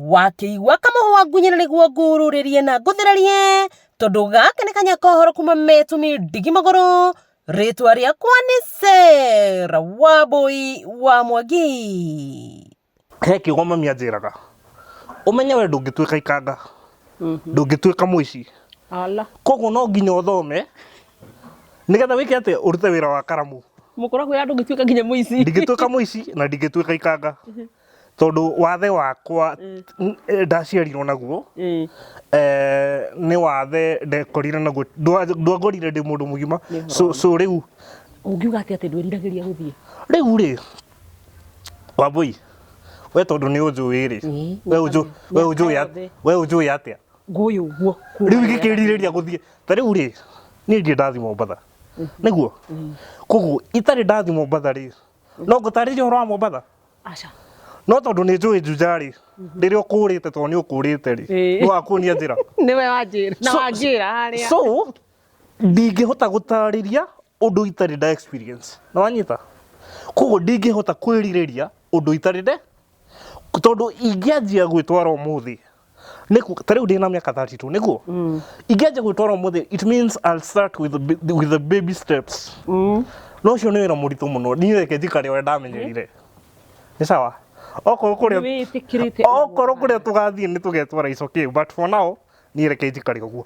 Wakĩigua kamũhwa ngunyĩra nĩguo ngururĩrie na ngũthererie tondũ gaka nĩ kanya kohoro kuma metumi ndigi magũrũ. Rĩtwa rĩakwa nĩ Sarah Wambui wa Mwangi. He kiugo mami anjĩraga, ũmenye we ndũngĩtuĩka ikanga, ndũngĩtuĩka mũici. Ala. Koguo no nginya ũthome nĩgetha wĩke atĩa, ũrute wĩra wa karamu. Mũkũra kwĩra ndũngĩtuĩka nginya mũici. Ndingĩtuĩka mũici na ndingĩtuĩka ikanga, tondũ wathe wakwa ndaciarirwo naguo, nĩ wathe ndekorire naguo, ndwangorire ndĩ mũndũ mũgima. So rĩu Ũngiuga atĩa atĩ ndwĩriragĩria gũthiĩ? Rĩu rĩ, Wambui, we tondũ nĩ ũnjũĩ rĩ, we ũnjũ- we ũnjũĩ yothe. We ũnjũĩ atĩa? Ngũĩ ũguo. Rĩu ingĩkĩrirĩria gũthiĩ ta rĩu rĩ, niĩ ndirĩ ndathiĩ Mombatha nĩguo, koguo itarĩ ndathiĩ Mombatha rĩ, no ngũtarĩrie ũhoro wa Mombatha? Aca. No tondũ nĩ njũĩ Juja rĩ, rĩrĩa ũkũrĩte, tondũ nĩ ũkũrĩte rĩ, nĩ wakuonia njĩra. Nĩwe wanjĩra. Na wanjĩra harĩa. So ndingĩhota gũtarĩria ũndũ itarĩ nda experience, na wanyita? Koguo ndingĩhota kwĩrirĩria ũndũ itarĩ nde, tondũ ingĩanjia gwĩtwara ũmũthĩ ta rĩu ndĩna mĩaka 32 nĩguo, ingĩanjia gwĩtwara ũmũthĩ, it means I'll start with the baby steps. No ũcio nĩ wĩra mũritũ mũno. Niĩ reke njikare ũrĩa ndamenyerire, nĩ sawa. Okorwo kũrĩa Nĩwĩtĩkĩrĩte. Okorwo kũrĩa tũgathiĩ nĩ tũgetwara, it's okay, but for now niĩ reke njikare ũguo.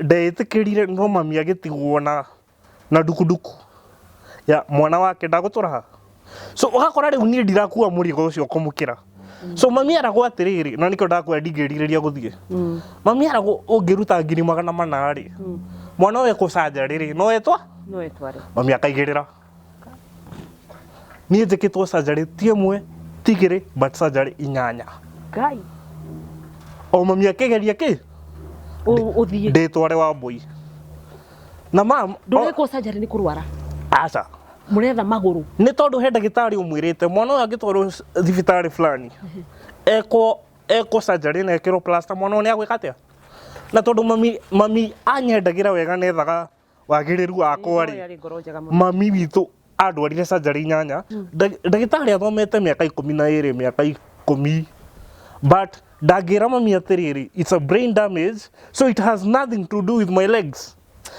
Ndeĩtĩkĩrire, no mami agĩtigwo na ndukunduku ya mwana wake ndagũtũra ha. So ũgakora rĩu niĩ ndirakua mũrigo ũcio kũmũkĩra. So mami aragwo atĩrĩrĩ, na nĩkĩo ndakwĩra ndingĩrirĩria gũthiĩ. Mami aragwo ũngĩruta 400,000 rĩ, mwana ũyũ ekwo surgery rĩ, no etwa No etware. Mami akaigĩrĩra. Niĩ njĩkĩtwo surgery ti ĩmwe, ti igĩrĩ, but surgery inyanya. Ngai. O mami akĩgeria kĩ Ũthiĩ. Ndĩtware Wambui na mam Ndũrekwo surgery nĩ kũrwara. Aca. Mũretha magũrũ. Nĩ tondũ he ndagĩtarĩ ũmwĩrĩte mwana ũyũ angĩtwarwo thibitarĩ fulani ekwo surgery na ekĩrwo plaster, mwana ũyũ nĩ agwĩka atĩa? Na tondũ mami anyendagĩra wega, nethaga wagĩrĩru wakwa rĩ, Yarĩ ngoro njega mũno. Mami witũ andwarire surgery inyanya. Ndagĩtarĩ athomete mĩaka 12, mĩaka 10, but ndangĩra mami atĩrĩrĩ, it's a brain damage, so it has nothing to do with my legs,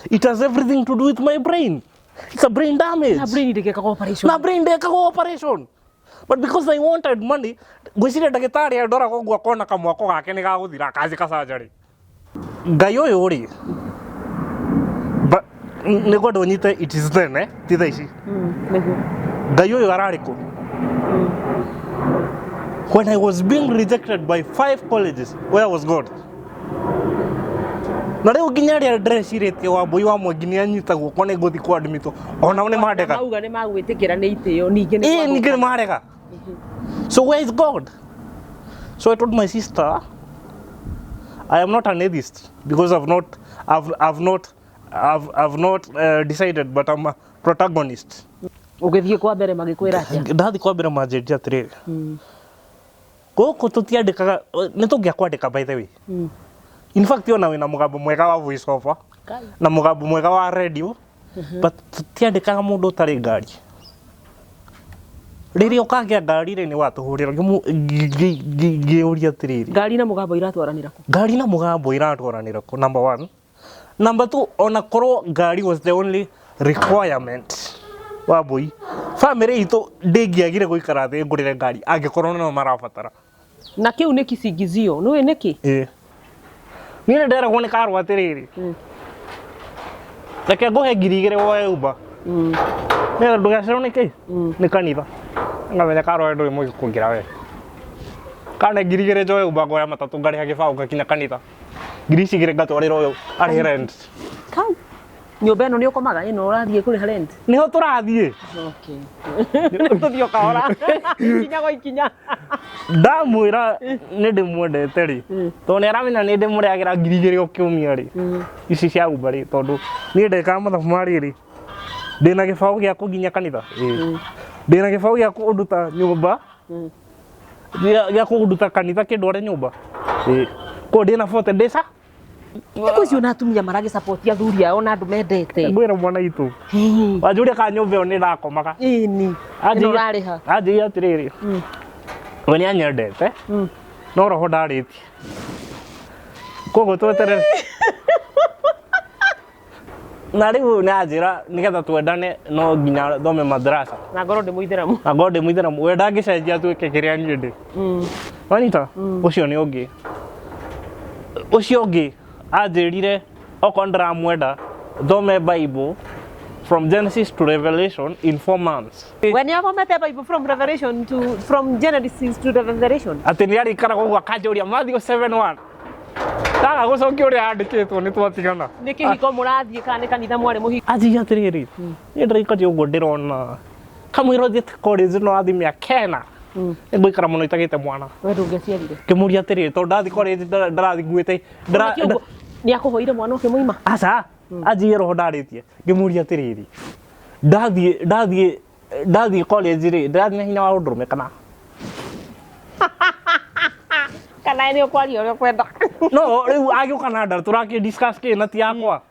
it has everything to do with my brain, it's a brain damage. Na brain ndĩgekaga operation. Na brain ndekagwo operation, but because I wanted money, ngwĩciria ndagĩtarĩ andoraga ũguo akona kamwako gake nĩ gagũthira, akanjĩka surgery. Ngai ũyũ rĩ, nĩ ngwenda ũnyite, it is then, eh? Ti thaa ici. Nĩguo. Ngai ũyũ ararĩ kũ when I was being rejected by five colleges? Where was God? Na rĩu nginya arĩa ndĩrecirĩtie Wambui wa Mwangi nĩ anyita guoko nĩ ngũthiĩ kwa admitwo, onao nĩ mandega. Mauga nĩ magwĩtĩkĩra nĩ itĩo ningĩ nĩ Ĩĩ, ningĩ nĩ marega. So where is God? So I told my sister, I am not an atheist because I've not decided, but I'm a protagonist. Ũgĩthiĩ kwa mbere magĩkwĩra atĩa? Ndathi kwa mbere manjĩrire atĩrĩrĩ, gũkũ tũtiandĩkaga, nĩ tũngĩakwandĩka. By the way, in fact, ona wĩna mũgambo mwega wa voice over Ngai. na mũgambo mwega wa radio, but tũtiandĩkaga mũndũ ũtarĩ ngari. Rĩrĩa ũkagĩa ngari rĩ, nĩ watũhũrĩra. Ngĩũria atĩrĩrĩ, Ngari na mũgambo iratwaranĩra kũ? Ngari na mũgambo iratwaranĩra kũ? Number one. Number two, ona korwo ngari was the only requirement, Wambui, family itũ ndĩngĩagire gũikara thĩ ngũrĩre ngari angĩkorwo no marabatara. Na kĩu nĩ kisingizio, nĩũĩ nĩkĩ? Ĩĩ, niĩ nĩ nderagwo nĩ karwo atĩrĩrĩ, reke ngũhe 2,000 woe Uber nĩgetha ndũgacerwo nĩ kĩ nĩ kanitha. Ngamenya karwo we ndũrĩ mũgĩ kũngĩra we kana 2,000 njoe Uber, ngoya matatũ, ngarĩha gĩbaũ, ngakinya kanitha, ngiri ici igĩrĩ ngatwarĩra ũyũ arĩhe rent. Kai. Nyũmba ĩno nĩ ũkomaga, ĩno ũrathiĩ kũrĩha rent? Nĩho tũrathiĩ. Okay. Tũthiĩ o kahora. Ikinya gwa ikinya. Ndamwĩra nĩ ndĩmwendete rĩ, tondũ nĩ aramenya nĩ ndĩmũrehagĩra 2,000 o kiumia rĩ, ici cia Uber rĩ, tondũ niĩ ndekaga mathabu ma rĩrĩ, ndĩna gĩbaũ gĩa kũnginya kanitha. Ĩĩ. Ndĩna gĩbaũ gĩa kũnduta nyũmba, gĩa kũnduta kanitha kĩndware nyũmba. Ĩĩ. Koguo ndĩna 40 days ah. Thikũ icio na atumia maragĩcapoti athuri ao na andũ mendete. Ngwĩra mwana itũ. Wanjũria kana nyũmba ĩyo nĩ ndakomaga. Ĩni. Ĩno ũrarĩha. Anjĩire atĩrĩrĩ, we nĩ anyendete. No roho ndarĩtie. Koguo tweterere. Na rĩu nĩ anjĩra nĩgetha twendane no nginya thome madrasa. Na ngorwo ndĩ mũithĩramu. Na ngorwo ndĩ mũithĩramu. We ndangĩcenjia atuĩke kĩrĩa niĩ ndĩ. Wanyita? Ũcio nĩ ũngĩ. Ũcio ũngĩ anjĩrire okorwo ndĩramwenda thome Bible from Genesis to Revelation in 4 months. We nĩ athomete Bible from Revelation to from Genesis to Revelation. Atĩ nĩ arĩikaraga ũguo akanjũria Matthew 7:1. Ndaga gũcokia ũrĩa andĩkĩtwo nĩ twatigana. Nĩ kĩhiko mũrathiĩ kana nĩ kanitha mwarĩ mũhiko? Anjĩire atĩrĩrĩ, niĩ ndĩraikaria ũguo ndĩrona kamũira ũthiĩte college no athiĩ mĩaka 4 nĩngũikara mũno itagĩte mwana. We ndũngĩaciarire. Ngĩmũria atĩrĩrĩ, tondũ ndathiĩ college ndĩrathiĩ nguĩte Nĩ akũhoire mwana ũkĩmũima? Aca, anjĩire roho ndarĩtie. Ngĩmũria atĩrĩrĩ, ndathiĩ college rĩ, ndĩrathiĩ na hinya wa ũndũrũme kana Kana nĩ ũkwaria ũrĩa ũkwenda. No rĩu agĩũka na nda tũrakĩ discuss kĩ na ti yakwa.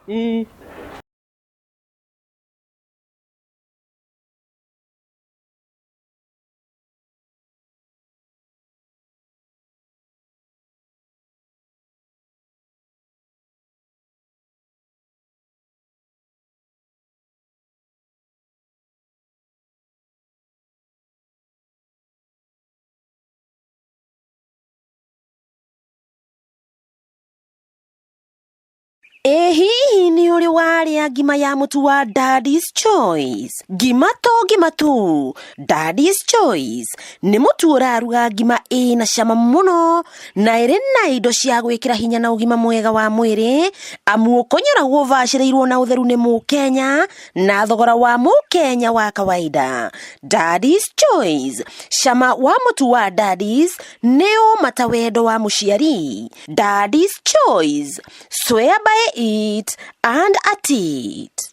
Ĩ hihi nĩ ũrĩ warĩa ngima ya mũtu wa Daddy's Choice? Ngima to ngima tu, Daddy's Choice nĩ mũtu ũraruga ngima ĩna cama mũno na ĩrĩ na indo cia gwĩkĩra hinya na ũgima mwega wa mwĩrĩ, amu ũkonyoragwo ũbacĩrĩirwo na ũtheru nĩ mũkenya na thogora wa mũkenya wa kawaida. Daddy's Choice, cama wa mũtu wa Daddy's nĩ ũma ta wendo wa mũciari. Daddy's Choice, swear by it and at it.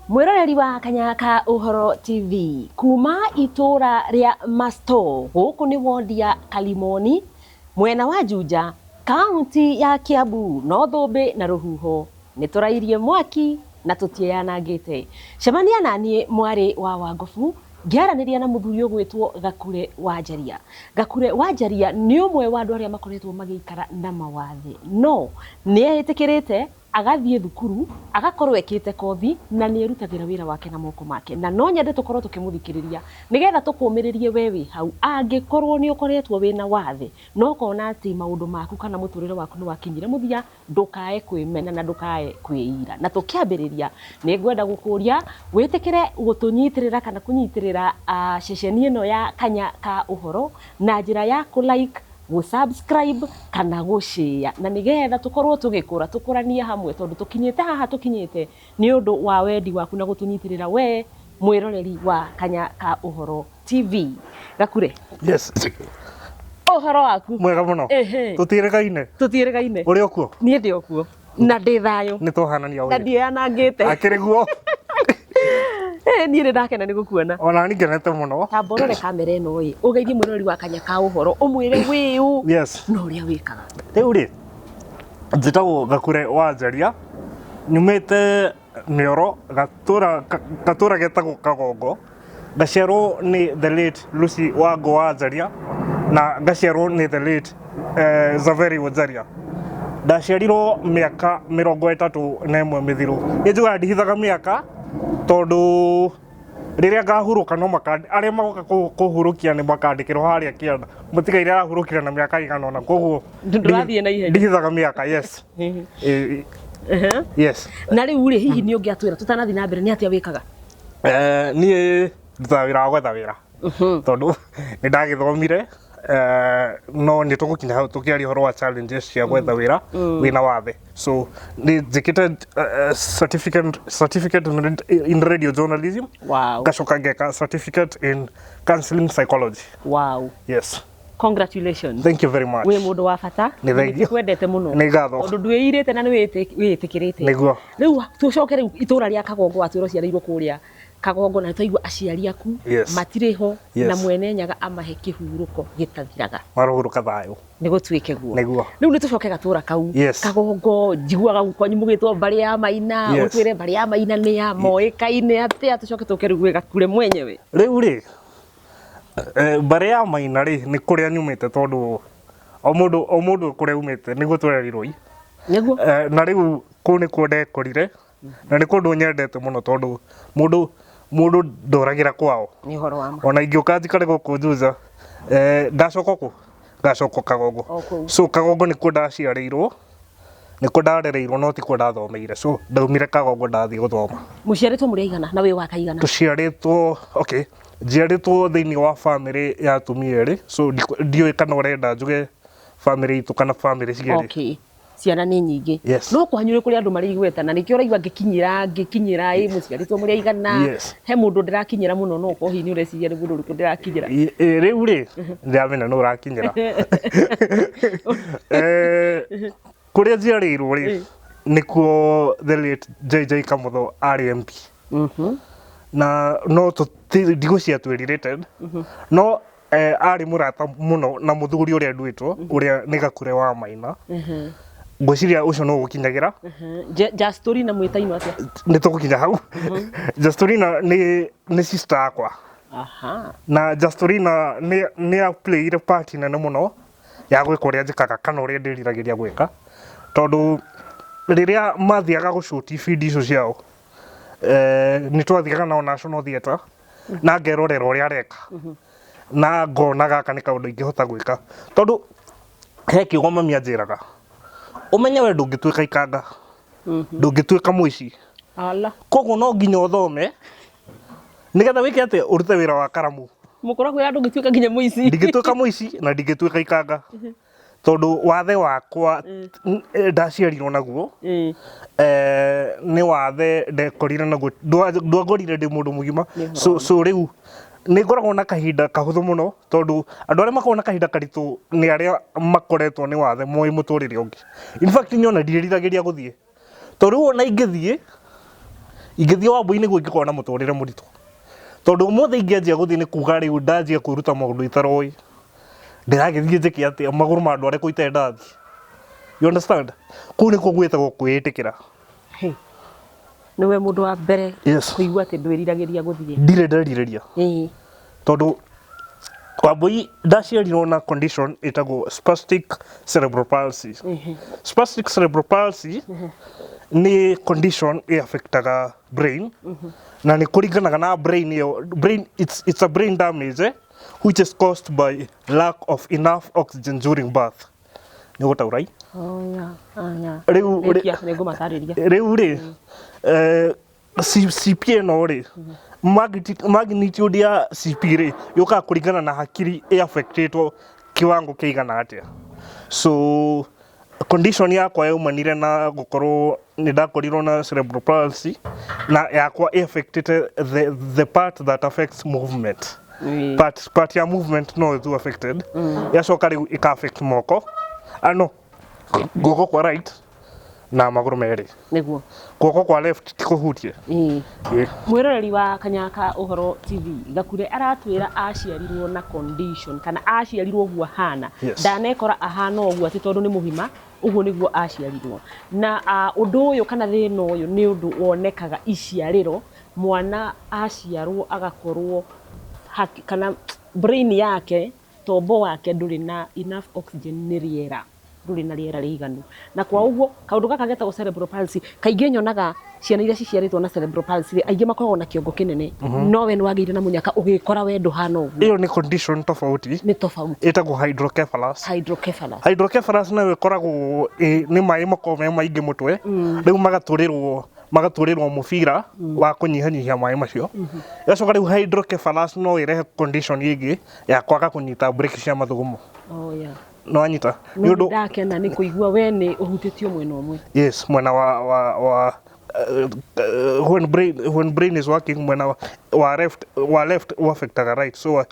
Mwĩroreri wa Kanyaka Ũhoro TV kuma itũra rĩa Masto gũkũ nĩ wondi ya Kalimoni mwena wa Juja, kaunti ya Kiambu. No thũmbĩ na rũhuho nĩ tũrairie mwaki na tũtiĩyanangĩte. Cemania na niĩ mwarĩ wa Wangobu ngĩaranĩria na mũthuri ũgwĩtwo Gakure Wanjaria. Gakure Wanjaria nĩ ũmwe wa andũ arĩa makoretwo magĩikara na mawathe, no nĩ etĩkĩrĩte agathiĩ thukuru, agakorwo ekĩte kothi na nĩ erutagĩra wĩra wake na moko make, na no nyende tũkorwo tũkĩmũthikĩrĩria nĩgetha tũkũmĩrĩrie we wĩ hau angĩkorwo nĩ ũkoretwo wĩna wathe no ũkona atĩ maũndũ maku kana mũtũrĩre waku nĩ wakinyire mũthia, ndũkae kwĩmena na ndũkae kwĩira. Na tũkĩambĩrĩria nĩ ngwenda gũkũria wĩtĩkĩre gũtũnyitĩrĩra kana kũnyitĩrĩra ceceni ĩno ya Kanya ka Ũhoro na njĩra ya kũ like, gũ-subscribe kana gũ-share, na nĩgetha tũkorwo tũgĩkũra, tũkũranie hamwe, tondũ tũkinyĩte haha tũkinyĩte nĩ ũndũ wa wendi waku na gũtũnyitĩrĩra we mwĩroreri wa Kanya ka Ũhoro TV. Gakure. Yes. Ũhoro waku? Mwega mũno. Ehe. Tũtiĩrĩgaine. Tũtiĩrĩgaine. Ũrĩ o kuo? Niĩ ndĩ o kuo na ndĩ thayũ. Nĩ twahanania na ũrĩ. Ndiĩyanangĩte. Akĩrĩ guo. Niĩ nĩ ndakena nĩ gũkuona. Ona niĩ ngenete mũno. Tamba ũrore kamera ĩno ĩ, ũgeithie mwĩroreri wa Kanya ka Ũhoro, ũmwĩre wĩũ na ũrĩa wĩkaga. Rĩu rĩ, njĩtagwo Gakure Wanjaria, nyumĩte Mĩoro, gatũra getagwo Kagongo, ngaciarwo nĩ the late Lucy Wango Wanjaria na ngaciarwo nĩ the late Zaveri Wanjaria. Ndaciarirwo mĩaka 31 mĩthiru. Niĩ njugaga ndihithaga mĩaka tondũ rĩrĩa ngahurũka no arĩa magoka kũhurũkia nĩ makandĩkĩrwo harĩa kĩanda mũtigaire arahurũkire na mĩaka igana ũna, koguo Ndũrathiĩ na ihenya. Ndihithaga mĩaka, yes. Yes. Na rĩu rĩ, hihi nĩ ũngĩatwĩra tũtanathiĩ na mbere nĩ atĩa wĩkaga? Niĩ ndutaga wĩra wa gwetha wĩra tondũ nĩ ndagĩthomire, no nĩ tũgũkinya hau tũkĩaria ũhoro wa challenges cia gwetha wĩra wĩna wathe. So nĩ njĩkĩte certificate in radio journalism, ngacoka ngeka certificate in counseling psychology. Yes. Congratulations. Thank you very much. Wĩ mũndũ wa bata. Nĩ thank you. Twendete mũno. Nĩ ngatho. Tondũ ndwĩirĩte na nĩ wĩĩtĩkĩrĩte. Nĩguo. Rĩu tũcoke rĩu itũra rĩa Kagongo, watwĩra ũciarĩirwo kũrĩa. Kagongo, na nĩtwaigua aciari aku matirĩ ho na Mwene Nyaga amahe kĩhurũko gĩtathiraga. Marohurũka thayũ. Nĩ gũtuĩke guo. Nĩguo. Rĩu nĩ tũcoke gatũra kau. Kagongo, njiguaga kwanyu mũgĩtwo mbarĩ ya Maina, ũtwĩre mbarĩ ya Maina nĩ ya moĩkaine atĩa, tũcoke tũke rĩu gwĩ Gakure mwenyewe. Rĩu rĩ, mbarĩ ya Maina rĩ, nĩ kũrĩa nyumĩte tondũ o mũndũ o mũndũ kũrĩa umĩte nĩguo twererirwo. Nĩguo. Na rĩu kũu nĩkuo ndekorire na nĩ kũndũ nyendete mũno tondũ mũndũ mũndũ ndoragĩra kwao. Nĩ ũhoro wa ma. Ona ingĩũka njikare gũkũ Juja, ngacoka kũ? Ngacoka Kagongo. O kũu. So Kagongo nĩkuo ndaciarĩirwo, nĩkuo ndarereirwo no tikuo ndathomeire. So ndaumire Kagongo ndathiĩ gũthoma. Mũciarĩtwo mũrĩ aigana na wĩ wa kaigana? Tũciarĩtwo, okay, njiarĩtwo thĩinĩ wa bamĩrĩ ya atumia erĩ, so ndiũĩ kana ũrenda njuge bamĩrĩ itũ kana bamĩrĩ cierĩ. Okay. Ciana nĩ nyingĩ. Yes. No kwanyu nĩ kũrĩ andũ marĩ igweta na nĩkĩo ũraigua ngĩkinyĩra ngĩkinyĩra ĩ mũciarĩtwo mũrĩ aigana. He mũndũ ndĩrakinyĩra mũno no ũkorwo hihi nĩ ũreciria nĩ mũndũ ũrĩkũ ndĩrakinyĩra. Rĩu rĩ, ndĩramenya nũ ũrakinyĩra. Kũrĩa njiarĩirwo rĩ, nĩkuo the late JJ Kamotho arĩ MP. Na no ndigũcia twĩ related, no arĩ mũrata mũno na mũthuri ũrĩa nduĩtwo, ũrĩa nĩ Gakure wa Maina. Ngwĩciria ũcio no gũkinyagĩra. Jastorina mwĩtainwo atĩa? Nĩ tũgũkinya hau. Jastorina nĩ sister yakwa. Na Jastorina nĩ a playire part nene mũno ya gwĩka ũrĩa njĩkaga kana ũrĩa ndĩriragĩria gwĩka, tondũ rĩrĩa mathiaga gũcuti ibindi icio ciao, nĩ twathiaga nao National Theatre na ngerorera ũrĩa areka na ngona gaka nĩ kaũndũ ingĩhota gwĩka, tondũ he kiugo mami anjĩraga, ũmenye we ndũngĩtuĩka ikanga, ndũngĩtuĩka mũici. Ala. Koguo no nginya ũthome nĩgetha wĩke atĩa, ũrute wĩra wa karamu. Mũkũra kwĩra ndũngĩtuĩka nginya mũici. Ndingĩtuĩka mũici na ndingĩtuĩka ikanga, tondũ wathe wakwa ndaciarirwo naguo, nĩ wathe ndekorire naguo, ndwangorire ndĩ mũndũ mũgima. So rĩu nĩ ngoragwo na kahinda kahũthũ mũno, tondũ andũ arĩa makoragwo na kahinda karitũ nĩ arĩa makoretwo nĩ wathe moĩ mũtũrĩre ũngĩ. In fact niĩ ona ndiĩriragĩria gũthiĩ, tondũ rĩu ona ingĩthiĩ Wambui nĩguo ingĩkorwo na mũtũrĩre mũritũ, tondũ ũmũthĩ ingĩanjia gũthiĩ nĩ kuga rĩu ndanjia kwĩruta maũndũ itaroĩ, ndĩragĩthiĩ njĩke atĩa, magũrũ mandware kũu itendathiĩ, you understand? Kũu nĩkuo gwĩtagwo kwĩĩtĩkĩra. Nĩwe mũndũ wa mbere kũigua atĩ ndwĩriragĩria gũthiĩ. Ndirĩ nderirĩria. Tondũ Wambui ndaciarirwo na condition ĩtagwo spastic cerebral palsy. Spastic cerebral palsy nĩ condition ĩ affectaga brain na nĩ kũringanaga na brain ĩyo, brain, it's a brain damage which is caused by lack of enough oxygen during birth. Nĩ ũgũtaũra i? Oh, yeah. Ah, yeah. Rĩu Rĩkia, nĩngũmatarĩria. Rĩu rĩ, CP ĩno rĩ, magnitude ya CP rĩ, yũkaga kũringana na hakiri ĩ affectĩtwo kiwango kĩigana atĩa. So condition yakwa yaumanire na gũkorwo nĩ ndakorirwo na cerebral palsy na yakwa ĩ affectĩte the part that affects movement. Part ya movement no ĩtu affected. Yacoka rĩu ĩka affect moko. Ah no, guoko kwa right na magũrũ merĩ. Nĩguo. Guoko kwa left ti kũhutie. Mwĩroreri wa Kanyaka Ũhoro TV, Gakure aratwĩra aciarirwo na condition kana aciarirwo ũguo ahana. Ndanekora ahana ũguo atĩ tondũ nĩ mũgima, ũguo nĩguo aciarirwo. Na ũndũ ũyũ kana thĩna ũyũ nĩ ũndũ wonekaga iciarĩro, mwana aciarwo agakorwo kana brain yake, tombo wake ndũrĩ na enough oxygen, nĩ rĩera, ndũrĩ na rĩera rĩiganu. Na kwa ũguo kaũndũ gaka getagwo cerebral palsy, kaingĩ nyonaga ciana iria ciciarĩtwo na cerebral palsy rĩ, aingĩ makoragwo na kĩongo kĩnene, no we nĩ wagĩire na mũnyaka ũgĩkora we ndũhana ũguo. Ĩyo nĩ condition tofauti. Nĩ tofauti. Ĩtagwo hydrocephalus. Hydrocephalus. Hydrocephalus nayo ĩkoragwo nĩ maĩ makoragwo me maingĩ mũtwe, rĩu magatũrĩrwo mũbira wa kũnyihanyihia maĩ macio. Ĩgacoka rĩu hydrocephalus no ĩrehe condition ĩngĩ ya kwaga kũnyita brake cia mathugumo. Oh, yeah. Nĩ wanyita? No nĩ ndakena nĩ kũigua we nĩ ũhutĩtio mwena ũmwe. Yes, mwena wa when brain is working, mwena wa left affectaga right. So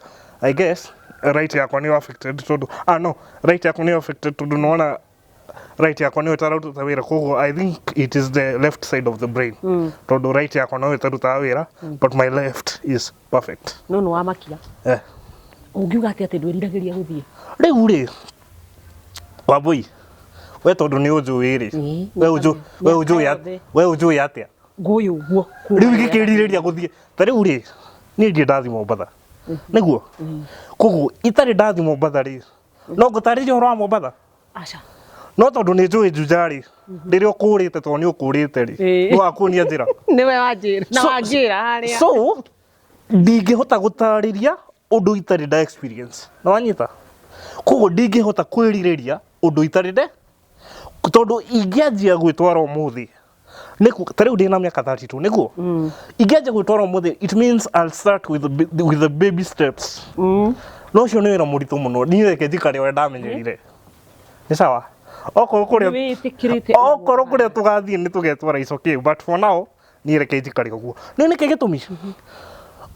I guess right yakwa nĩ affected tondũ, ah no, right yakwa nĩ affected tondũ nĩwona Right yakwa nĩyo ĩtararuta wĩra, koguo I think it is the left side of the brain, tondũ right yakwa noyo ĩtarutaga wĩra, but my left is perfect. No nĩ wamakia. Eh. Ũngiuga atĩa atĩ ndwĩriragĩria gũthiĩ? Rĩu rĩ, Wambui, we tondũ nĩ ũnjũĩ rĩ, Ĩĩ, we ũnjũ- we mĩaka ũnjũĩ yothe. we ũnjũĩ atĩa? Ngũĩ ũguo. Rĩu ingĩkĩrirĩria gũthiĩ ta rĩu rĩ, niĩ ndirĩ ndathiĩ Mombatha, nĩguo? Koguo itarĩ ndathiĩ Mombatha rĩ, no ngũtarĩrie ũhoro wa Mombatha? Aca. No tondũ nĩ njũĩ Juja rĩ, rĩrĩa ũkũrĩte, tondũ nĩ ũkũrĩte rĩ, Ĩĩ. nĩ wakuonia njĩra. Nĩwe wanjĩra na wanjĩra harĩa. So ndingĩhota gũtarĩria ũndũ itarĩ nda experience, na wanyita? Koguo ndingĩhota kwĩrirĩria ũndũ itarĩ nde, tondũ ingĩanjia gwĩtwara ũmũthĩ, ta rĩu ndĩna mĩaka 32, nĩguo? Ingĩanjia gwĩtwara ũmũthĩ, it means I'll start with the baby steps. No ũcio nĩ wĩra mũritũ mũno. Niĩ reke njikare ũrĩa ndamenyerire, nĩ sawa. Okorwo kũrĩa Nĩwĩtĩkĩrĩte. Okorwo kũrĩa tũgathiĩ nĩ tũgetwara, is okay, but for now niĩ reke njikare ũguo. Nĩ nĩkĩ gĩtũmi,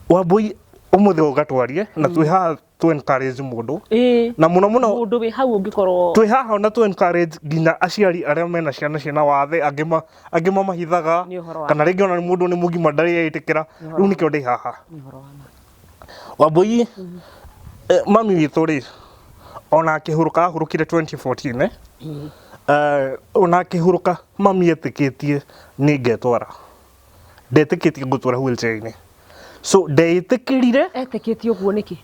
Wambui, ũmũthĩ ũgatwarie na twĩ haha tũ encourage mũndũ na mũno mũno Mũndũ wĩ hau ũngĩkorwo twĩ haha na tũ encourage nginya aciari arĩa mena ciana ciĩna wathe, angĩ angĩ mamahithaga Nĩ ũhoro wa kana rĩngĩ ona mũndũ nĩ mũgima ndarĩ etĩkĩra. Rĩu nĩkĩo ndĩ haha. Nĩ ũhoro wa ma. Wambui, mami witũ rĩ, ona akĩhurũka, ahurũkire 2014, eh? Ona akĩhurũka, mami etĩkĩtie nĩ ngetwara, ndetĩkĩtie ngũtwara wheelchair-inĩ, so ndeĩtĩkĩrire. Etĩkĩtie ũguo nĩkĩ?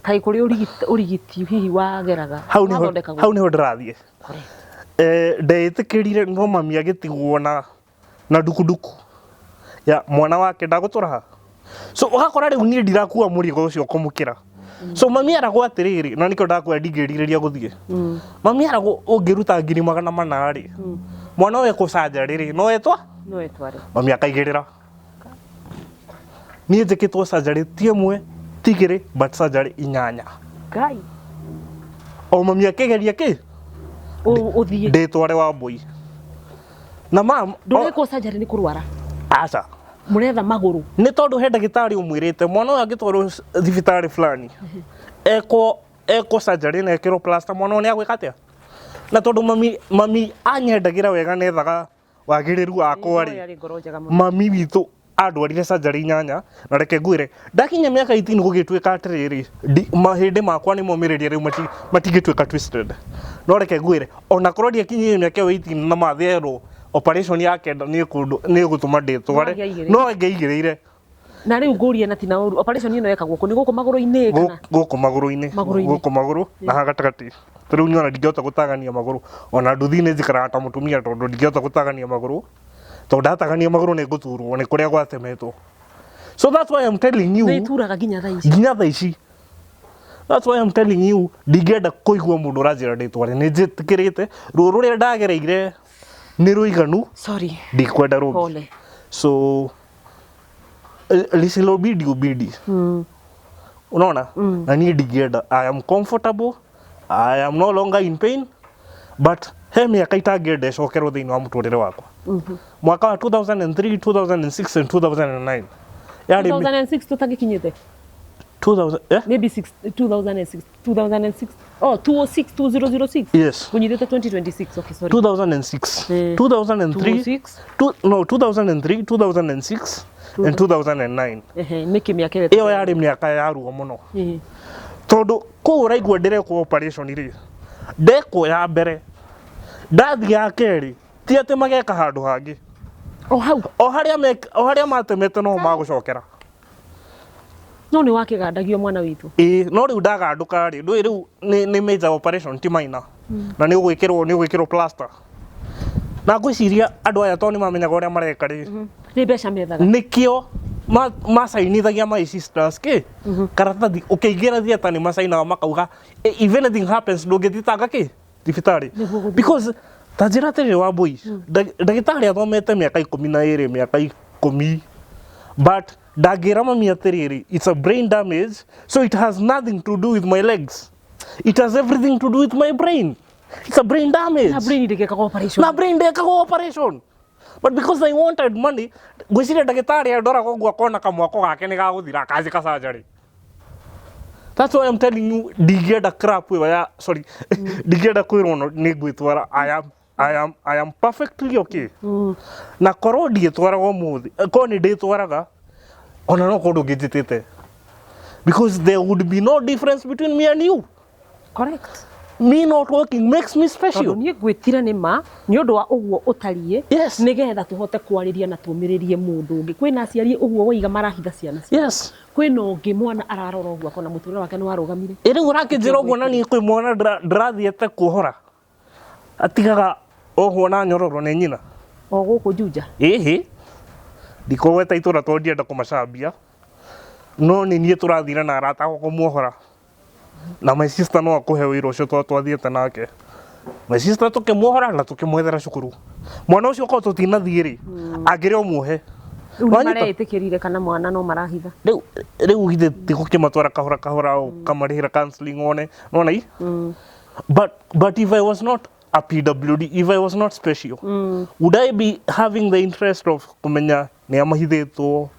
Kaĩ kũrĩ ũrigiti hihi wageraga Hau nĩho wathondekagwo? Hau nĩho ndĩrathiĩ. Correct. Ndeĩtĩkĩrire, no mami agĩtigwo na ndukunduku ya mwana wake ndagũtũra ha. So ũgakora rĩu niĩ ndirakua mũrigo ũcio kũmũkĩra. So mami aragwo atĩrĩrĩ, na nĩkĩo ndakwĩra ndingĩrirĩria gũthiĩ. Mami aragwo ũngĩruta 400,000 rĩ, mwana ũyũ ekũcanjarĩ rĩ, no etwa No etware. Mami akaigĩrĩra. Niĩ njĩkĩtwo surgery ti ĩmwe, ti igĩrĩ, but surgery inyanya. Ngai. O mami akĩgeria kĩ Ũthiĩ. Ndĩtware, Wambui, na mam Ndũrekwo surgery nĩ kũrwara? Aca. Mũretha magũrũ? Nĩ tondũ he ndagĩtarĩ ũmwĩrĩte mwana ũyũ angĩtwarwo thibitarĩ fulani, ekwo surgery na ekĩrwo plaster, mwana ũyũ nĩ agwĩka atĩa? Na tondũ mami anyendagĩra wega, nethaga wagĩrĩru wakwa rĩ, Yarĩ ngoro njega mũno. Mami witũ andwarire surgery inyanya. Na reke ngwĩre, ndakinya mĩaka 18 gũgĩtuĩka atĩrĩrĩ, mahĩndĩ makwa nĩ momĩrĩria rĩu, matingĩtuĩka twisted. No reke ngwĩre, ona korwo ndiakinyire mĩaka ĩyo 18 na matherwo operation ya kenda nĩ ĩgũtũma ndĩtware, Wangĩaigĩrĩire. no ngĩigĩrĩire. Na rĩu ngũrie na tina ũru, operation ĩno yekagwo kũ? Nĩ gũkũ magũrũ-inĩ kana? Gũkũ magũrũ-inĩ. Magũrũ-inĩ. Gũkũ magũrũ na haha gatagatĩ. Ta rĩu niĩ ona ndingĩhota gũtagania magũrũ, ona nduthi-inĩ njikaraga ta mũtumia, tondũ ndingĩhota gũtagania magũrũ, tondũ ndatagania magũrũ nĩ ngũturwo nĩ kũrĩa gwatemetwo. So that's why I'm telling you. Nĩ ituraga nginya thaa ici? Nginya thaa ici. That's why I'm telling you, ndingĩenda kũigua mũndũ ũranjĩra ndĩtware. Nĩ njĩtĩkĩrĩte ruo rũrĩa ndagereire nĩ rũiganu. Sorry. Ndikwenda rũngĩ. Pole. So lisilobidi ubidi, unaona? Na niĩ ndingĩenda. I am comfortable, I am no longer in pain, but he mĩaka itangĩenda ĩcokerwo thĩinĩ wa mũtũrĩre wakwa. Mwaka wa 2003, 2006 and 2009 yarĩ 2006 tũtagĩkinyĩte. 2000, eh? Maybe 6, 2006, 2006, oh, 206, 2006. Yes. Kunyitĩte 2026. Okay, sorry. 2006, 2003, 206. No, 2003, 2006 and 2009. Ehe, nĩkĩ mĩaka ĩyo? Ĩyo yarĩ mĩaka ya ruo mũno, tondũ kũu ũraigua ndĩrekwo operation rĩ, ndekwo ya mbere, ndathiĩ ya kerĩ, ti atĩ mageka handũ hangĩ. O hau? O harĩa matemete noho magũcokera. No nĩ wakĩgandagio, mwana witũ. Ĩĩ, no rĩu ndagandũka rĩ, ndũĩ rĩu nĩ major operation, ti minor, na nĩ ũgwĩkĩrwo plaster, na ngwĩciria andũ aya tondũ nĩ mamenyaga ũrĩa mareka rĩ, Nĩ mbeca methaga. Nĩkĩo macainithagia my sisters kĩ karatathi. Ũkĩingĩra theatre nĩ macainaga makauga, "If anything happens, ndũngĩthitanga kĩ thibitarĩ." Nĩguo gũthiĩ. Because ta njĩra atĩrĩrĩ, Wambui, ndagĩtarĩ athomete mĩaka 12, mĩaka 10, but ndangĩra mami atĩrĩrĩ, it's a brain damage, so it has nothing to do with my legs, it has everything to do with my brain, it's a brain damage. Na brain ndĩgĩkagwo operation. Na brain ndekagwo operation, but because they wanted money, ngwĩciria ndagĩtarĩ andoraga ũguo akona kamwako gake nĩ gagũthira, akanjĩka surgery. That's why I'm telling you, ndingĩenda crap ĩyo ya, sorry, ndingĩenda kwĩrwo no nĩ ngwĩtwara. I am perfectly okay. Na korwo ndiĩtwaraga ũmũthĩ, korwo nĩ ndĩtwaraga, ona no korwo ndũngĩnjĩtĩte. Because there would be no difference between me and you. Correct. Me not working makes me special. Tondũ niĩ ngwĩtire nĩ ma nĩ ũndũ wa ũguo ũtariĩ. Yes. Nĩgetha tũhote kwarĩria na tũmĩrĩrie mũndũ ũngĩ. Kwĩna aciari ũguo woiga marahitha ciana ciao. Kwĩna ũngĩ mwana ararora ũguo akona mũtũrĩre wake nĩ warũgamire. Ĩ rĩu ũrakĩnjĩra ũguo na niĩ kwĩ mwana ndĩrathiĩte kuohora atigaga ohwo na nyororo nĩ nyina. O gũkũ Juja? Ĩhĩ, ndikũgweta itũra tondũ ndienda kũmacambia, no nĩ niĩ tũrathire na arata akwa kũmuohora. Na my sister no akũhe wĩra ũcio tondũ twathiĩte nake. My sister tũkĩmuohora na tũkĩmwethera cukuru. Mwana ũcio korwo tũtinathiĩ rĩ, angĩrĩ o muohe. Rĩu nĩ Wanyita? mareĩtĩkĩrire kana mwana no marahitha? Rĩu githĩ ti gũkĩmatwara kahora kahora ũkamarĩhĩra counseling one nona i but if I was not a PWD, if I was not special, would I be having the interest of kũmenya nĩ amahithĩtwo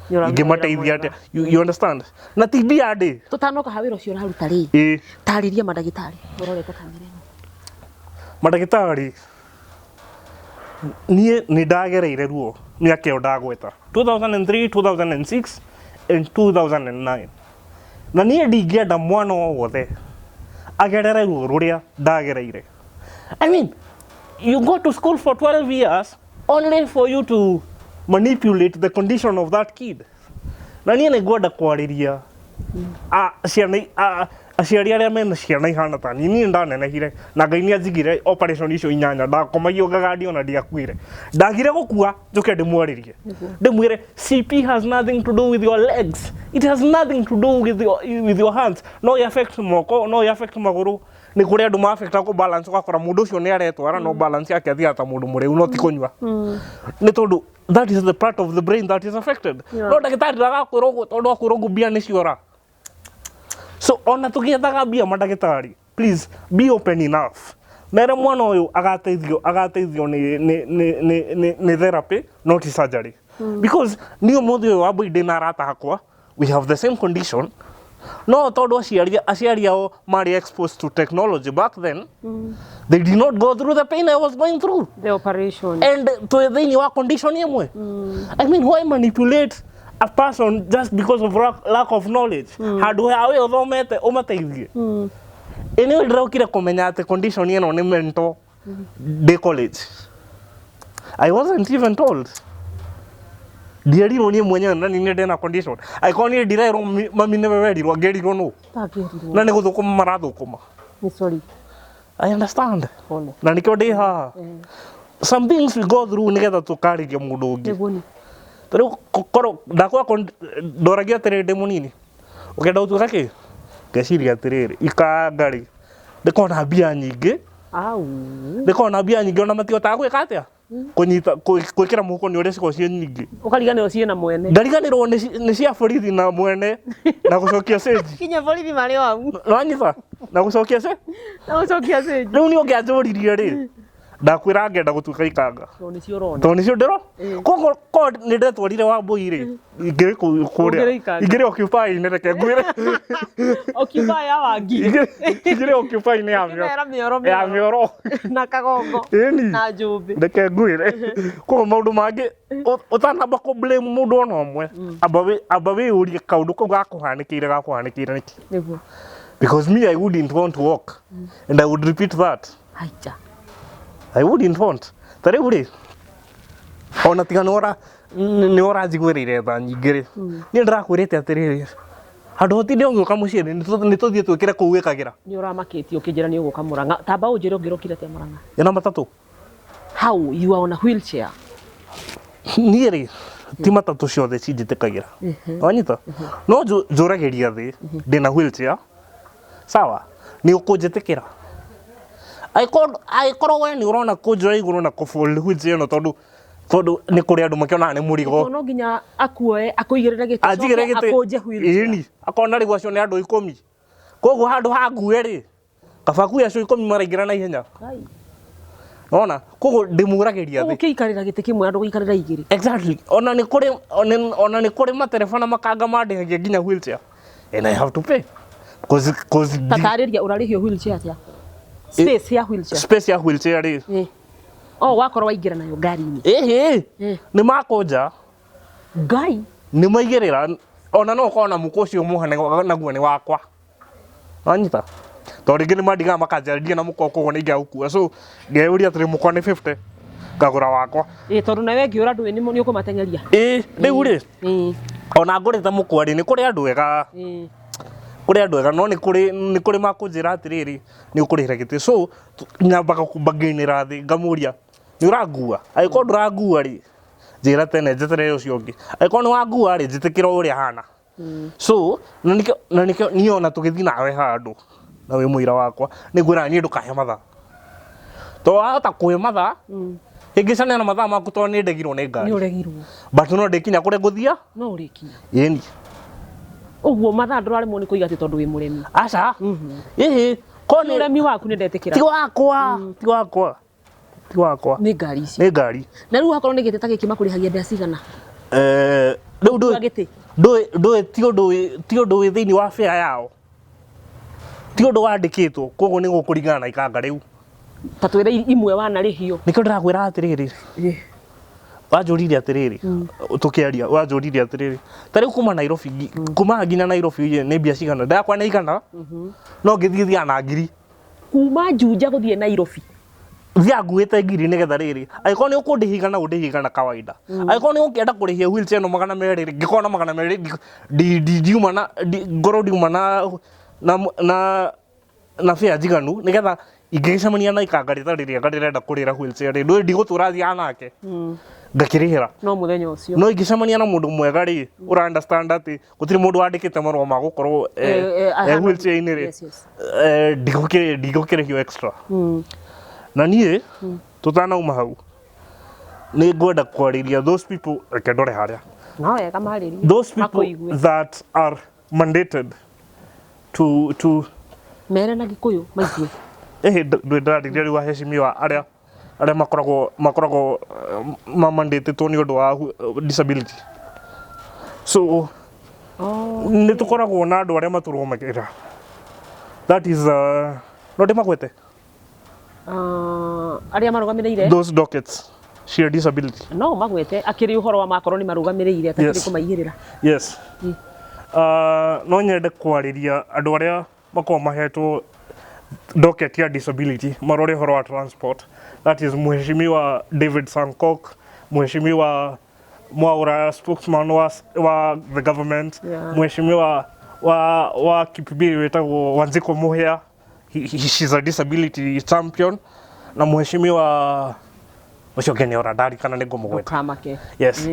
Nĩ ũraruta wĩra ingĩmateithia mwega. atĩa? You understand? Na ti mbia ndĩ. Tũtanoka ha wĩra ũcio ũraruta rĩ, Ĩĩ. tarĩria mandagĩtarĩ ũrorete kamera ĩno. Mandagĩtarĩ, niĩ nĩ ndagereire ruo mĩaka ĩyo ndagweta 2003, 2006 and 2009, na niĩ ndingĩenda mwana o wothe agerere ruo rũrĩa ndagereire. I mean, you go to school for 12 years only for you to manipulate the condition of that kid. Na niĩ nĩ ngwenda kwarĩria ciana aciari arĩa mena ciana ihana ta niĩ. Niĩ ndanenehire na Ngai nĩ anjigire operation icio inyanya ndakomagio ngagandi ona ndiakuire. Ndagire gũkua njũke ndĩmwarĩrie ndĩmwĩre CP has nothing to do with your legs, it has nothing to do with your hands. No ĩ affect moko, no ĩ affect magũrũ. Nĩ kũrĩ andũ ma affect kũ balance, ũgakora mũndũ ũcio nĩ aretwara no balance yake athiaga ta mũndũ mũrĩu, no ti kũnyua, nĩ tondũ that is the part of the brain that is affected. No ndagĩtarĩ ndagakwĩra ũguo tondũ akwĩra ũguo mbia nĩ ciora. So ona tũgĩethaga mbia, mandagĩtarĩ, please be open enough mere mwana ũyũ agateithio nĩ therapy, not surgery, because niĩ ũmũthĩ ũyũ wambui ndĩna arata akwa, we have the same condition, no tondũ aciari ao marĩ exposed to technology back then, they did not go through the pain I was going through. The operation. And twĩ thĩinĩ wa condition ĩmwe. I mean, why manipulate a person just because of lack of knowledge, handũ ha we ũthomete ũmateithie? Ĩ nĩ ndĩrokire kũmenya atĩ condition ĩno nĩ mental ndĩ college. I wasn't even told, ndierirwo niĩ mwenyewe na niĩ ndĩna condition. Angĩkorwo niĩ ndirerwo, mami nĩwe werirwo, angĩrirwo nũ? Ndangĩrirwo. Na nĩ gũthũkũma marathũkũma. Nĩ sorry. I understand. Pole. Na nĩkĩo ndĩ haha. Some things we go through nĩgetha tũkarĩria mũndũ ũngĩ. Nĩguo ni. Ta rĩu korwo ndakwa ndoragia atĩrĩrĩ, ndĩ mũnini, ũkenda gũtuĩka kĩ? Ngeciria atĩrĩrĩ, ikanga rĩ, ndĩkorwo mbia nyingĩ. Au. Ndĩkorwo mbia nyingĩ, ona matihotaga gwĩka atĩa, kũnyita gwĩkĩra mũhuko nĩ ũrĩa cikoragwo ciĩ nyingĩ. Ũkariganĩrwo ciĩna mwene. Ndariganĩrwo nĩ cia borithi na mwene na gũcokia cĩnji. Kinya borithi marĩ o hau. Nĩwanyita? Na gũcokia na gũcokia cĩnji. Rĩu nĩ ũngĩanjũririe rĩ, ndakwĩra ngenda gũtuĩka ikanga. Tondũ nĩcio ũrona. Tondũ nĩcio ndĩro koguo korwo nĩ ndetwarire Wambũi rĩ, ingĩrĩ kũu kũrĩa. Ũngĩrĩ ikanga. Ingĩrĩ occupy-inĩ, reke ngwĩre. Occupy ya Wangi. Ingĩrĩ occupy-inĩ ya mĩoro. Ũkĩmera mĩoro. Ya mĩoro. Na kagongo. Ĩni. Na njũmbĩ. Reke ngwĩre, koguo maũndũ mangĩ ũtanamba kũ blame mũndũ ona ũmwe, amba wĩyũrie kaũndũ kau gakũhanĩkĩire nĩkĩ. Nĩguo. Because me, I wouldn't want to walk, and I would repeat that. Haija. I wouldn't want. Ta rĩu rĩ, ona tiga nĩ ũranjiguĩrĩire tha nyingĩ rĩ, niĩ ndĩrakwĩrĩte atĩrĩrĩ, handũ hotinde ũgĩũka mũciĩ rĩ, nĩ tũthiĩ twĩkĩre kũu wĩkagĩra. Nĩ ũramakĩtie ũkĩnjĩra nĩ ũgũka Mũrang'a. Tamba ũnjĩre ũngĩrokire atĩa Mũrang'a. Ĩna matatũ. How you are on a wheelchair? Niĩ rĩ, ti matatũ ciothe cinjĩtĩkagĩra, wanyita? No njũragĩria thĩ ndĩna wheelchair, sawa, nĩ ũkũnjĩtĩkĩra? Angĩkorwo we nĩ ũrona kũnjoya igũrũ na kũ-fold wheelchair ĩno, tondũ nĩ kũrĩ andũ makĩonaga nĩ mũrigo. Tondũ no nginya akuoe akũigĩrĩre gĩtĩ, Anjigĩre acoke gĩtĩ. akũnje wheelchair. Ĩni, akona rĩu acio nĩ andũ 10, koguo handũ ha ngue rĩ, kaba ngue acio 10 maraingĩra na ihenya. Ai. Nona koguo ndĩmũragĩria thĩ. Ũgũkĩikarĩra gĩtĩ kĩmwe andũ gũikarĩra igĩrĩ. Exactly. Ona nĩ kũrĩ matereba na makanga mandĩhagia nginya wheelchair and I have to pay. Cause Tatarĩria ũrarĩhio wheelchair atĩa? Space ya wheelchair. Space ya wheelchair rĩ. Oh, wakorwo waingĩra nayo ngari-inĩ. Ĩhĩ. Nĩ makũnja. Ngai. Nĩ maigĩrĩra ona no ũkorwo na mũkwa ũcio muohe naguo nĩ wakwa. Wanyita? Tondũ rĩngĩ nĩ mandigaga makanjĩra na mũkwa koguo nĩ ingĩaga gũkua. So ngeyũria atĩrĩ mũkwa nĩ 50 ngagũra wakwa. Ĩ tondũ nawe ĩngĩũra ndũĩ nĩ ũkũmateng'eria. Ĩ rĩu rĩ ona ngũrĩte mũkwa rĩ nĩ kũrĩ andũ ega. Kũrĩ andũ ega no nĩ kũrĩ makũnjĩra atĩrĩrĩ nĩ ũkũrĩhĩra gĩtĩ. So nyambaga kũmbangainĩra thĩ ngamũria nĩ ũrangua? Angĩkorwo ndũrangua rĩ njĩra tene njeterere ũcio ũngĩ. Angĩkorwo nĩ wangua rĩ njĩtĩkĩra o ũrĩa hana. So na nĩkĩo niĩ ona tũgĩthiĩ nawe handũ na wĩ mũira wakwa nĩ ngwĩraga niĩ ndũkahe mathaa. Tondũ wahota kũhe mathaa hĩngĩcania na mathaa maku tondũ nĩ ndegirwo nĩ Nĩ ngari. ũregirwo. But no ndĩkinya kũrĩa ngũthiĩ. No ũrĩkinya. Ĩni. Ũguo mathaa ndũraremwo nĩ kũiga atĩ tondũ wĩ mũremi. Aca. Ĩhĩ. Korwo Nĩ nĩ ũremi waku nĩ ndetĩkĩra. Ti wakwa. Ti wakwa. Ti wakwa. Nĩ ngari ici. Nĩ ngari. Na rĩu wakorwo nĩ gĩtĩ ta gĩkĩ makũrĩhagia mbeca cigana? Rĩu ndũĩ Gũkua gĩtĩ. Ndũĩ ti ũndũ wĩ thĩinĩ wa fare yao. Ti ũndũ wandĩkĩtwo koguo nĩ gũkũringana na ikanga rĩu. Ta twĩre imwe wanarĩhio. Nĩkĩo ndĩrakwĩra atĩrĩrĩ. Wanjũririe atĩrĩrĩ tũkĩaria, wanjũririe atĩrĩrĩ ta rĩu kuma Nairobi kuma nginya Nairobi nĩ mbia cigana? Ndakwa nĩ 100 no ngĩthiĩ thiaga na 1000. Kuma Juja gũthiĩ Nairobi. Thiaga nguĩte 1000 nĩgetha rĩrĩ angĩkorwo nĩ ũkũndĩhia 100 ũndĩhie 100 kawaida. Angĩkorwo nĩ ũkĩenda kũrĩhia wheelchair ĩno 200 rĩ, ngĩkorwo na 200 ndiuma na ngorwo ndiuma na fare njiganu nĩgetha ingĩgĩcemania na ikanga rĩtarĩ rĩega rĩrenda kũrĩra wheelchair rĩ, ndũĩ ndigũtũra thiaga nake ngakĩrĩhĩra. No mũthenya ũcio. No ingĩcemania na mũndũ mwega rĩ ũra understand atĩ gũtirĩ mũndũ wandĩkĩte marũa ma gũkorwo wheelchair-inĩ rĩ, ndigũkĩrĩhio extra. Na niĩ tũtanauma hau nĩ ngwenda kwarĩria those people, reke ndore harĩa. No wega marĩrie. Those people Makũigue. That are mandated to Mere na Gĩkũyũ maigue. Ĩhĩ, ndwĩ ndĩrarĩria rĩu aheshimiwa arĩa makoragwo mamandatĩtwo nĩ ũndũ wa disability, so nĩ tũkoragwo na andũ arĩa matũrũgamagĩrĩra, that is no ndĩmagwete. Arĩa marũgamĩrĩire Those dockets cia disability. No magwete akĩrĩ ũhoro wa makorwo nĩ marũgamĩrĩire atakĩrĩ kũmaigĩrĩra. Yes. No nyende kwarĩria andũ arĩa makoragwo mahetwo docket ya disability marore ũhoro wa transport, that is Mheshimiwa David Sankok, Mheshimiwa Mwaura, spokesman wa the government, Mheshimiwa wa Kipipiri wĩtagwo Wanjikũ Muhia, she's a disability champion, na Mheshimiwa ũcio ũngĩ nĩ ora ndarikana nĩ ngũmũgweta. Ndũkamake. Yes.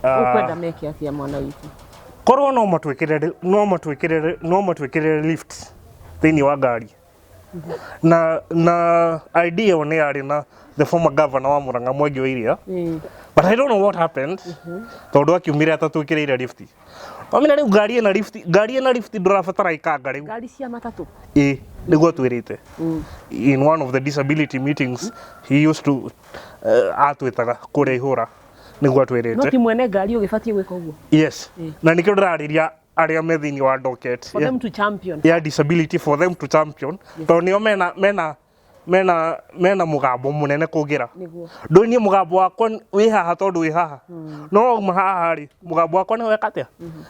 Ũkwenda meke atĩa mwana witũ? Korwo no matwĩkĩrĩre lift thĩinĩ wa ngari na idea ĩyo nĩ yarĩ na the former governor wa Murang'a, Mwangi wa Iria, but I don't know what happened tondũ akiumire atatwĩkĩrĩire lift. Wamenya rĩu ngari ĩna lift ndũrabatara ikanga rĩu. Ngari cia matatũ. Ĩ nĩguo twĩrĩte in one of the disability meetings he used to atwĩtaga kũrĩa ihũra nĩguo No atwĩrĩte. Ti mwene ngari ũgĩbatiĩ gwĩka ũguo. Yes, na nĩkĩo ndĩrarĩria arĩa me thĩinĩ wa docket For them to champion. Ya disability, for them to champion, tondũ nĩo mena mũgambo mũnene kũngĩra. Ndũĩ niĩ mũgambo wakwa wĩ haha tondũ wĩ haha, no wauma haha rĩ mũgambo wakwa nĩ weka atĩa,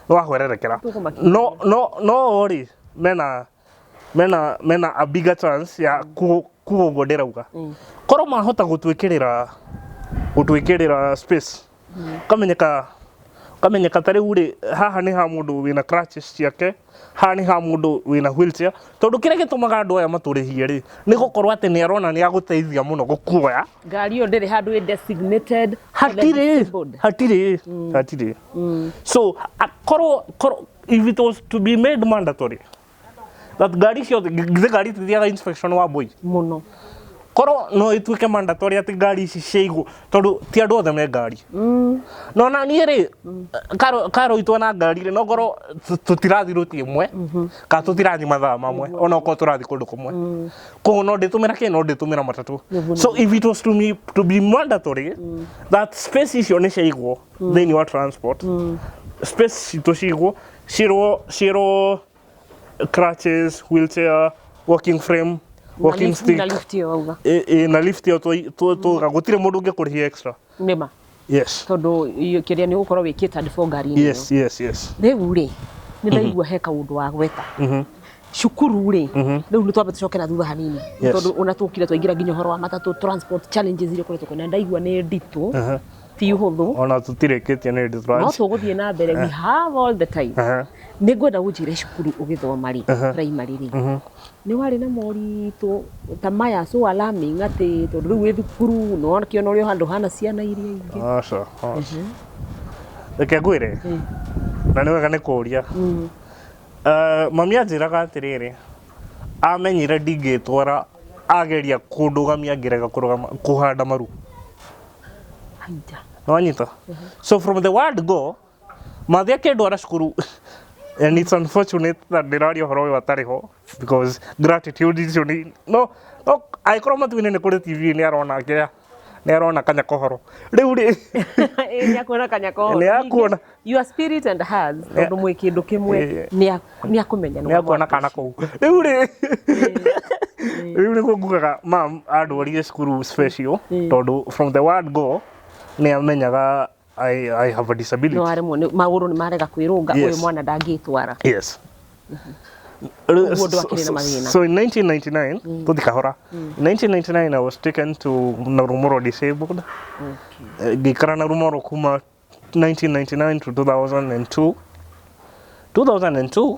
nĩ wahwererekera. Tũkũmakinyĩria. No rĩ mena a bigger chance ya kuga ũguo ndĩrauga. Korwo mahota gũtwĩkĩrĩra space kamenyeka ta rĩu rĩ haha nĩ ha mũndũ wĩna crutches ciake, haha nĩ ha mũndũ wĩna wheelchair, tondũ kĩrĩa gĩtũmaga andũ aya matũrĩhie rĩ nĩ gũkorwo atĩ nĩ arona nĩ agũteithia mũno gũkuoya. Ngari ĩyo ndĩrĩ handũ ĩ designated for the Hatirĩ. disabled. Hatirĩ. So korwo if it was to be made mandatory that ngari ciothe, githĩ ngari itithiaga inspection wa mbui? Mũno. Korwo no ĩtuĩke mandatory atĩ ngari ici ciaigwo, tondũ ti andũ othe me ngari, no na niĩ rĩ karo itũ na ngari rĩ no ngorwo tũtirathiĩ rũti ĩmwe kana tũtirathiĩ mathaa mamwe, ona okorwo tũrathiĩ kũndũ kũmwe, koguo no ndĩtũmĩra kĩ, no ndĩtũmĩra matatũ. So if it was to be mandatory that space icio nĩ ciaigwo thĩinĩ wa transport, space citũ ciigwo, ciĩrwo Crutches, wheelchair, walking frame, walking Na stick. lift ĩyo wauga. Na lift ĩyo tũga gũtirĩ mũndũ ũngĩkũrĩhia extra. Nĩma. Yes. Tondũ kĩrĩa nĩ ũgũkorwo wĩkĩte for ngari-inĩ ĩyo. Yes. Rĩu rĩ, nĩ ndaigua he kaũndũ wagweta, cukuru rĩ. Rĩu nĩ twambe tũcoke na thutha hanini, tondũ ona tũkire twaingĩra nginya ũhoro wa matatũ, transport challenges iria ũkoretwo na ndaigua nĩ nditũ, ti ũhũthũ. Ona tũtirĩkĩtie nĩ hĩndĩ No tũranjia. tũgũthiĩ na mbere, we have all the time. Nĩ ngwenda ũnjĩre, cukuru ũgĩthoma rĩ, primary rĩ, nĩ warĩ na moritũ ta maya so alarming, atĩ tondũ rĩu wĩ thukuru nĩ wakĩona ũrĩa handũ hana ciana iria ingĩ? Aca, aca. Reke ngwĩre, na nĩ wega nĩ kũũria. Mami anjĩraga atĩrĩrĩ, amenyire ndingĩtwara, ageria kũndũgamia ngĩrega kũrũgama kũhanda maru. Haija. Nĩwanyita? So from the word go, mathi akĩndwara cukuru, and it's unfortunate that ndĩraria ũhoro ũyũ atarĩ ho, because gratitude icio nĩ no angĩkorwo matu-inĩ nĩ kũrĩ TV, nĩ arona kĩrĩa, nĩ arona kanya kohoro rĩu rĩ. Ĩ, nĩ akuona kanya kohoro. Nĩ akuona. Your spirit and hers, tondũ mwĩ kĩndũ kĩmwe, nĩ akũmenya. Nĩ akuona kana kũu rĩu rĩ. Rĩu nĩguo ngugaga mam andwarire cukuru special, tondũ from the word go nĩ amenyaga I have a disability. No aremwo nĩ magũrũ, nĩ marega kwĩrũnga. Yes. Ũyũ mwana ndangĩtwara. Yes. Ũguo ndwakĩrĩ na mathĩna. So in 1999, tuthi kahora. In 1999 I was taken to Narumoro Disabled. Ngĩikara Narumoro kuma 1999 to 2002. 2002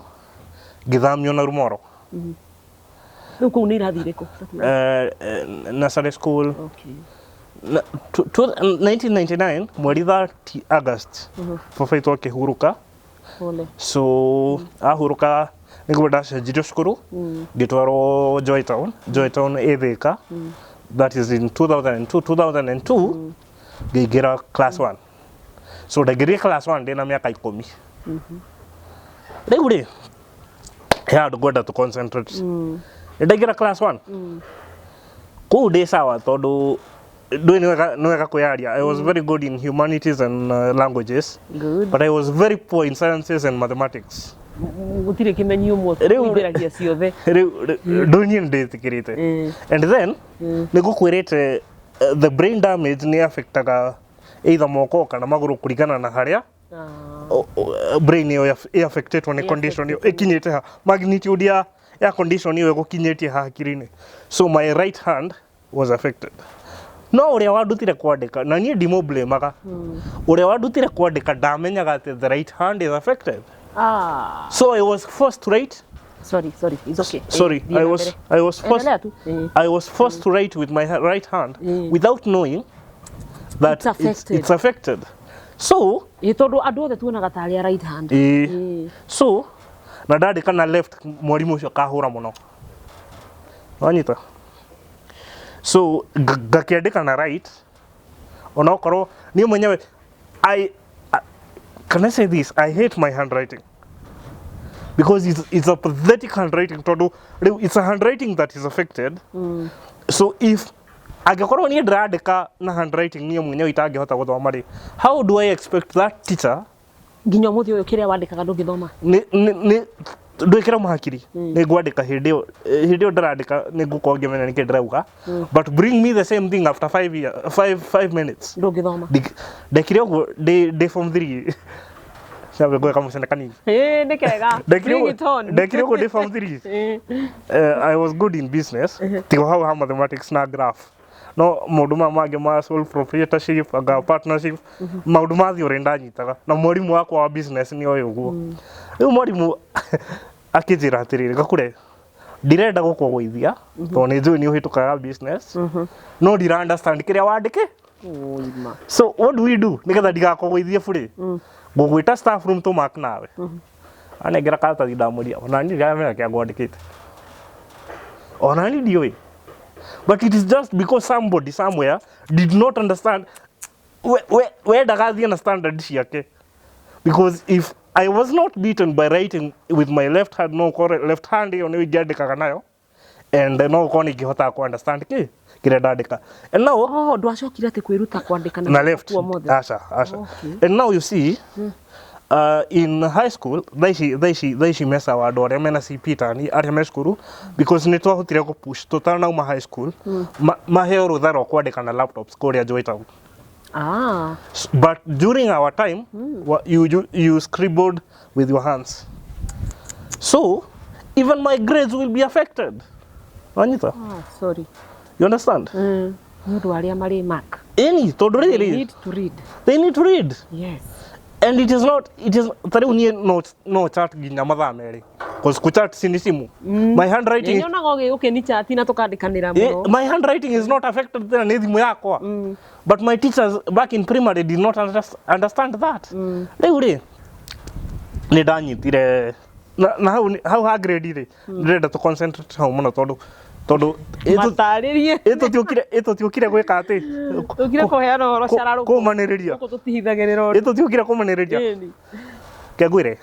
ngĩthamio Narumoro. Rĩu kũu nĩ irathi irĩkũ? Nursery school. 1999 mweri 30 August baba witũ akĩhurũka. Pole. So ahurũka nĩguo ndacenjirio cukuru, ngĩtwarwo Joy Town. Joy Town ĩ Thĩka. That is in 2002. 2002 ngĩingĩra class 1. So ndaingĩrire class 1 ndĩna mĩaka 10. Rĩu rĩ, he handũ ngwenda tũ concentrate. Nĩ ndaingĩra class 1, kũu ndĩ sawa, tondũ ndũĩ nĩ wega kwĩyaria, I was very good in humanities and languages, but I was very poor in sciences and mathematics. Gũtirĩ kĩmenyi ũmwe ũingĩragia ciothe. Rĩu ndũĩ niĩ nĩ ndĩtĩkĩrĩte. And then nĩ ngũkwĩrĩte, the brain damage nĩ affectaga either moko kana magũrũ kũringana na harĩa brain ĩyo ĩ affectetwo nĩ condition ĩyo ĩkinyĩte ha, magnitude ya condition ĩyo ĩgũkinyĩtie ha hakiri-inĩ. So my right hand was affected, no ũrĩa wandutire kwandĩka, na niĩ ndimũblamaga, ũrĩa wandutire kwandĩka ndamenyaga atĩ the right hand is affected. So I was forced to write. Sorry, sorry, it's okay. Sorry. Thiĩ I na was mbere. I was forced Endelea tu. I was forced to write with my right hand without knowing that It's affected. It's affected. So Ĩ, tondũ andũ othe tuonaga tarĩ a right hand. So na ndandĩka na left, mwarimũ ũcio akahũra mũno, wanyita? So ngakĩandĩka na right, onokorwo niĩ mwenyewe I can I say this, I hate my handwriting because it's a pathetic handwriting, tondũ rĩu it's a handwriting that is affected. So if angĩkorwo niĩ ndĩrandĩka na handwriting niĩ mwenyewe itangĩhota gũthoma rĩ, how do I expect that teacher? Nginya ũmũthĩ ũyũ kĩrĩa wandĩkaga ndũngĩthoma? Nĩ ndwĩkĩra mahakiri, nĩ ngwandĩka hĩndĩ ĩyo, hĩndĩ ĩyo ndĩrandĩka nĩ ngũkorwo ngĩmenya nĩkĩ ndĩrauga, but bring me the same thing after 5 year, 5 5 minutes. Ndũngĩthoma. Ndekire ũguo ndĩ form 3. Cabe ngweka mũcene kanini. Ĩ, nĩ kega. Ndekire Bring ũguo it on. Ndekire ũguo ndĩ form 3. I was good in business, tigo hau ha mathematics na graph, no maũndũ maya mangĩ ma sole proprietorship anga partnership, maũndũ ma theory ndanyitaga, na mwarimũ wakwa wa business nĩ oĩ ũguo. Rĩu mwarimũ akĩnjĩra atĩrĩrĩ, "Gakure, ndirenda gũkũgũithia tondũ nĩ njũĩ nĩ ũhĩtũkaga business, no ndira understand kĩrĩa wandĩke." Ũima. "So what do we do nĩgetha ndigakũgũithie burĩ? Ngũgwĩta staff room tũmark nawe." Anengera karatathi, ndamũria, ona niĩ ndiramenya kĩrĩa ngwandĩkĩte, ona niĩ ndiũĩ, but it is just because somebody somewhere did not understand. We wendaga thiĩ na standard ciake, because if I was not beaten by writing with my left hand, no ũkorwo left hand ĩyo nĩyo ingĩandĩkaga nayo and no ũkorwo nĩ ingĩhotaga ku understand kĩ kĩrĩa ndandĩka. And now Oh, ndwacokire atĩ kwĩruta kwandĩka na left. Kuo mothe? Aca, aca. Okay. And now you see, In high school thaa ici mecawa andũ arĩa mena CP tani arĩa me cukuru, because nĩ twahotire gũ push tũtanauma high school, maheo rũtha rwa kwandĩka na laptops kũrĩa Joy Town. But during our time, you scribbled with your hands, so even my grades will be affected. Wanyita? Ah, sorry. You understand? Nĩ ũndũ wa arĩa marĩ mark. Ĩni tondũ They rĩrĩ need to read. They need to read. And it is not, it is ta rĩu niĩ no chat nginya mathaa 2, cause kũchat si ni simu, my handwriting. Nyonaga ũgĩũkĩni chat na tũkandĩkanĩra mũno. My handwriting is not affected tena nĩ thimũ yakwa, but my teachers back in primary did not understand that. Rĩu rĩ, nĩ ndanyitire na hau ha grade rĩ, ndĩrenda tũ concentrate hau mũno tondũ Matarĩrie. Ĩ tũtiũkire gwĩka atĩ Tũkire kũheana ũhoro cararũkũ. Kũmanĩrĩria. Gũkũ tũtihithagĩrĩra Ĩ ũndũ. tũtiũkire kũmanĩrĩria. Ĩni. Kengwĩre,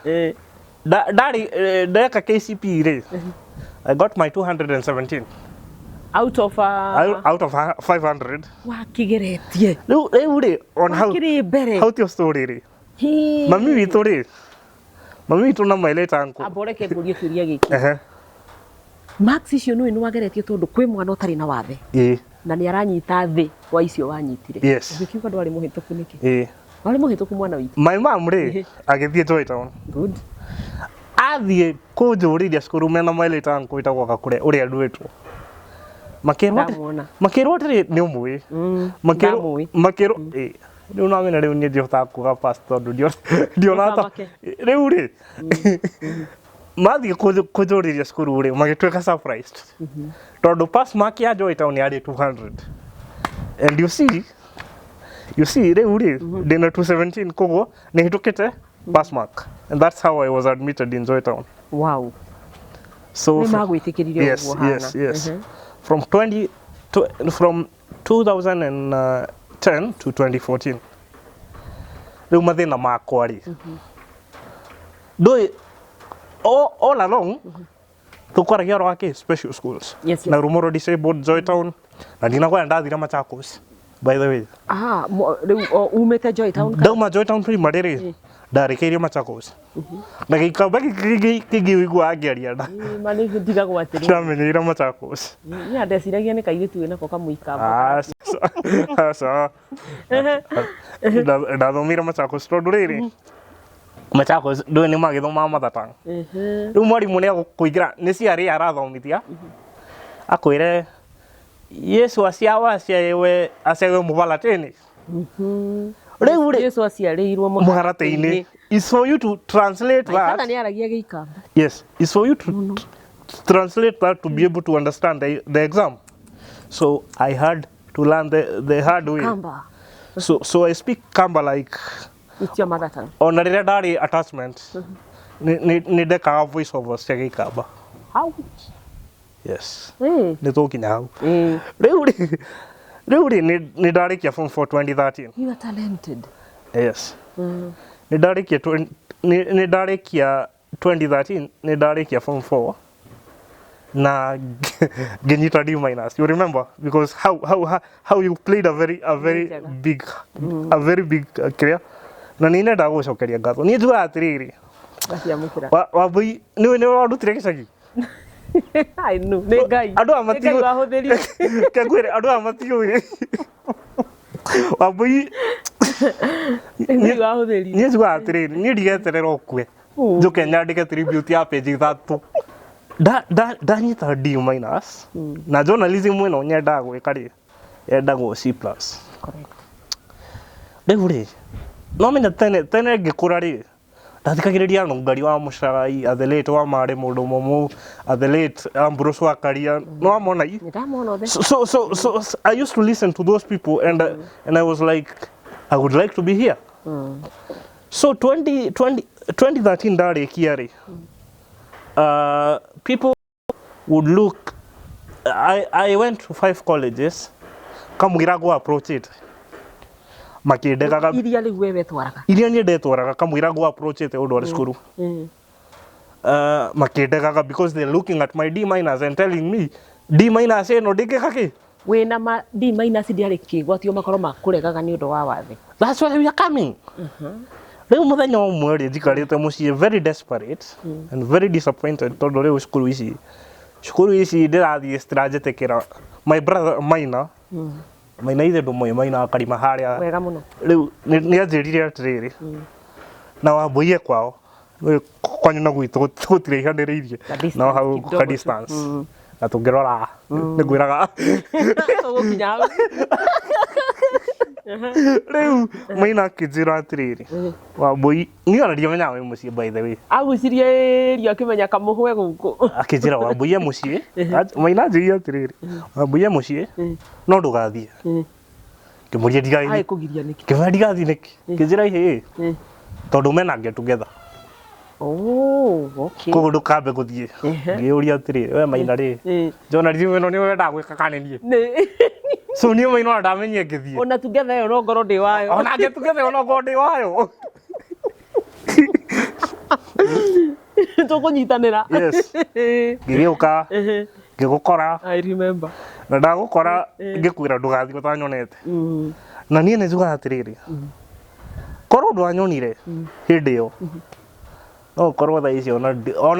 ndarĩ ndeka KCPE rĩ, I got my 217 Out of out of 500. Wakigeretie. Rĩu rĩ, on hau Wakĩrĩ mbere. Hau tio story rĩ. Hii. Mami witũ na my late uncle. Amba ũreke ngũrie kĩũria gĩkĩ. Ehe. Marks icio nĩũĩ nĩ wageretie tondũ kwĩ mwana ũtarĩ na wathe na nĩ aranyita thĩ wa icio wanyitire. Yes. Ũngĩkiuga ndwarĩ mũhĩtũku nĩkĩ? Warĩ mũhĩtũku, mwana witũ. My mom rĩ, agĩthiĩ Joy Town. Good. Athiĩ kũnjũrĩria cukuru mena my late uncle wĩtagwo Gakũre ũrĩa nduĩtwo, makĩrwo Ndamwona. Makĩrwo atĩrĩ, nĩ ũmũĩ? Makĩrwo Ndamũĩ. Makĩrwo rĩu namenya rĩu niĩ ndihotaga kuga pass tondũ ndiona ta Ũkamake. Rĩu rĩ, mathiĩ kũnjũrĩria cukuru rĩ, magĩtuĩka surprised tondũ pass mark ya Joy Town yarĩ 200, and you see rĩu rĩ, ndĩna 217, koguo nĩ hĩtũkĩte pass mark, and that's how I was admitted in Joy Town. So Nĩ magwĩtĩkĩrire Yes. ũguo hana. Yes. From 20 to, from 2010 to 2014, rĩu mathĩna makwa rĩ, ndũĩ all along tũkwaragia ũhoro wa kĩ special schools na Rumoro Disabled, Joy Town, na ndinakwenda ndathire Machakos, by the way. Ah, rĩu o umĩte Joy Town? Ndauma Joy Town Primary rĩ, ndarĩkĩirie Machakos na gĩikamba gĩkĩ kĩngĩ ũiguaga ngĩaria Ma nĩ ndigagwo atĩrĩ. Ndamenyeire Machakos. Niĩ ndeciragia nĩ kairĩtu wĩnako kamũikamba. Aca, ndathomeire Machakos tondũ rĩrĩ, Machakos ndũĩ nĩ magĩthomaga mathatang. Rĩu mwarimũ nĩ agũkũingĩra nĩ ciarĩ arathomithia akwĩre Yesu aciawa aciaiwe mũbaratĩni rĩu rĩ. Yesu aciarĩirwo mũharatĩ-inĩ is for you to translate that. That. Nĩ aragia gĩikamba. Yes, it's for you to translate that to be able to understand the exam. So I had to learn the hard way. Kamba. So I speak Kamba like It's your mother tongue. Ona rĩrĩa ndarĩ attachment nĩ ndekaga voice over cia gĩikamba. How? Yes. Nĩ tũkinya hau. Rĩu rĩ nĩ ndarĩkia form 4 2013. You are talented. Yes. Nĩ ndarĩkia nĩ ndarĩkia 2013, nĩ ndarĩkia form 4 na ngĩnyita D minus. You remember, because how you played a very Njega. big a very big career, na nĩ nyendaga gũcokeria ngatho. Niĩ njugaga atĩrĩrĩ, Ngaciamũkĩra. Wambui nĩwe warutire gĩcagi. I know. Nĩ Ngai. Andũ aya Nĩ Ngai wahũthĩrire. Kengwĩre, andũ aya matiũĩ Wambui. Nĩ Ngai wahũthĩrire. Niĩ njugaga atĩrĩrĩ, niĩ ndigeterera ũkue njũke nyandĩke tribute ya page 3. Ndanyita D minus na journalism ĩno nyendaga gwĩka rĩ, yendagwo C plus. Correct. Rĩu rĩ, no menya tene tene ngĩkũra rĩ, ndathikagĩrĩria Nũngari wa Mũcarai, the late wa Marĩ mũndũ mũmũ, the late Ambrose wa Karia, no wamona i Nĩ ndamona othe. So I used to listen to those people and I was like, I would like to be here. So 20, 20, 2013 ndarĩkia rĩ, people would look, I went to five colleges kamũira go approach it, makĩndegaga. Iria rĩu we wetwaraga. Iria niĩ ndetwaraga kamũira go approach it ũndũ arĩ cukuru, makĩndegaga because they're looking at my D minus and telling me D minus ĩno ndĩngĩka kĩ. Wĩna ma D minus ndiarĩ kĩgwatio makorwo makũregaga nĩ ũndũ wa wathe. That's why we are coming. Rĩu mũthenya ũmwe rĩ, njikarĩte mũciĩ very desperate and very disappointed, tondũ rĩu cukuru ici ndĩrathiĩ citiranjĩtĩkĩra. My brother Maina, Maina ithe ndũmũĩ, Maina akarima harĩa. Wega mũno. Rĩu nĩ anjĩrire atĩrĩrĩ, na wambũiye kwao. Rĩu kwanyu na gwitũ gũtiraihanĩrĩirie. Ka distance No hau kidogo ka tu. distance, na tũngĩrora nĩ ngwĩraga. Tũgũkinya hau. Rĩu Maina akĩnjĩra atĩrĩrĩ, Wambũi, niĩ ona ndiamenyaga wĩ mũciĩ, by the way. Agucirie irio akĩmenya kamũhwe gũkũ. Akĩnjĩra Wambũi e mũciĩ. Maina anjĩrire atĩrĩrĩ, Wambũi e mũciĩ, no ndũgathiĩ. Ngĩmũria ndigathiĩ. Agĩ kũgiria nĩkĩ? Ngĩmwĩra ndigathiĩ nĩkĩ? Ngĩnjĩra ihĩ, tondũ mena get together. Oh, okay. Koguo ndũkambe gũthiĩ. Ngĩũria atĩrĩrĩ, we Maina rĩ, journalism ĩno nĩwe wendaga gwĩka kana nĩ niĩ? Nĩ. So niĩ Maina ona ndamenyire ngĩthiĩ. Ona together ĩyo no ngorwo ndĩ wayo. Ona get together ona ngorwo ndĩ wayo. Tũkũnyitanĩra. Yes. Ngĩgĩũka, ngĩgũkora. I remember. Na ndagũkora ngĩkwĩra ndũgathiĩ ũtanyonete. Na niĩ nĩ njugaga atĩrĩrĩ, korwo ndwanyonire hĩndĩ ĩyo, no ũkorwo thaa ici ona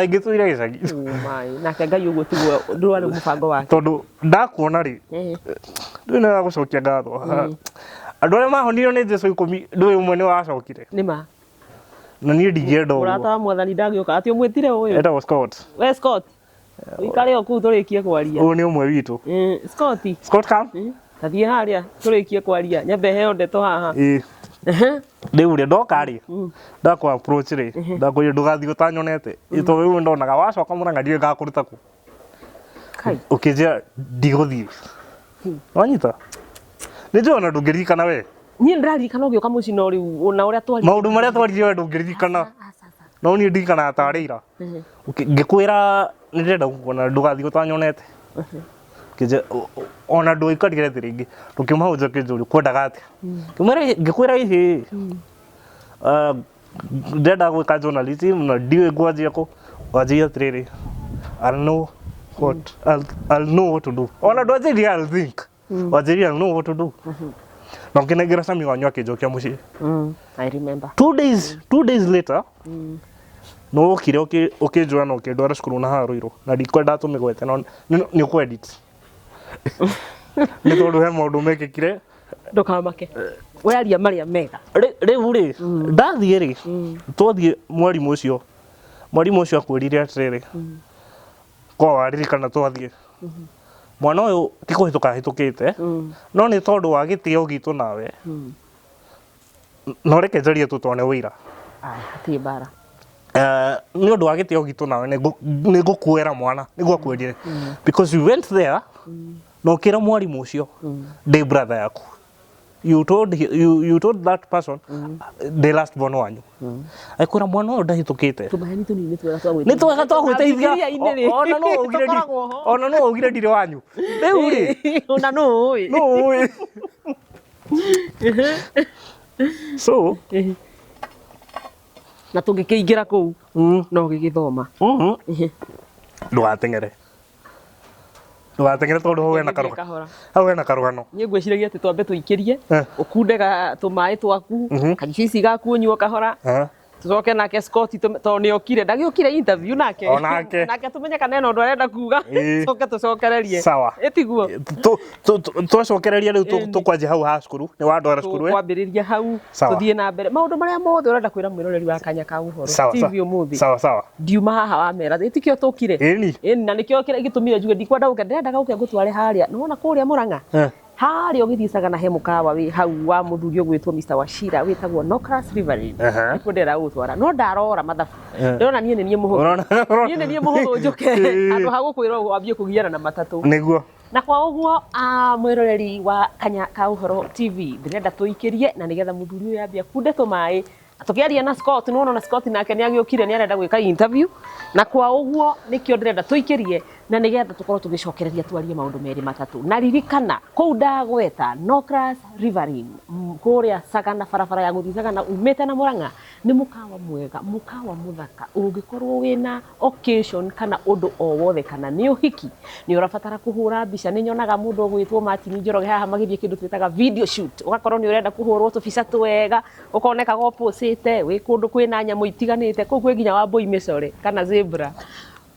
ingĩtũire gĩcagi. Oh my. Nake Ngai ũguo tiguo ndwarĩ mũbango wake. Tondũ ndakuona rĩ, ndũĩ nĩ wa gũcokia ngatho. Andũ arĩa mahonirio nĩ Jesu 10, ndũĩ ũmwe nĩ wacokire. Nĩ ma. Na niĩ ndingĩenda Mũrata ũguo. wa mwathani ndagĩũka atĩ ũmwĩtire ũyũ. Etagwo Scott. We Scott. Ũikare o kũu tũrĩkie kwaria. Ũyũ nĩ ũmwe witũ. Scott. Scott, come. Tathiĩ harĩa tũrĩkie kwaria. Nyambe heo ndeto haha. Ĩĩ. Rĩu rĩ, ndoka rĩ, ndakũ approach rĩ, ndakwĩrire ndũgathiĩ ũtanyonete, tondũ rĩu ndonaga wacoka Mũrang'a ndiũĩ ngakũruta kũ. Kai. Ũkĩnjĩra ndigũthiĩ. Wanyita nĩ njũĩ ona ndũngĩririkana we. Niĩ ndĩraririkana ũgĩũka mũciĩ, no rĩu ona ũrĩa twari. Maũndũ marĩa twaririe we ndũngĩririkana, no niĩ ndirikanaga tarĩ ira. Ngĩkwĩra nĩ ndĩrenda gũkuona, ndũgathiĩ ũtanyonete. Ngĩnjĩra ona ndũikarire thĩ rĩngĩ, ndũkiuma hau nja ũkĩnjũria kwendaga atĩa. Ngĩkwĩra ihĩ, ndĩrenda gwĩka journalism na ndiũĩ ngwanjia kũ. Wanjĩire atĩrĩrĩ, I'll know what to do. Ona ndwanjĩrire I'll think, wanjĩrire I'll know what to do, na ũkĩnengera cami wanyu akĩnjokia mũciĩ. I remember. 2 days later nĩ wokire ũkĩnjoya na ũkĩndwara cukuru na haha Ruiru, na ndikwenda tũmĩgwete, no nĩ ũkwedit nĩ tondũ he maũndũ mekĩkire. Ndũkamake. We aria marĩa mega. Rĩu rĩ, ndathiĩ rĩ, twathiĩ, mwarimũ ũcio akwĩrire atĩrĩrĩ, kwa waririkana twathiĩ, mwana ũyũ ti kũhĩtũka ahĩtũkĩte, no nĩ tondũ wa gĩtĩo gitũ nawe, no reke njarie tu tone wĩira. Aya, hatirĩ mbara. Nĩ ũndũ wa gĩtĩo gitũ nawe, nĩ ngũkuoera mwana, nĩguo akwĩrire, because you went there na ũkĩra mwarimũ ũcio ndĩ brother yaku. You told that person the last born wanyu, akwĩra mwana ũyũ ndahĩtũkĩte. Tũmaheni tũnini nĩ twega twa Nĩ twega twa gwĩteithia. Bibilia-inĩ rĩ, Ona no augire tũkoragwo ho. Ona no augire ndirĩ wanyu rĩu rĩ. Ona no ũĩ. No ũĩ. So Na tũngĩkĩingĩra kũu no gĩgĩthoma. Ndũgateng'ere, ndũgateng'ere, tondũ hau hena karũgano. Kahora. Hau hena karũgano. Niĩ ngwĩciragia atĩ twambe tũikĩrie, ũkunde tũmaĩ twaku, kajuici gaku ũnyue kahora, tucoke nake Scott, tondũ nĩ okire, ndagĩũkire interview nake. O nake. Nake tũmenye kana ena ũndũ arenda kuga. Coke tũcokererie. Sawa. Ĩtiguo? Twacokereria rĩu, tũkwanjia hau ha cukuru, nĩ wandwara cukuru, eh? Tũkwambĩrĩria hau. Sawa. Tũthiĩ na mbere maũndũ marĩa mothe ũrenda kwĩra mwĩroreri wa Kanya ka Ũhoro Sawa, TV sawa. ũmũthĩ. Sawa sawa. Ndiuma haha wamera ĩtikĩo tũkire. Ĩni. Ĩni, na nĩkĩo kĩrĩa gĩtũmire njuge ndikwenda gũke, ndĩrendaga gũke ngũtware harĩa nĩwona kũrĩa Mũrang'a, harĩa ũgĩthiĩ Sagana, he mũkawa wĩ hau wa mũthuri ũgwĩtwo Mr. Wachira wĩtagwo Nocras Riverine. Nĩkuo ndĩrenda gũgũtwara, no ndarora mathabu, ndĩrona niĩ nĩ niĩ mũhũthũ. Niĩ nĩ niĩ mũhũthũ njũke handũ ha gũkwĩra ũguo wambie kũgiana na matatũ. Nĩguo. Na kwa ũguo, mwĩroreri wa Kanya ka Ũhoro TV, ndĩrenda tũikĩrie na nĩgetha mũthuri ũyũ ambie akunde tũmaĩ tũkĩaria na Scott. Nĩwona ona Scott nake nĩ agĩũkire, nĩ arenda gwĩka interview, na kwa ũguo nĩkĩo ndĩrenda tũikĩrie. Na nĩgetha tũkorwo tũgĩcokereria twarie maũndũ merĩ matatũ. Na ririkana kũu ndagweta Nocras Riverine kũrĩa Sagana, barabara ya gũthiĩ Sagana umĩte na Murang'a, nĩ mũkawa mwega, mũkawa mũthaka. Ũngĩkorwo wĩna occasion kana ũndũ o wothe, kana nĩ ũhiki, nĩ ũrabatara kũhũra mbica. Nĩ nyonaga mũndũ ũgwĩtwo Martin Njoroge haha magĩthiĩ kĩndũ twĩtaga video shoot, ũgakorwo nĩ ũrenda kũhũrwo tũbica twega, ũkonekaga ũpũcĩte wĩ kũndũ kwĩna nyamũ itiganĩte. Kũu kwĩ nginya wambũi mĩcore kana zebra.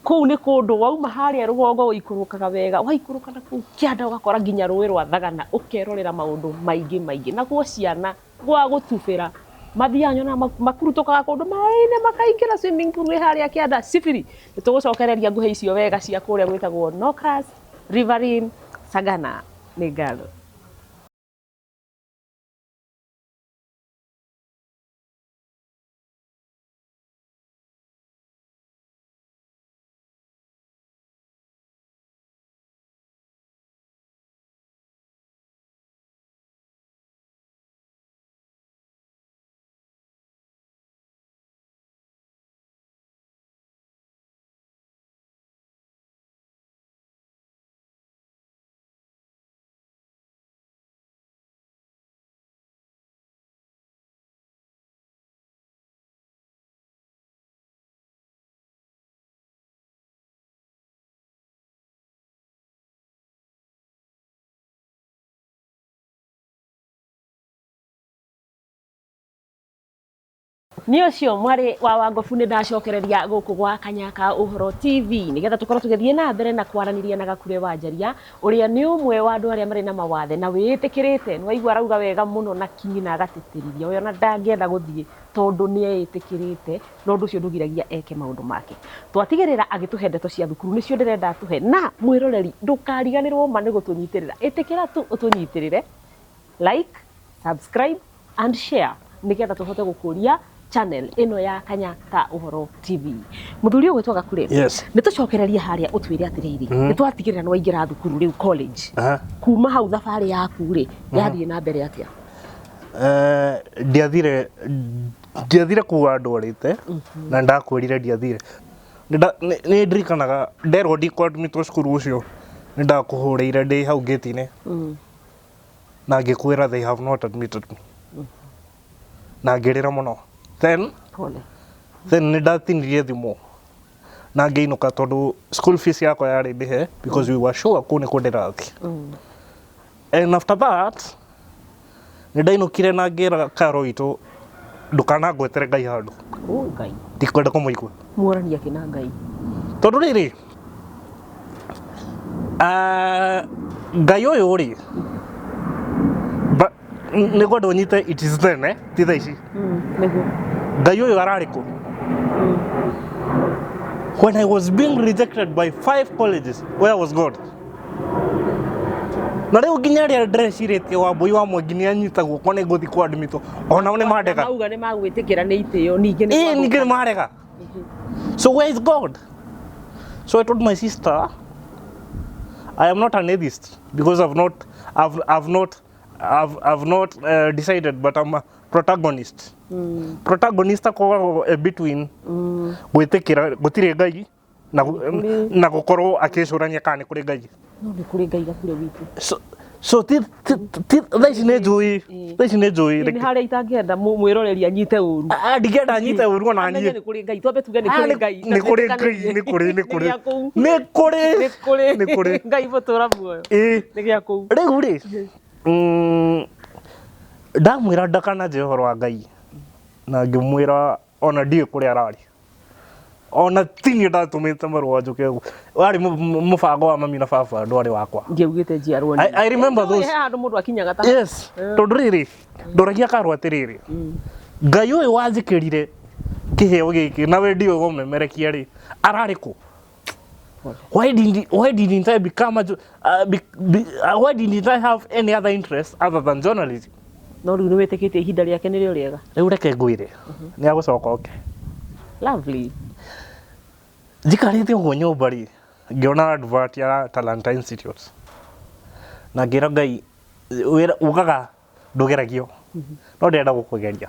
Kũu nĩ kũndũ wauma harĩa rũgongo ũikũrũkaga wega, waikũrũka na kũu kĩanda ũgakora nginya rũĩ rwa Thagana, ũkerorera maũndũ maingĩ maingĩ. Nakuo ciana gwa gũtubĩra mathiaga nyonaga makurutũkaga kũndũ maĩ-inĩ makaingĩra swimming pool ĩ harĩa kĩanda cibiri. Nĩ tũgũcokereria ngũhe icio wega cia kũrĩa gwĩtagwo Nocras Riverine Sagana. Nĩ ngatho. Nĩ ũcio mwarĩ wa Wangobu, nĩ ndacokereria gũkũ gwa Kanyaka Ũhoro TV nĩgetha tũkorwo tũgĩthiĩ na mbere na kwaranĩria na Gakure wa Njaria, ũrĩa nĩ ũmwe wa andũ arĩa marĩ na mawathe na wĩĩtĩkĩrĩte. Nĩ waigua arauga wega mũno na kinyi na agatĩtĩrithia, we ona ndangĩenda gũthiĩ tondũ nĩ eĩtĩkĩrĩte, na ũndũ ũcio ndũgiragia eke maũndũ make. Twatigĩrĩra agĩtũhe ndeto cia thukuru, nĩcio ndĩrenda atũhe. Na mwĩroreri, ndũkariganĩrwo ma nĩ gũtũnyitĩrĩra, ĩtĩkĩra tu ũtũnyitĩrĩre, like, subscribe and share, nĩgetha tũhote gũkũria channel ĩno ya Kanya ka Ũhoro TV. Mũthuri ũyũ gwĩtwo Gakure, Yes. nĩ tũcokererie harĩa ũtwĩre atĩrĩrĩ, nĩ twatigĩrĩra nĩ waingĩra thukuru rĩu college. Kuma hau thabarĩ yaku rĩ yathiĩ na mbere atĩa? Ndiathire kũu andwarĩte na ndakwĩrire ndiathire. Nĩ ndirikanaga nderwo ndikwadmitwo cukuru ũcio, nĩ ndakũhũrĩire ndĩ hau gate-inĩ na ngĩkwĩra they have not admitted me, na ngĩrĩra mũno. Then Pole. Then nĩ ndatinirie thimũ na ngĩinũka tondũ school fees yakwa yarĩ ndĩhe, because we were sure kũu nĩkuo ndĩrathiĩ. And after that nĩ ndainũkire na ngĩra Karo witũ, ndũkanangwetere Ngai handũ. Oh, Ngai. Ndikwenda kũmũigua. Muorania kĩ na Ngai? Tondũ rĩrĩ, Ngai ũyũ rĩ, nĩ ngwenda ũnyite, it is then, eh? Ti thaa ici. Nĩguo. Ngai ũyũ ararĩ kũ when I was being rejected by five colleges? Where was God? Na rĩu nginya arĩa ndĩrecirĩtie Wambũi wa Mwangi nĩ anyita guoko nĩ ngũthiĩ kwadmitwo, onao nĩ mandega. Mauga nĩ magwĩtĩkĩra nĩ itĩo ningĩ nĩ Ĩĩ, ningĩ nĩ marega. So where is God? So I told my sister, I am not an atheist because I've not decided, but I'm a protagonist. Protagonist akoragwo between gwĩtĩkĩra gũtirĩ Ngai na gũkorwo akĩcũrania kana nĩ kũrĩ Ngai. No nĩ kũrĩ Ngai, Gakure witũ. So ti thaa ici nĩ njũĩ, thaa ici nĩ njũĩ. Nĩ harĩa itangĩenda mwĩroreri anyite ũru. Ah, ndingĩenda anyite ũru ona Amenye niĩ. nĩ kũrĩ Ngai, twambe tuge nĩ Ah, kũrĩ Ngai. Nĩ kũrĩ Ngai, nĩ kũrĩ, nĩ kũrĩ. Nĩ gĩa kũu. Nĩ kũrĩ. Nĩ kũrĩ. Nĩ kũrĩ. Ngai mũtũra muoyo. Ĩĩ. Nĩ gĩa kũu. Rĩu rĩ, ndamwĩra ndakananjĩre ũhoro wa Ngai, na ngĩmwĩra ona ndiũĩ kũrĩa ararĩ, ona ti niĩ ndatũmĩte marũa njũke warĩ mũbango wa mami na baba, ndwarĩ wakwa. Ndiaugĩte njiarwo. I remember those He handũ mũndũ akinyaga ta Yes, tondũ rĩrĩ, ndoragia Karwo atĩrĩrĩ, Ngai ũyũ wanjĩkĩrire kĩheo gĩkĩ na wendi ũyũ wa ũmemerekia rĩ, ararĩ kũ? Why didn't I become a, jo- be, be, why didn't I have any other interest other than journalism? No rĩu nĩ wĩtĩkĩtie ihinda rĩake nĩrĩo rĩega. Rĩu reke ngwĩre, nĩ agũcoka oke. Lovely. Njikarĩte ũguo nyũmba rĩ, ngĩona advert ya Talanta Institute na ngĩra Ngai, wĩra ugaga ndũgeragio, no ndĩrenda gũkũgeria.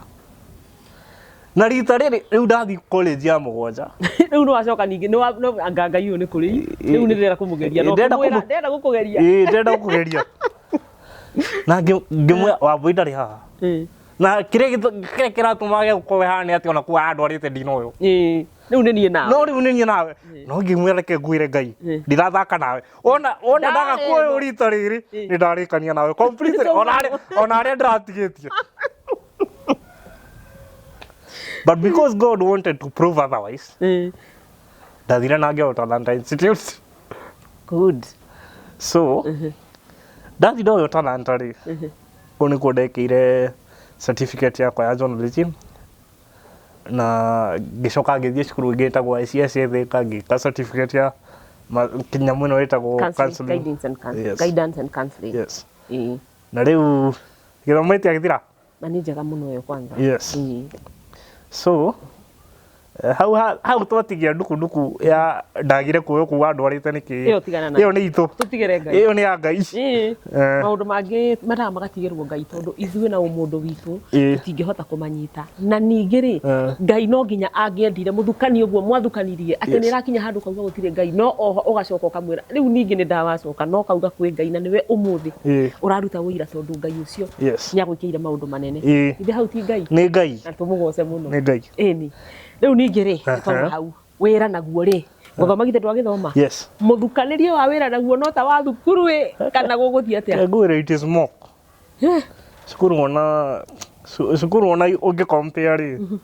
Na rita rĩrĩ rĩu ndathiĩ college ya mũgwanja. Rĩu nĩ wacoka ningĩ nĩ wa no anga Ngai ũyũ nĩ kũrĩ rĩu nĩ ndĩrenda kũmũgeria no Ndĩrenda kũmwĩra ndĩrenda gũkũgeria. Ĩĩ, ndĩrenda gũkũgeria. Na ngĩmwĩra Wambũi ndarĩ haha. Na kĩrĩa kĩrĩa kĩratũma age gũkorwo haha nĩ atĩ ona kuo andwarĩte ndinoyo. Ĩĩ, rĩu nĩ niĩ nawe. No rĩu nĩ niĩ nawe. No ngĩmwĩra reke ngwĩre Ngai, ndirathaka nawe. Wona wona ndaga kuoywo rita rĩrĩ, nĩ ndarĩkania nawe completely ona harĩa ona harĩa ndĩratigĩtie. But because God wanted to prove otherwise, ndathire na ngĩoywo Talanta Institute. Good. So, ndathi ndoywo Talanta rĩ, kũu nĩkuo ndekĩire certificate yakwa ya journalism na ngĩcoka ngĩthiĩ cukuru ĩngĩ ĩtagwo ICS Thika ngĩka certificate ya kĩnyamũ ĩno ĩtagwo Counseling, counseling. guidance and counseling. Yes. Guidance and counseling. Yes. Ĩĩ. Na rĩu gĩthomo gĩtiagĩthira. Na nĩ njega mũno ĩyo kwanza. Yes. Ĩĩ. So hau hau twatigia ndukunduku ya ndagire kuoywo kuu wandwarĩte nĩkĩ. Ĩyo tigana nayo. Ĩyo nĩ itũ. Tũtigĩre Ngai. Ĩyo nĩ ya Ngai. Ĩĩ. Maũndũ mangĩ mendaga magatigĩrwo Ngai tondũ ithuĩ na ũmũndũ witũ tũtingĩhota kũmanyita. Na ningĩ rĩ, Ngai no nginya angĩendire mũthukani ũguo mwathukanirie atĩ nĩ ĩrakinya handũ ũkauga gũtirĩ Ngai no oho ũgacoka ũkamwĩra rĩu ningĩ nĩ ndawacoka no ũkauga kwĩ Ngai na nĩwe ũmũthĩ ũraruta ũira tondũ Ngai ũcio nĩ agwĩkĩire maũndũ manene. Ithe hau ti Ngai? Nĩ Ngai. Na tũmũgoce mũno. Nĩ Ngai. Ĩni. Rĩu ningĩ rĩ, twauma hau wĩra naguo rĩ, gũthoma githĩ ndwagĩthoma? Yes. Mũthukanĩrie wa wĩra naguo no ta wa thukuru ĩ kana gũgũthiĩ atĩa? Ngwĩre it is more. Cukuru ona cukuru ona ũngĩ compare rĩ,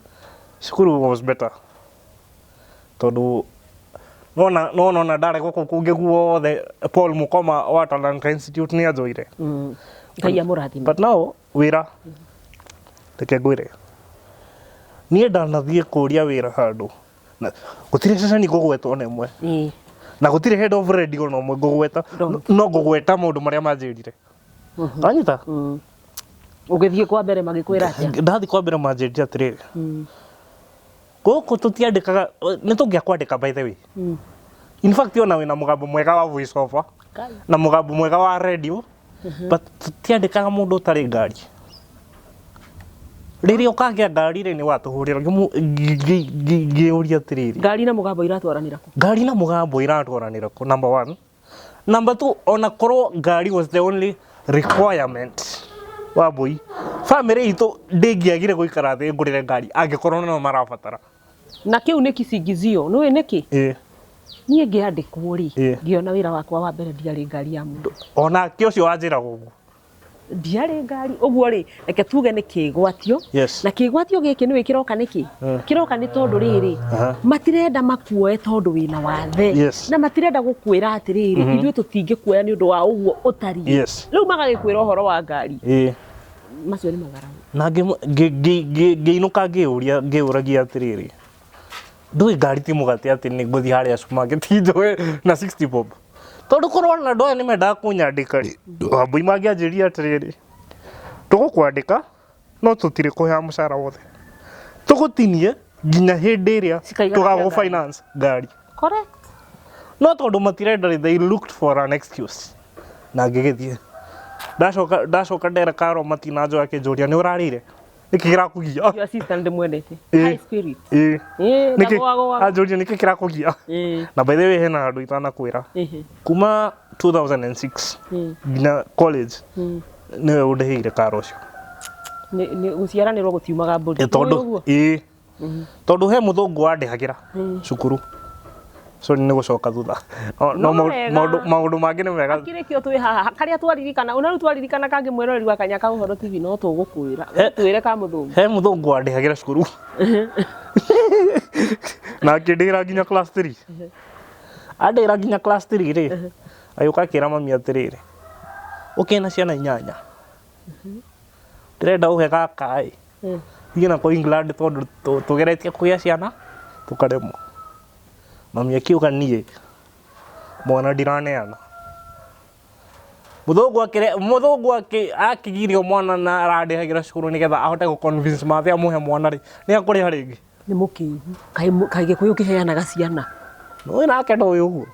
cukuru was better. Tondũ nona nona ona ndaregwo kũu kũngĩ guothe Paul Mukoma wa Talanta Institute nĩ anjoire. Ngai amũrathime. But now wĩra reke ngwĩre niĩ ndanathiĩ kũria wĩra handũ na gũtirĩ ceceni ngũgweta ona ĩmwe na gũtirĩ head of radio ona ũmwe ngũgweta no ngũgweta maũndũ marĩa manjĩrire. Wanyita? Ũgĩthiĩ kwa mbere magĩkwĩra atĩa? Ndathiĩ kwa mbere manjĩrire atĩrĩrĩ, gũkũ tũtiandĩkaga nĩ tũngĩakwandĩka by the way. In fact ona wĩna mũgambo mwega wa voice over na mũgambo mwega wa radio but tũtiandĩkaga mũndũ ũtarĩ ngari. Rĩrĩa ũkagĩa ngari rĩ nĩ watũhũrĩra ngĩũria atĩrĩrĩ. Ngari na mũgambo iratwaranĩra kũ? Ngari na mũgambo iratwaranĩra kũ? Number one. Number two, ona korwo ngari was the only requirement Wambui, family itũ ndĩngĩagire gũikara thĩ ngũrĩre ngari angĩkorwo no marabatara. Na kĩu nĩ kicingizio, nĩũĩ nĩkĩ? Ĩĩ. Niĩ ngĩandĩkwo rĩ, Ĩĩ. ngĩona wĩra wakwa wa mbere ndiarĩ ngari ya mũndũ. Onake ũcio wanjĩraga ũguo. Ndiarĩ ngari, ũguo rĩ, reke tuge nĩ kĩgwatio. Yes. Na kĩgwatio gĩkĩ nĩũĩ kĩroka nĩkĩ? Kĩroka nĩ tondũ rĩrĩ, Aha. matirenda makuoe tondũ wĩna wathe. Yes. Na matirenda gũkwĩra atĩrĩrĩ, ithuĩ tũtingĩkuoya nĩ ũndũ wa ũguo ũtariĩ. Yes. Rĩu magagĩkwĩra ũhoro wa ngari. Ĩĩ. Macio nĩ magarau. Na ngĩinũka ngĩũria ngĩũragia atĩrĩrĩ, ndũĩ ngari ti mũgate atĩ nĩ ngũthiĩ harĩa supermarket njoe na 60 bob. Tondũ korwo ona andũ aya nĩ mendaga kũnyandĩka rĩ, Wambui mangĩanjĩrire atĩrĩrĩ, tũgũkwandĩka no tũtirĩkũheaga mũcara wothe. Tũgũtinie nginya hĩndĩ ĩrĩa Cikaigana cia tũgagũ ngari. finance ngari. Correct. No tondũ matirenda rĩ, they looked for an excuse. Na ngĩgĩthiĩ. Ndacoka ndacoka ndera Karo matinanjoya akĩnjũria nĩ ũrarĩire? Nĩkĩ kĩrakũgia? Your sister ndĩmwendete. Ĩĩ. High spirit. Ĩĩ. Ĩĩ, Nĩkĩ ndagũagũaga. anjũria nĩkĩ kĩrakũgia? Ĩĩ. Na by the way hena handũ itanakwĩra. Ĩhĩ. Kuma 2006 nginya college nĩwe ũndĩhĩire karo ũcio. Nĩ gũciaranĩrwo gũtiumaga mbũri. Ĩ, tondũ Nĩũĩ ũguo? ĩĩ tondũ he mũthũngũ wandĩhagĩra cukuru sorry nĩ gũcoka thutha no, no No maũndũ wega. maũndũ maũndũ mangĩ nĩ mega Akĩrĩ kĩo twĩ haha karĩa twaririkana ona rĩu twaririkana kangĩ mwĩroreri wa Kanya ka Ũhoro TV no tũgũkwĩra twĩre ka mũthũngũ he mũthũngũ wandĩhagĩra cukuru na akĩndĩhĩra nginya class 3 andĩhĩra nginya class 3 rĩ agĩũka akĩra mami atĩrĩrĩ ũkĩna ciana inyanya ndĩrenda ũhe gaka ĩ thiĩ nako England tondũ tũgeretie kũgĩa ciana tũkaremwo. Mami akiuga niĩ mwana ndiraneana. Mũthũngũ akĩre mũthũngũ akĩgirio mwana na arandĩhagĩra cukuru nĩgetha ahote gũ convince mathe amũhe mwana rĩ, nĩ akũrĩha rĩngĩ? Nĩ mũkĩgu. Kaĩ kaĩ gĩkũyũ kĩheanaga ciana? Nĩũĩ nake ndoĩ ũguo.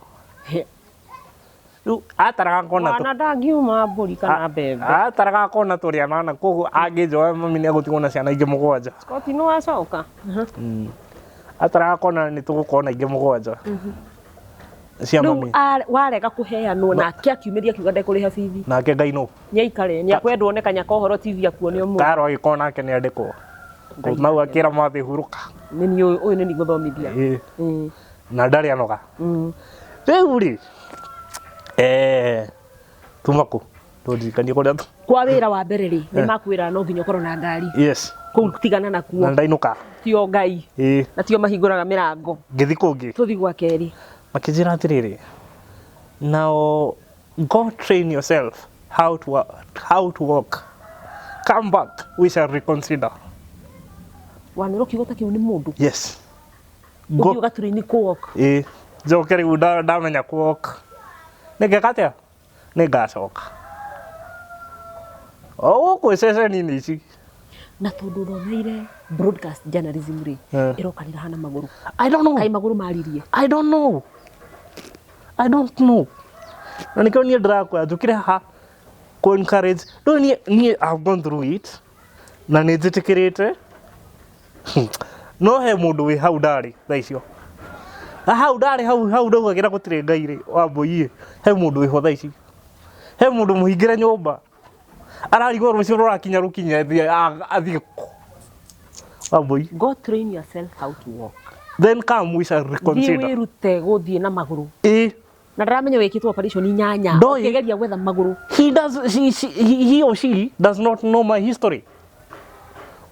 Rĩu ataraga ngona Mwana ndangiuma mbũri kana mbembe. Ataraga akona tũrĩ anana koguo angĩnjoya mami nĩ egũtigwo na ciana ingĩ mũgwanja. Scott nĩ wacoka. Ataraga akona nĩ tũgũkorwo na ingĩ mũgwanja cia Rĩu mami. Warega kũheanwo nake akiumĩria akiuga ndekũrĩha bithi. Nake Ngai nũ Nĩaikare nĩakwendwo nĩ Kanya ka Ũhoro TV akuone ũmũthĩ. Karo agĩkorwo nake nĩ andĩkwo. Ngai Mau akĩra mwathi hurũka. Nĩ niĩ ũyũ ũyũ nĩ niĩ ngũthomithia. Ĩĩ. Na ndarĩ anoga. Rĩu rĩ tuma kũ tũndirikanie kũrĩa tu Kwa wĩra wa mbere rĩ nĩ makwĩra no nginya ũkorwo na ngari. Yes. Kũu tigana Na nakuo. ndainũka. Tio Ngai. Ĩĩ. Na tio mahingũraga mĩrango. Ngĩthiĩ kũngĩ. Tũthiĩ gwa kerĩ. Makĩnjĩra atĩrĩrĩ, now go train yourself how to walk, come back, we shall reconsider. Wanerwo kiugo ta kĩu nĩ mũndũ. Yes. Go. Ũthiĩ ũgaturaini kũ walk. Ĩĩ, njoke rĩu ndamenya kũ walk nĩngeka atĩa, nĩngacoka o gũkũ ceceni-inĩ ici. Na tondũ ũthomeire broadcast journalism rĩ, ĩrokanĩra hana magũrũ. I don't know. Kaĩ magũrũ maririe. I don't know. I don't know. Na nĩkĩo niĩ ndĩrakwĩra njũkire haha kũ encourage. Rĩu niĩ I've gone through it na nĩ njĩtĩkĩrĩte no he mũndũ wĩ hau ndarĩ thaa icio. Na hau ndarĩ hau hau ndaugagĩra gũtirĩ Ngai rĩ Wambũi ĩ, he mũndũ wĩho thaa ici. He mũndũ mũhingĩre nyũmba ararigwo rũciũ rũrakinya rũkinye athiĩ kũ. Wambũi. Go train yourself how to walk. Then come we shall Thiĩ reconsider. wĩrute gũthiĩ na magũrũ. Ĩĩ. Na ndaramenya wĩkĩtwo operation inyanya. Ndoi. Ũkĩgeria gwetha magũrũ. He does she, she, he, he or she does not know my history.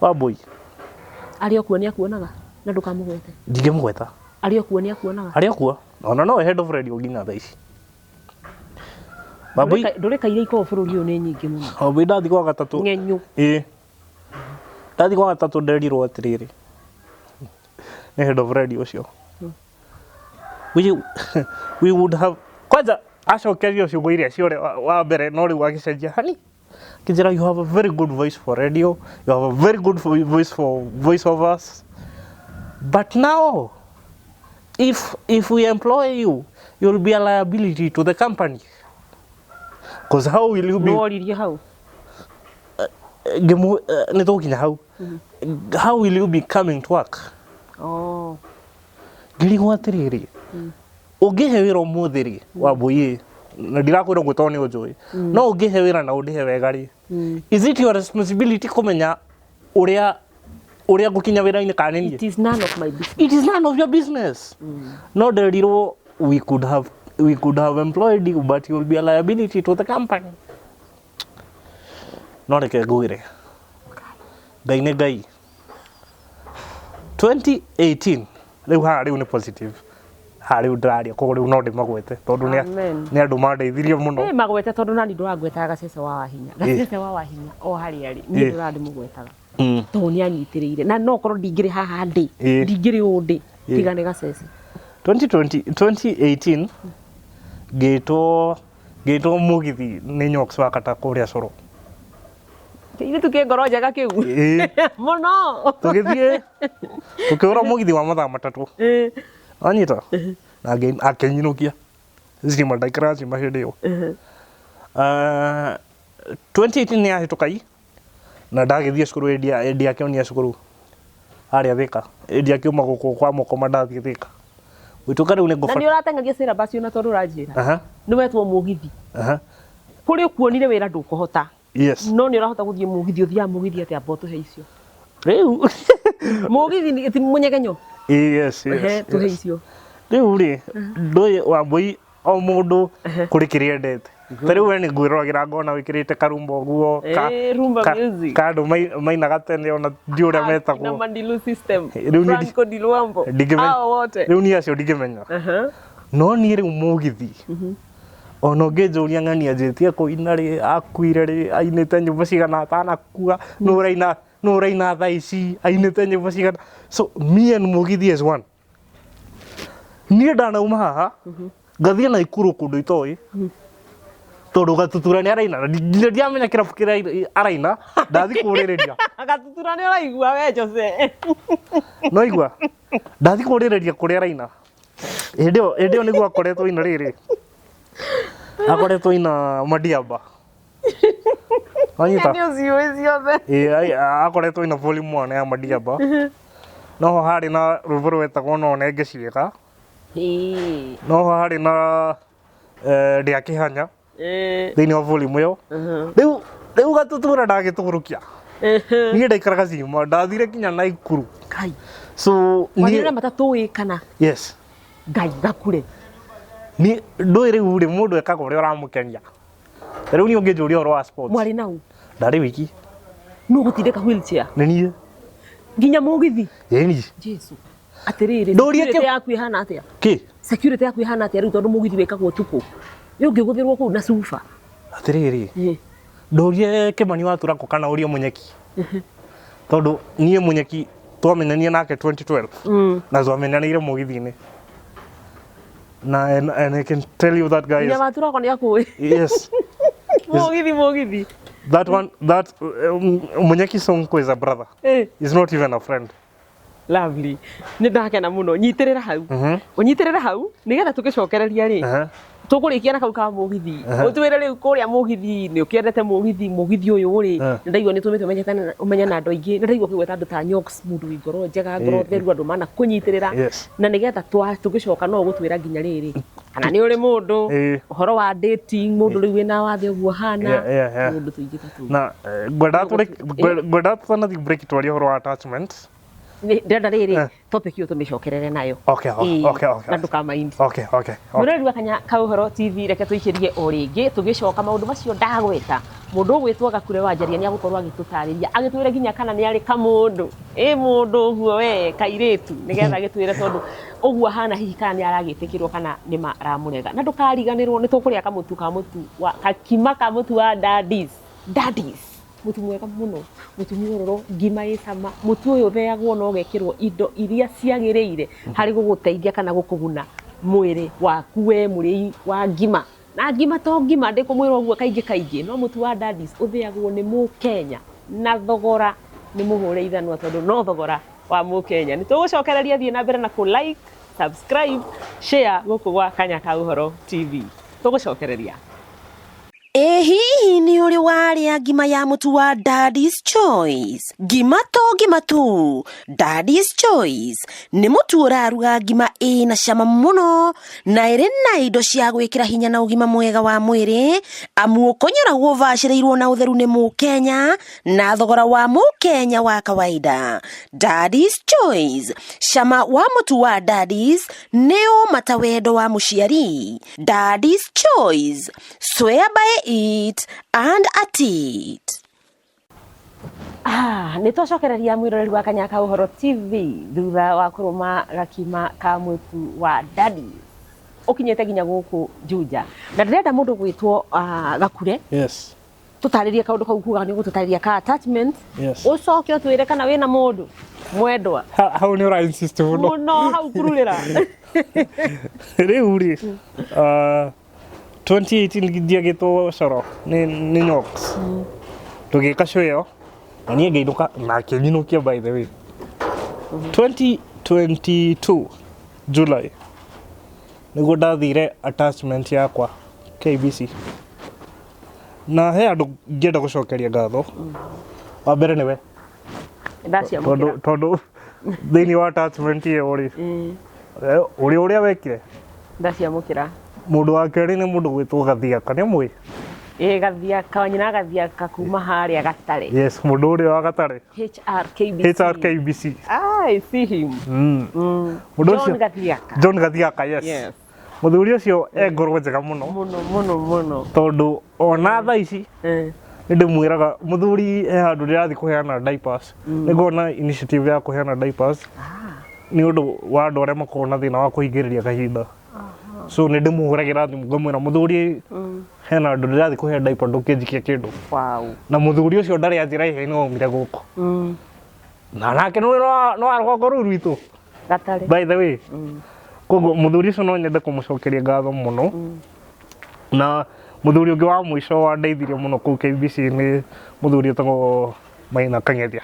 Wambũi. Arĩ o kuo nĩ akuonaga na ndũkamũgwete. Ndingĩmũgweta. Arĩ o kuo nĩ akuonaga. Arĩ o kuo. Ona no head of radio nginya thaa ici. Wambũi. Ndũrĩka iria ikoragwo bũrũri ũyũ nĩ nyingĩ mũno. Wambũi ndathiĩ gwa gatatũ. Ng'enyũ. Ĩĩ. Ndathiĩ gwa gatatũ nderirwo atĩrĩrĩ. Nĩ head of radio ũcio. We would have kwanza acokerio ciugo iria ciore wa mbere no rĩu agĩcenjia hani akĩnjĩra you have a very good voice for radio, you have a very good voice for voiceovers, but now if we employ you, you'll be a liability to the company, because how will you be Nĩworirie hau. Nĩ tũgũkinya hau. How will you be coming to work? Oh. Ngĩrigwo atĩrĩrĩ, ũngĩhe wĩra ũmũthĩ rĩ Wambũi ĩ, na ndirakwĩra ũguo tondũ nĩ ũnjũĩ, no ũngĩhe wĩra na ũndĩhe wega rĩ, is it your responsibility kũmenya ũrĩa ũrĩa ngũkinya wĩra-inĩ kana nĩ niĩ? It is none of my business. It is none of your business. No nderirwo we could have employed you but you will be a liability to the company. No reke ngwĩre Ngai nĩ Ngai. 2018 rĩu haha rĩu nĩ positive, haha rĩu ndĩraria koguo rĩu no ndĩmagwete tondũ Amen. nĩ andũ mandeithirie mũno. Ĩ magwete tondũ nani ndũrangwetaga Gacece wa Wahinya. Gacece wa Wahinya o harĩa arĩ niĩ ndũra ndĩmũgwetaga. Tondũ nĩ anyitĩrĩire na no korwo ndingĩrĩ haha ndĩ ndingĩrĩ ũũ ndĩ tiga nĩ Gacece. 2020 2018 ngĩtwo mũgithi nĩ Nyox wa Kata kũrĩa Coro. Kĩirĩtu kĩ ngoro njega kĩu. Ĩĩ. Mũno. Tũgĩthiĩ tũkĩũra mũgithi wa mathaa matatũ. Wanyita? Na akĩnyinũkia. Cima ndaikaraga cima hĩndĩ ĩyo. 2018 nĩ yahĩtũka i na ndagĩthiĩ cukuru ĩndĩ akĩonia cukuru harĩa Thika. Ĩndĩ akiuma gũkũ kwa Mũkoma ndathiĩ Thika. Gwĩtuĩka rĩu nĩ Na ngũbata. nĩ ũrateng'eria syllabus ona tondũ ũranjĩra. Nĩ wetwo mũgithi. Kũrĩ ũkuonire wĩra ndũkũhota. Yes. No nĩ ũrahota gũthiĩ mũgithi, ũthiaga mũgithi atĩa mba ũtũhe icio? Rĩu. Mũgithi ti mũnyegenyo? Yes, yes, Ehe, tũhe yes. icio. Rĩu rĩ, ndũĩ Wambũi o mũndũ kũrĩ kĩrĩa endete. Ta rĩu we nĩ ngwĩroragĩra ngona wĩkĩrĩte karumba ũguo Rumba music. ka andũ mainaga tene ona ndiũĩ ũrĩa Na metagwo. Mandilu system. Rĩu niĩ Franco Di Luambo. ndingĩmenya. Hao wote. Rĩu niĩ acio ndingĩmenya. No niĩ rĩu mũgithi ona ũngĩnjũria ng'ania anjĩtie kũina rĩ, akuire rĩ, ainĩte nyĩmbo cigana atanakua, nũ ũraina, nũ ũraina thaa ici, ainĩte nyĩmbo cigana. So me and mũgithi is one. Niĩ ndanauma haha ngathiĩ Naikuru kũndũ itoĩ tondũ Gatutura nĩ araina na nginya ndiamenya kĩrabu kĩrĩa araina, ndathiĩ kũrĩrĩria. Gatutura nĩ ũraigua we Jose. No igua ndathiĩ kũrĩrĩria kũrĩa araina. Hĩndĩ ĩyo nĩguo akoretwo aina rĩrĩ. Akoretwo ina Madiaba. Wanyita? Nĩ ũciũĩ ciothe. Ĩĩ, akoretwo ina volume 1 ya Madiaba. Noho harĩ na rwĩmbo rwetagwo no nenge ciĩga. Noho harĩ na rĩa kĩhanya thĩinĩ wa volume ĩyo. Rĩu rĩu Gatutura ndagĩtũgũrũkia. Niĩ ndaikaraga Cima, ndathire nginya Naikuru. Ngai. So Wathire niĩ na matatũ ĩ kana? Yes. Ngai gakure. Niĩ ndũĩ rĩu rĩ mũndũ ekaga ũrĩa ũramũkenia. Ta rĩu niĩ ũngĩnjũria ũhoro wa sports. Mwarĩ nau? Ndarĩ wiki. Nũ ũgũtindĩka wheelchair? Nĩ niĩ. Nginya mũgithi? Ĩĩ niĩ. Jesu. Atĩrĩrĩ, Ndũrie security kĩ- yaku ĩhana atĩa? Kĩ? Security yaku ĩhana atĩa rĩu tondũ mũgithi wĩkagwo ũtukũ? Rĩu ũngĩgũthĩrwo kũu na cuba. Atĩrĩrĩ. Ndũrie Kĩmani wa Turako kana ũrie Mũnyeki. Tondũ niĩ Mũnyeki twamenyanie nake 2012 na twamenyanĩire mũgithi-inĩ. Na and I can tell you that guy Nginya is Waturako nĩ akũĩ. Yes. Mũgithi mũgithi. That one that Munyeki Sonko is a brother. He's not even a friend. Lovely. Nĩ ndakena mũno. Nyitĩrĩra hau. Ũnyitĩrĩre hau nĩgetha tũgĩcokereria rĩ. Tũkũrĩkia na kau ka mũgithi. Ũtwĩre rĩu kũrĩa mũgithi nĩ ũkĩendete mũgithi, mũgithi ũyũ rĩ, nĩ ndaigua nĩ ũtũmĩte ũmenyane na andũ aingĩ. Nĩ ndaigua ũkĩgweta andũ ta Nyox, mũndũ wĩ ngoro njega, ngoro theru, andũ mana kũnyitĩrĩra. Na nĩgetha tũgĩcoka no ũgũtwĩra nginya rĩrĩ, kana nĩ ũrĩ mũndũ, ũhoro wa dating, mũndũ rĩu wĩna wathe ũguo ahana, maũndũ tũingĩ ta tũu. Na ngwendaga tũtanathiĩ break twarie ũhoro wa attachment. Ndĩrenda rĩrĩ topic ĩyo tũmĩcokerere nayo. Na ndũkamaindi. Mũrori wa Kanya ka Ũhoro TV, reke tũikĩrie o rĩngĩ tũgĩcoka maũndũ macio ndagweta. Mũndũ ũgwĩtwo Gakure wa Njaria nĩ agũkorwo agĩtũtarĩria, agĩtwĩre nginya kana nĩ arĩ kamũndũ. Ĩ mũndũ ũguo we kairĩtu, nĩgetha agĩtwĩre tondũ ũguo ahana hihi kana nĩ aragĩtĩkĩrwo kana nĩ maramũrega. Na ndũkariganĩrwo nĩ tũkũrĩa kamũtu ka mũtu wa kakima ka mũtu wa Daddies. Daddies. Mũtu mwega mũno, mũtu mwororo, ngima ĩ cama, mũtu ũyũ ũtheagwo na ũgekĩrwo indo iria ciagĩrĩire harĩ gũgũteithia kana gũkũguna mwĩrĩ waku we mũrĩi wa ngima. Na ngima to ngima, ndĩkũmwĩra ũguo kaingĩ kaingĩ, no mũtu wa Daddies ũthĩagwo nĩ mũkenya na thogora nĩ mũhũre ithanwa tondũ no thogora wa mũkenya. Nĩ tũgũcokereria, thiĩ na mbere na kũ like, subscribe, share gũkũ gwa Kanya ka Ũhoro TV. Tũgũcokereria. Ĩ hihi nĩ ũrĩ warĩa ngima ya mũtu wa Daddy's Choice? Ngima to ngima tu, Daddy's Choice nĩ mũtu ũraruga ngima ĩna cama mũno na ĩrĩ na indo cia gwĩkĩra hinya na ũgima mwega wa mwĩrĩ, amu ũkonyoragwo ũbacĩrĩirwo na ũtheru nĩ mũkenya na thogora wa mũkenya wa kawaida. Daddy's Choice, cama wa mũtu wa Daddy's nĩ ũma ta wendo wa mũciari. Daddy's Choice, swear by it and at it. Nĩ twacokereria mwĩroreri wa Kanya ka Ũhoro TV thutha wa kũrũma gakima ka mũtu wa Daddy ũkinyĩte nginya gũkũ Juja, na ndĩrenda mũndũ gwĩtwo Gakure. Yes. Tũtarĩrie kaũndũ kau kuga nĩ ũgũtũtarĩria ka attachment. Yes. Ũcoke ũtwĩre kana wĩna mũndũ mwendwa. Hau nĩ ũra insist mũno. Mũno hau kururĩra. Rĩu rĩ, 2018 ndiagĩtwo coro nĩ Nyox. Tũgĩka show ĩyo na niĩ ngĩinũka na akĩnyinũkia by the way. 2022 July nĩguo ndathire attachment yakwa KBC. Na he andũ ngĩenda gũcokeria ngatho. Wa mbere nĩwe. Ndaciamũkĩra. Tondũ thĩinĩ wa attachment ĩyo rĩ, ũrĩa ũrĩa wekire. Ndaciamũkĩra. Mũndũ wa kerĩ nĩ mũndũ gwĩtwo Gathiaka, nĩ ũmũĩ? Ĩ Gathiaka, wanyina Gathiaka kuma harĩa Gatare. Yes, mũndũ ũrĩa wa Gatare. HRKBC. HRKBC. I see him. Mũndũ John ũcio Gathiaka. John Gathiaka, yes. Yes. Mũthuri ũcio e ngoro njega mũno. Mũno, mũno, mũno. Tondũ ona thaa ici nĩ ndĩmwĩraga mũthuri he handũ ndĩrathiĩ kũheana diapers. Nĩ ngona initiative ya kũheana diapers. Nĩ ũndũ wa andũ arĩa makoragwo na thĩna wa kũhingĩrĩria kahinda. So nĩ ndĩmũhũragĩra thimũ ngamwĩra mũthuri hena andũ ndĩrathiĩ kũhe diaper ndũkĩnjikia kĩndũ. Wow. Na mũthuri ũcio ndarĩ anjĩra ihenya no aumire gũkũ. Na nake no wa rũgongo rũu rwitũ. Gatare. By the way. Koguo mũthuri ũcio no nyende kũmũcokeria ngatho mũno. Na mũthuri ũngĩ wa mũico wandeithirie mũno kũu KBC nĩ mũthuri wĩtagwo Maina Kang'ethia.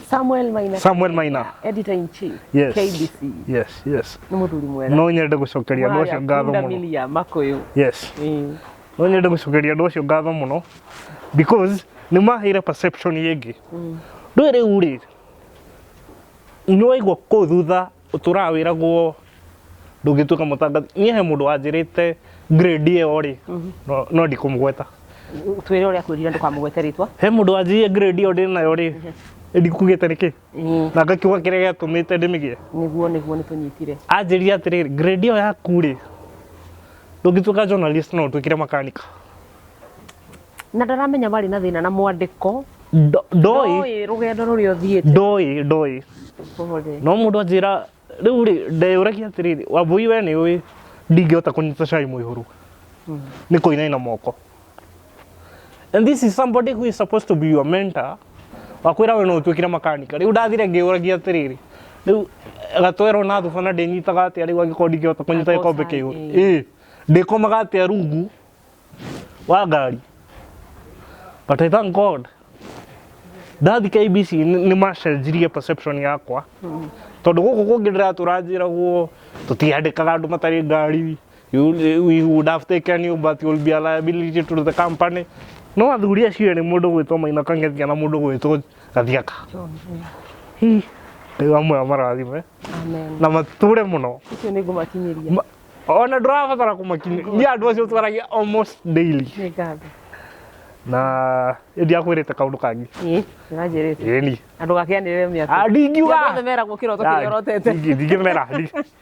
Samuel Maina. Samuel Maina. Editor in chief. Yes. KBC. Yes. Nĩ mũthuri mwega. No nyende gũcokeria andũ acio ngatho mũno. Pundamilia Makuyu. Yes. Ĩĩ. No nyende gũcokeria andũ acio ngatho mũno because nĩ maheire perception ĩngĩ. Ndũĩ rĩu rĩ, nĩ waigua kũu thutha ũtũraga wĩragwo ndũngĩtuĩka mũtangathi. Niĩ he mũndũ wanjĩrĩte grade ĩyo rĩ, no ndikũmũgweta. Twĩre ũrĩa akwĩrire ndũkamũgwete rĩtwa. He mũndũ wanjĩrire grade ĩyo ndĩ nayo rĩ, ndikugĩte nĩkĩ na ngakiuga kĩrĩa gĩatũmĩte ndĩmĩgĩe. Nĩguo nĩ tũnyitire. Anjĩrire atĩrĩrĩ, grade ĩyo yaku rĩ, ndũngĩtuĩka journalist no ũtuĩkire makanika. Na ndaramenya marĩ na thĩna na mwandĩko. Ndoĩ. Ndoĩ rũgendo rũrĩa ũthiĩte. Ndoĩ. Pole. No mũndũ anjĩra rĩu rĩ, ndeyũragia atĩrĩrĩ, Wambui we nĩ ũĩ ndingĩhota kũnyita cai mũihũru nĩ kũinaina moko. And this is somebody who is supposed to be your mentor, wakwĩra we no ũtuĩkire makanika. Rĩu ndathire ngĩũragia atĩrĩrĩ, rĩu gatwero na thubana ndĩnyitaga atĩa rĩu angĩkorwo ndingĩhota kũnyita gĩkombe kĩihũru? Ĩĩ, ndĩkomaga atĩa rungu wa ngari? But I thank God ndathi KBC nĩ macenjirie perception yakwa, tondũ gũkũ kũngĩ ndĩratũra njĩragwo tũtiandĩkaga andũ matarĩ ngari, we would have taken you but you will be a liability to the company. No athuri acio erĩ, mũndũ gwĩtwo Maina Kang'ethia na mũndũ gwĩtwo Gathiaka, Hi, Ngai wa muoyo marathime. Amen. Na matũre mũno. Icio nĩ ngũmakinyĩria. Ona ndũrabatara kũmakinyia, niĩ andũ acio twaragia almost daily. Nĩ ngatho. Na ndiakwĩrĩte kaũndũ kangĩ. Ĩĩ, nĩwanjĩrĩte. Ĩni. Na ndũgakĩanĩrĩre mĩatũ. Ah, ndingiuga. Andũ othe meragwo kĩroto kĩrĩa ũrotete. Ndingĩmera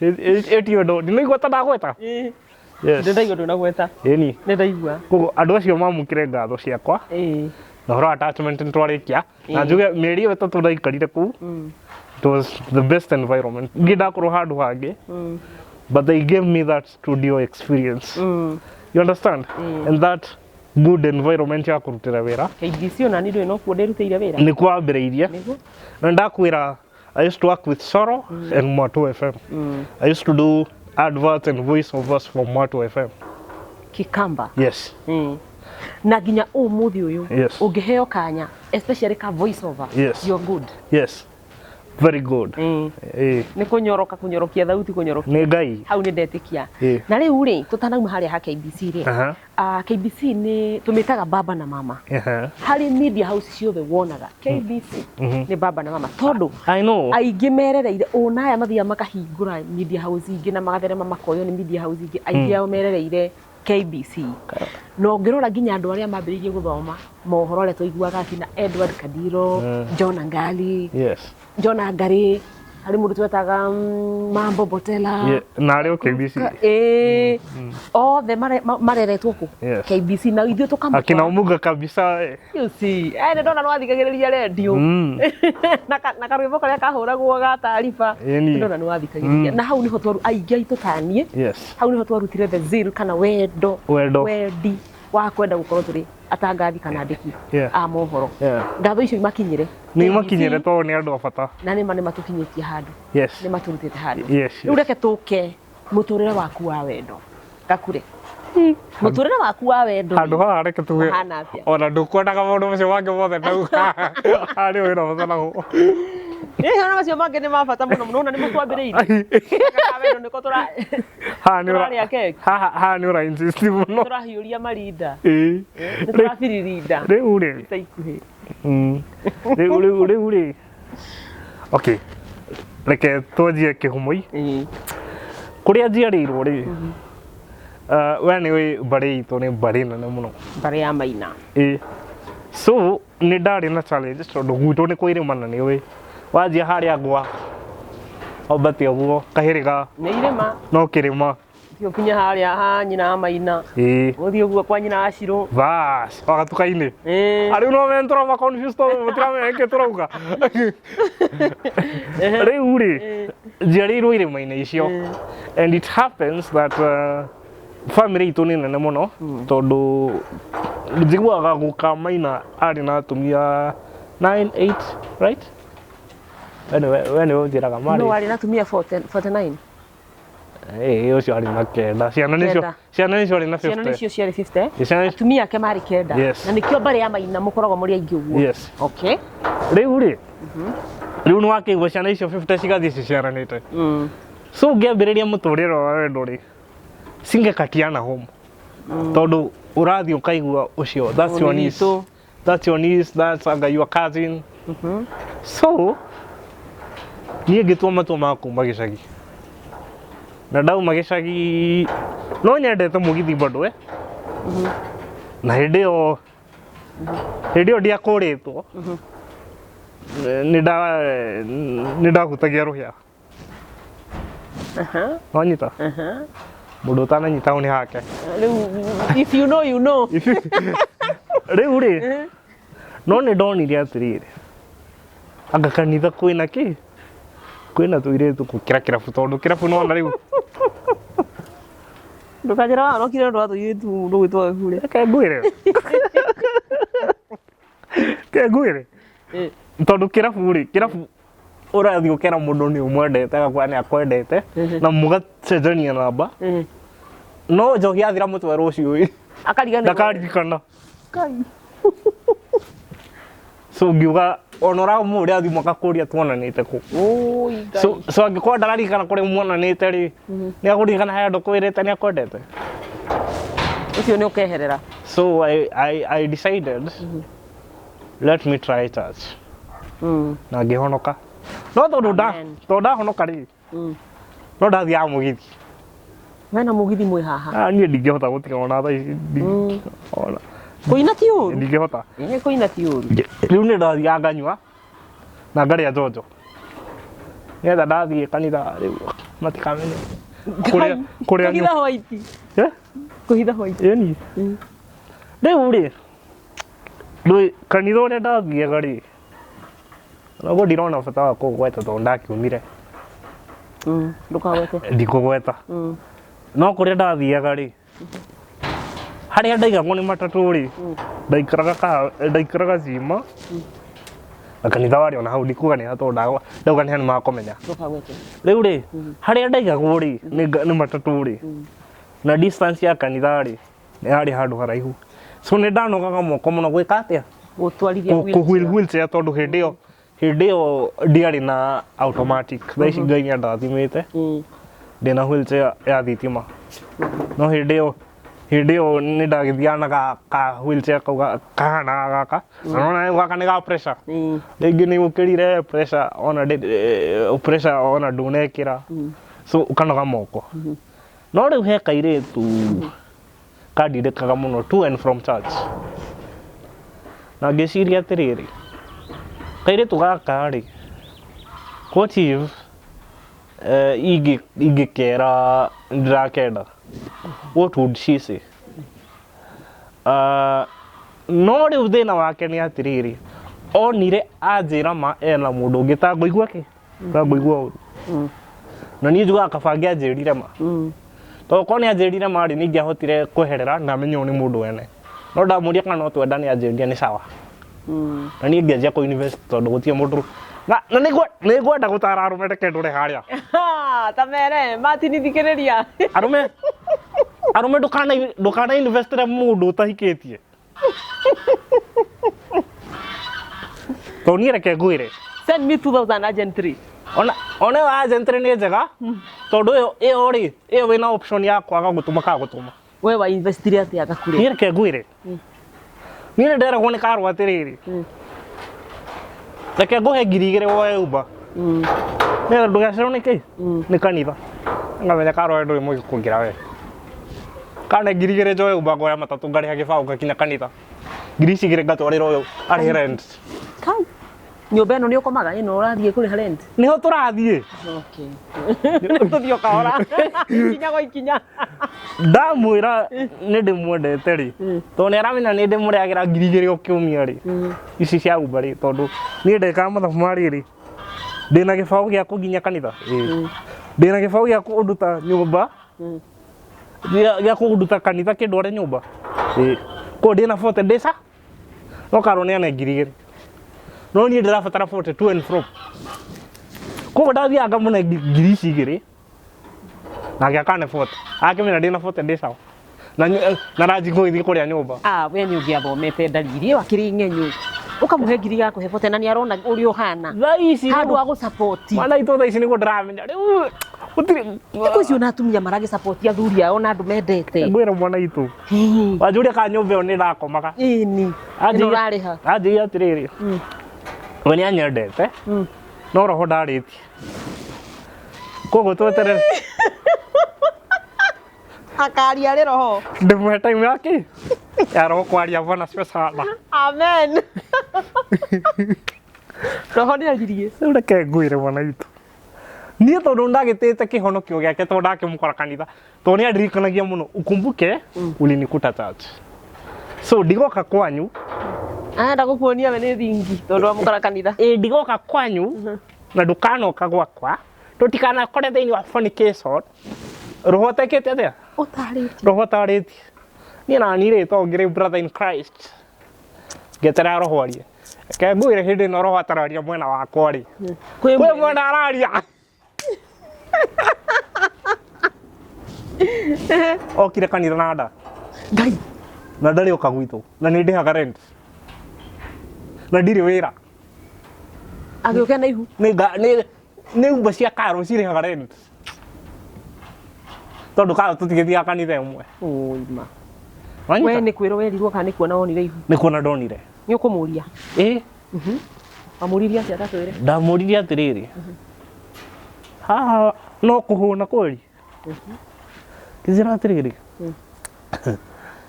ĩti ũndũ ndinaigua ta ndagweta. Yes. Nĩ ndaigua ndũnagweta. Ĩni. Nĩ ndaigua. Koguo andũ acio mamũkĩre ngatho ciakwa. Na ũhoro wa attachment nĩ twarĩkia na njuge mĩeri ĩyo 3 ndaikarire kũu, it was the best environment. Ngĩ ndakorwo handũ hangĩ, but they gave me that studio experience, you understand, and that good environment ya kũrutĩra wĩra. KBC ona niĩ ndũĩ nokuo ndĩrutĩire wĩra. Nĩkuo wambĩrĩirie. Nĩguo. Na ndakwĩra I used to work with Soro and Mwatu FM. I used to do adverts and voiceovers for Mwatu FM. Kikamba. Yes. Na nginya ũmũthĩ ũyũ Yes. ũngĩheo kanya especially ka voice over, Yes. you're good. Yes. Very good. Nĩ kũnyoroka kũnyorokia thauti kũnyorokia. Nĩ Ngai. Hau nĩ ndetĩkia. Na rĩu rĩ, tũtanauma harĩa ha KBC rĩ, KBC nĩ tũmĩtaga baba na mama. Harĩ media house ciothe wonaga KBC nĩ baba na mama, tondũ I know. aingĩ merereire ona aya mathiaga makahingũra media house ingĩ na magatherema makoywo nĩ media house ingĩ, aingĩ ao merereire KBC. Na ũngĩrora nginya andũ arĩa mambĩrĩirie gũthoma mohoro arĩa twaiguaga akina Edward Kadiro, John Angali, John Angari, harĩ mũndũ twetaga Mambo Botela. Yeah. Na arĩ o KBC. Ĩĩ, othe mareretwo kũ? Yes. KBC, na ithuĩ tũkamatwara. Akina Omuga kabisa. You see, nĩ ndona nĩwathikagĩrĩria rendio na karwĩmbo karĩa kahũragwo ga taariba. Ĩni. Ndona nĩwathikagĩrĩria, na hau nĩho twaru aingĩ aitũ taniĩ, hau nĩho twarutire the zeal kana wendo, Wendo. wendi wa kwenda gũkorwo tũrĩ atangathi kana andĩki a mohoro. Ngatho icio imakinyĩre. Nĩ imakinyĩre tondũ nĩ andũ a bata. Na nĩma nĩmatũkinyĩtie handũ. Nĩ matũrutĩte handũ. Rĩu reke tũke mũtũrĩre waku wa wendo, Gakure. Mũtũrĩre waku wa wendo Handũ haha reke tuge ũhana atĩa? Ona ndũkwendaga maũndũ macio mangĩ mothe ndauga. Haha nĩ wĩra bata naguo. Ĩĩ, macio mangĩ nĩ ma bata mũno mũno, na nĩmo twambĩrĩirie. Ka wendo nĩko tũrarĩa keki. Haha nĩ ũra insist mũno. Tũrahiũria marinda. Ĩĩ. Nĩ tũrabiririnda. Rĩu rĩ. Ica ikuhĩ. Rĩu rĩ. Okay. Reke twanjie kĩhumo-i. Kũrĩa njiarĩirwo rĩ, we nĩ ũĩ mbarĩ itũ nĩ mbarĩ nene mũno. Mbarĩ ya Maina. Ĩĩ. So nĩ ndarĩ na challenge tondũ gwitũ nĩ kwa irĩma, na nĩ ũĩ wanjia harĩa ngwa wambate ũguo kahĩrĩga Nĩ irĩma. No kĩrĩma. Thiĩ ũkinye harĩa ha nyina wa Maina. Ũthiĩ ũguo kwa nyina wa Shirũ. Bas, wagatuka-inĩ. Arĩu no men tũroma confused tondũ mũtiramenya nĩkĩ tũrauga. Rĩu rĩ, njiarĩirwo irĩma-inĩ icio. And it happens that family itũ nĩ nene mũno, tondũ njiguaga guka Maina arĩ na atumia 9 8, right? We nĩwe ũnjĩraga marĩ. No arĩ na atumia 49. Ĩĩ, ũcio arĩ na 9. Ciana nĩcio 9. Ciana nĩcio arĩ na Ciana 50. nĩcio ciarĩ 50. Ĩ, ciana nĩcio- Atumia ake marĩ 9. Yes. Na nĩkĩo mbarĩ ya Maina mũkoragwo mũrĩ aingĩ ũguo. Yes. Okay. Rĩu rĩ, Rĩu nĩ wakĩigua ciana icio 50 cigathiĩ ciciaranĩte. So ũngĩambĩrĩria mũtũrĩre wa wendo rĩ, cingĩkatiana home. Tondũ ũrathiĩ ũkaigua ũcio, that's your niece. Ũnitũ. That's your niece, that's anga your cousin. So niĩ ngĩtua matua ma kuma gĩcagi. Na ndauma gĩcagi no nyendete mũgithi bado eh. Na hĩndĩ ĩyo hĩndĩ ĩyo ndiakũrĩtwo nĩ ndahutagia rũhĩa. Wanyita? Mũndũ ũtananyita hau nĩ hake. Rĩu if you know you know. Rĩu rĩ, no nĩ ndonire atĩrĩrĩ, anga kanitha kwĩna kĩ? Kwĩna tũirĩtu gũkĩra kĩrabu tondũ kĩrabu nĩwona rĩu Ndũkanjĩra wahonokire ũndũ wa tũirĩtu rũgwĩtwo gĩkure. Reke ngwĩre. Reke ngwĩre. Tondũ kĩrabu rĩ, kĩrabu ũrathiĩ ũkera mũndũ nĩ ũmwendete agakwĩra nĩ akwendete na mũgacenjania namba no njohi yathira mũtwe rũciũ ĩ Akariganĩrwo. ndakaririkana. Kai. So ngiuga ona ũramũria thimũ akakũria tuonanĩte kũ. Oi Ngai. So angĩkorwo ndararirikana kũrĩa muonanĩte rĩ, nĩ akũririkana harĩa ndũkwĩrĩte nĩ akwendete. Ũcio nĩ ũkeherera. So I decided let me try church na ngĩhonoka. No tondũ nda Amen. tondũ ndahonoka rĩ, no ndathiaga mũgithi. We na mũgithi mwĩ haha. Ah, niĩ ndingĩhota gũtiga ona thaa ici ona Kũina ti ũru. ndingĩhota. Ĩĩ kũina ti ũru. Rĩu nĩ ndathiaga nganyua na ngarĩa njonjo nĩgetha ndathiĩ kanitha rĩu matikamenye kũrĩa kũrĩa Kũhitha white. Eh? Kũhitha white. Ĩni. Rĩu rĩ, ndũĩ kanitha ũrĩa ndathiaga rĩ, onaguo ndirona bata wa kũgweta tondũ ndakiumire. Ndũkagwete. Ndikũgweta. No kũrĩa ndathiaga rĩ, harĩa ndaigagwo nĩ matatũ rĩ, ndaikaraga cima, na kanitha warĩ ona hau, ndikuga nĩ ha tondũ ndauga nĩ ha nĩ makũmenya. Ndũkagwete. Rĩu rĩ, harĩa ndaigagwo rĩ, nĩ matatũ rĩ, na distance ya kanitha rĩ, nĩ harĩ handũ haraihu. So nĩ ndanogaga moko mũno gwĩka atĩa? Gũtwarithia Kũ wheel wheelchair tondũ hĩndĩ ĩyo ndiarĩ na automatic. Thaa ici Ngai nĩ andathimĩte, ndĩna wheelchair ya thitima. No hĩndĩ ĩyo nĩ ndagĩthiaga na ka wheelchair kau kahanaga gaka. Na nĩwona rĩu gaka nĩ ga pressure. Rĩngĩ nĩ ũkĩrire pressure ona pressure ona ndũnekĩra. So ũkanoga moko. No rĩu he kairĩtu kandindĩkaga mũno to and from church. Na ngĩciria atĩrĩrĩ, kairĩtu gaka rĩ, what if ingĩkera ndĩrakenda, what would she say? No rĩu thĩna wake nĩ atĩrĩrĩ, onire anjĩra ma ena mũndũ ũngĩ ta ngũigua kĩ? Ta ngũigua ũru. Na niĩ njugaga kaba angĩanjĩrire ma. Tondũ korwo nĩ anjĩrire ma rĩ, nĩ ingĩahotire kweherera na menye ũyũ nĩ mũndũ wene. No ndamũria kana no twendane anjĩrire nĩ sawa. Na niĩ ngĩanjia kũ invest tondũ gũtirĩ mũndũ na nĩ ngwenda gũtara arũme reke ndũre harĩa. Ta mere Martin thikĩrĩria. Arũme ndũkana investĩre mũndũ ũtahikĩtie. Tondũ niĩ reke ngwĩre. Send me 2000 urgent 3. Ona ĩyo agent nĩ njega tondũ ĩyo rĩ, ĩyo wĩna option ya kwaga gũtũma kana gũtũma. We wa investire atĩa gakure? Niĩ reke ngwĩre. Niĩ nĩ nderagwo nĩ karwo atĩrĩrĩ. Reke ngũhe 2000 woe Uber. Nĩgetha ndũgacererwo nĩ kĩ? Nĩ kanitha. Ngamenya karwo we ndũrĩ mũgĩ kũngĩra we. Kana 2000 njoe Uber ngoya matatũ ngarĩha gĩbaũ ngakinya kanitha. Ngiri ici igĩrĩ ngatwarĩra ũyũ arĩhe rent. Kai. Nyũmba ĩno nĩ ũkomaga ĩno ũrathiĩ kũrĩha rent? Nĩho tũrathiĩ. Okay. Tũthiĩ o kahora. Ikinya gwa ikinya. Ndamwĩra nĩ ndĩmwendete rĩ, tondũ nĩ aramenya nĩ ndĩmũrehagĩra 2000 o kiumia rĩ, ici cia Uber rĩ, tondũ niĩ ndekaga mathabu ma rĩrĩ, ndĩna gĩbaũ gĩa kũnginyia kanitha, ĩĩ, ndĩna gĩbaũ gĩa kũnduta nyũmba, gĩa kũnduta kanitha kĩndware nyũmba, ĩĩ, koguo ndĩna 40 ndĩca, no karwo nĩ ane 2000, no niĩ ndĩrabatara 40 to and from, koguo ndathiaga ngamũne ngiri ici igĩrĩ, nake akane 40, akĩmenya ndĩna 40 ndĩ sawa, na ranji ngũgĩthiĩ kũrĩa nyũmba. Ah, we nĩ ũngĩathomete ndariri ĩyo akĩrĩ ng'enyũ. Ũkamũhe ngiri gakũhe bote na nĩ arona ũrĩa ũhana. Thaa ici Handũ ha gũcapoti. Mwana itũ thaa ici nĩguo ndĩramenya rĩu gũtirĩ. Thikũ ici ona atumia maragĩcapoti athuri ao na andũ mendete. Ngwĩra mwana itũ. Wanjũria kana nyũmba ĩyo nĩ ĩrakomaga. Ĩni. Ĩno ũrarĩha. Anjĩire atĩrĩrĩ. We nĩ anyendete. No roho ndarĩtie. Koguo tweterere. Akaria rĩ roho. Ndĩmũhe time yake ya roho kwaria bwana sio sana. Amen. Roho nĩ aririe. Rĩu reke ngwĩre mwana witũ. Niĩ tondũ ndagĩtĩte kĩhonokio gĩake tondũ ndakĩmũkora kanitha tondũ nĩ andirikanagia mũno ukumbuke ulinikuta church. So ndigoka kwanyu. Arenda gũkuonia we nĩ thingi tondũ wamũkora kanitha. Ĩ ndigoka kwanyu na ndũkanoka gwakwa tũtikanakore thĩinĩ wa fornication. Roho atekĩte atĩa? Ũtarĩtie. Roho atarĩtie. Niĩ na niĩ rĩ to ngĩrĩ brother in Christ. Ngeterera roho arie. Reke ngwĩre hĩndĩ ĩno roho atararia mwena wakwa rĩ. Kwĩ Kwĩ mwena araria. Okire kanitha na nda. Ngai. Na ndarĩ oka gwitũ. Na nĩ ndĩhaga rent. Na ndirĩ wĩra. Agĩũka na ihu. Nĩ nga nĩ nĩ nyũmba cia karo cirĩhaga rent. Tondũ karo tũtigĩthiaga kanitha ĩmwe. Ũima. Wanyita? We nĩ kwĩrwo werirwo kana nĩ kuona wonire ihu? Nĩ kuona ndonire. Nĩ ũkũmũria? Ĩ. Wamũririe atĩa tatwĩre? Ndamũririe atĩrĩrĩ. Haha no kũhũna kweli? Kĩnjĩra atĩrĩrĩ.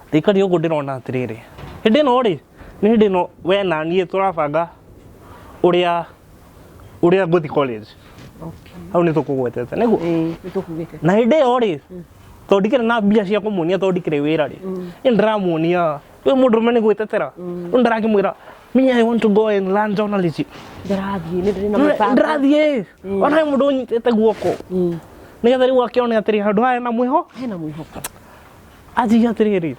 Ndaikarire ũguo ndĩrona atĩrĩrĩ. Hĩndĩ ĩno rĩ, nĩ hĩndĩ ĩno we na niĩ tũrabanga ũrĩa ũrĩa ngũthiĩ college. Okay. Hau nĩ tũkũgwetete nĩguo? Ĩĩ, nĩ tũkugĩte. Na hĩndĩ ĩyo rĩ, tondũ ndikĩrĩ na mbia cia kũmuonia tondũ ndikĩrĩ wĩra rĩ, niĩ ndĩramuonia wĩ mũndũrũme nĩ gwĩtetera. Rĩu ndĩrakĩmwĩra me I want to go and learn journalism. Ndĩrathiĩ nĩ ndĩrĩ na mĩbango. Ndĩrathiĩ ona he mũndũ ũnyitĩte guoko nĩgetha rĩu akĩone atĩrĩ handũ haya na mwĩho Hena mwĩhoko. anjĩire atĩrĩrĩ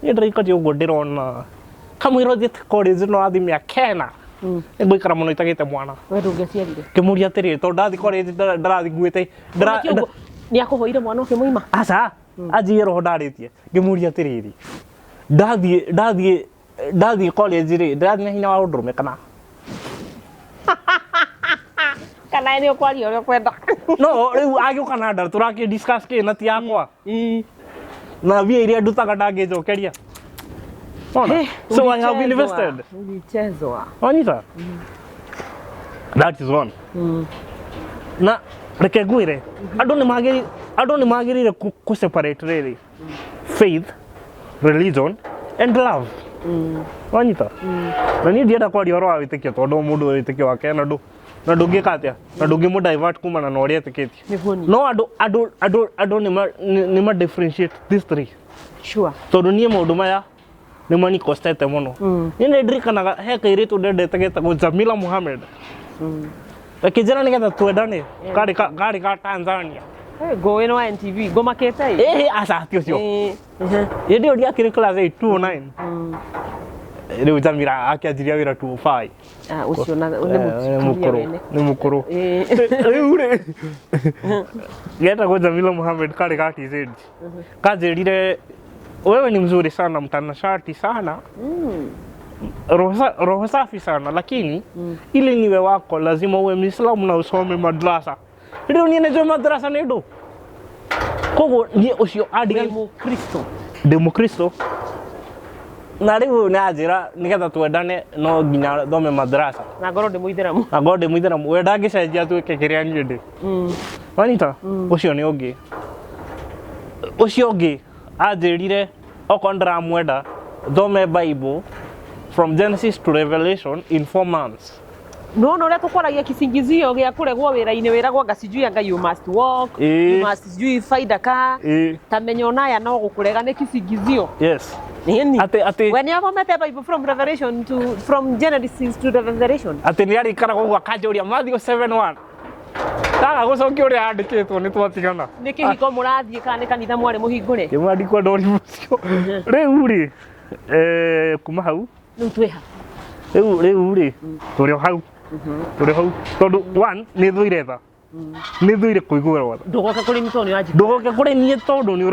niĩ ndĩraikaria ũguo ndĩrona kamũira ũthiĩte college no athiĩ mĩaka ĩna nĩngũikara mũno itagĩte mwana. We ndũngĩaciarire. Ngĩmũria atĩrĩrĩ tondũ ndathiĩ college ndĩrathiĩ nguĩte Nĩ akũhoire mwana ũkĩmũima? Aca, anjĩire roho ndarĩtie. Ngĩmũria atĩrĩrĩ ndathiĩ ndathiĩ ndathiĩ college rĩ ndĩrathiĩ na hinya wa ũndũrũme kana? Kana nĩ ũkwaria ũrĩa ũkwenda. No rĩu agĩũka na nda tũrakĩ discuss kĩ na ti yakwa. Na mbia iria ndutaga ndangĩnjokeria. Ona? So I have invested. Ulichezwa. Wanyita? That is one. Na reke ngwĩre andũ nĩ magĩrĩire andũ nĩ magĩrĩire kũ separate rĩrĩ faith, religion and love. Wanyita? Na niĩ ndienda kwaria ũhoro wa wĩtĩkio tondũ o mũndũ wĩtĩkio wake na ndũ na ndũngĩka atĩa na ndũngĩmũ divert kumana na ũrĩa etĩkĩtie. Nĩguo ni. No andũ andũ andũ andũ nĩ ma differentiate these three. Sure. Tondũ niĩ maũndũ maya nĩ manikostete mũno. Niĩ nĩ ndirikanaga he kairĩtu ndendete getagwo Jamila Mohamed. Gakĩnjĩra nĩgetha twendane karĩ karĩ ga Tanzania. Ngũĩ nĩ wa NTV ngũmakĩte ĩ. Ĩhĩ aca ti ũcio. Hĩndĩ ĩyo ndiakĩrĩ class 8 209. Rĩu Jamila akĩanjiria wĩra 205. Ah, ũcio na nĩ mũtumia wene. Nĩ mũkũrũ. Rĩu rĩ getagwo Jamila Mohamed karĩ ga TZ. Kanjĩrire wewe ni mzuri sana mtanashati sana roho safi sana lakini ili niwe wako lazima uwe Muislamu na usome madrasa. Rĩu niĩ nĩnjũĩ madrasa nĩ ndũ. Koguo niĩ ũcio andiga Wĩ mũkristo. Ndĩ mũkristo. Na rĩu nĩ anjĩra nĩgetha twendane no nginya thome madrasa. Na ngorwo ndĩ mũithĩramu. Na ngorwo ndĩ mũithĩramu. We ndangĩcenjia atuĩke kĩrĩa niĩ ndĩ. Wanyita? Ũcio nĩ ũngĩ. Ũcio ũngĩ anjĩrire okorwo ndĩramwenda thome Bible from Genesis to Revelation in 4 months. Nona ũrĩa tũkwaragia kisingizio gĩa kũregwo wĩra-inĩ wĩragwo anga sijui anga you must walk, you must sijui faida ka ta menya onaya no gũkũrega nĩ kisingizio. Yes. Nĩni. Atĩ atĩ We nĩ athomete Bible from Revelation to from Genesis to Revelation. Atĩ nĩ arĩikaraga ũguo akanjũria Matthew 7:1. Ndaga gũcokia ũrĩa andĩkĩtwo nĩ twatigana. Nĩ kĩhiko mũrathiĩ kana nĩ kanitha mwarĩ mũhingũre? Kĩmwe ndikwenda ũrimũ ũcio. Rĩu rĩ kuma hau Rĩu twĩ ha? Rĩu rĩu rĩ tũrĩ o hau. Tũrĩ o hau tondũ one nĩ thũire tha. Nĩ thũire kũiguĩrwo tha. Ndũgoke kũrĩ niĩ tondũ nĩ ũranjiguĩra. Ndũgoke kũrĩ niĩ tondũ nĩ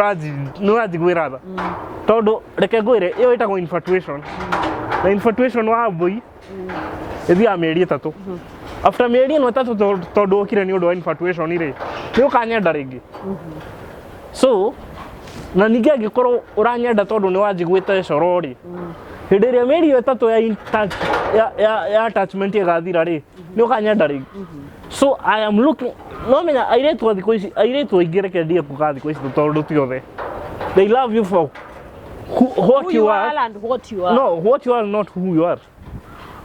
ũranjiguĩra tha. Tondũ reke ngwĩre, ĩyo ĩtagwo infatuation. Na infatuation wa mbũi ĩthiaga mĩeri 3. After mĩeri ĩno 3 tondũ wokire nĩ ũndũ wa infatuation rĩ, nĩ ũkanyenda rĩngĩ? So na ningĩ angĩkorwo ũranyenda tondũ nĩ wanjiguĩte coro rĩ, hĩndĩ ĩrĩa mĩeri ĩyo 3 ya attachment ĩgathira rĩ, nĩ ũkanyenda rĩngĩ? So I am looking, no menya airĩtu a thikũ ici, airĩtu aingĩ, reke ndie kuga thikũ ici tondũ ti othe, they love you for who, what Who you you are are and what you are. No, what you are, not who you are.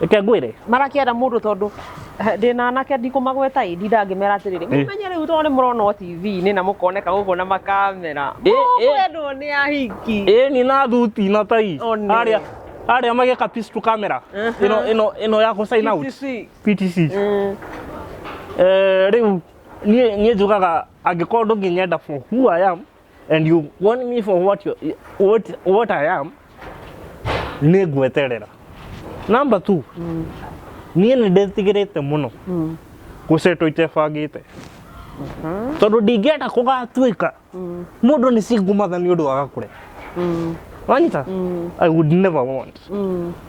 Reke ngwĩre. Marakĩenda mũndũ tondũ ndĩna anake ndikũmagweta ĩ ndinda ngĩmera atĩrĩrĩ, mũmenye rĩu tondũ nĩ mũronwo TV-inĩ na mũkoneka gũkũ na makamera, mũkwendwo nĩ ahiki. Ĩ ni na thuti na tai. One. Arĩa mageka piece to camera ĩno ya kũ sign out. PTC. PTC. Rĩu niĩ njugaga angĩkorwo ndũngĩnyenda for who I am and you want me for what I am, nĩ ngweterera. Number two, niĩ nĩ ndĩtigĩrĩte mũno gũcetwo itebangĩte tondũ ndingĩenda kũgatuĩka mũndũ nĩ single mother nĩ ũndũ wa gakũre. Wanyita? I would never want.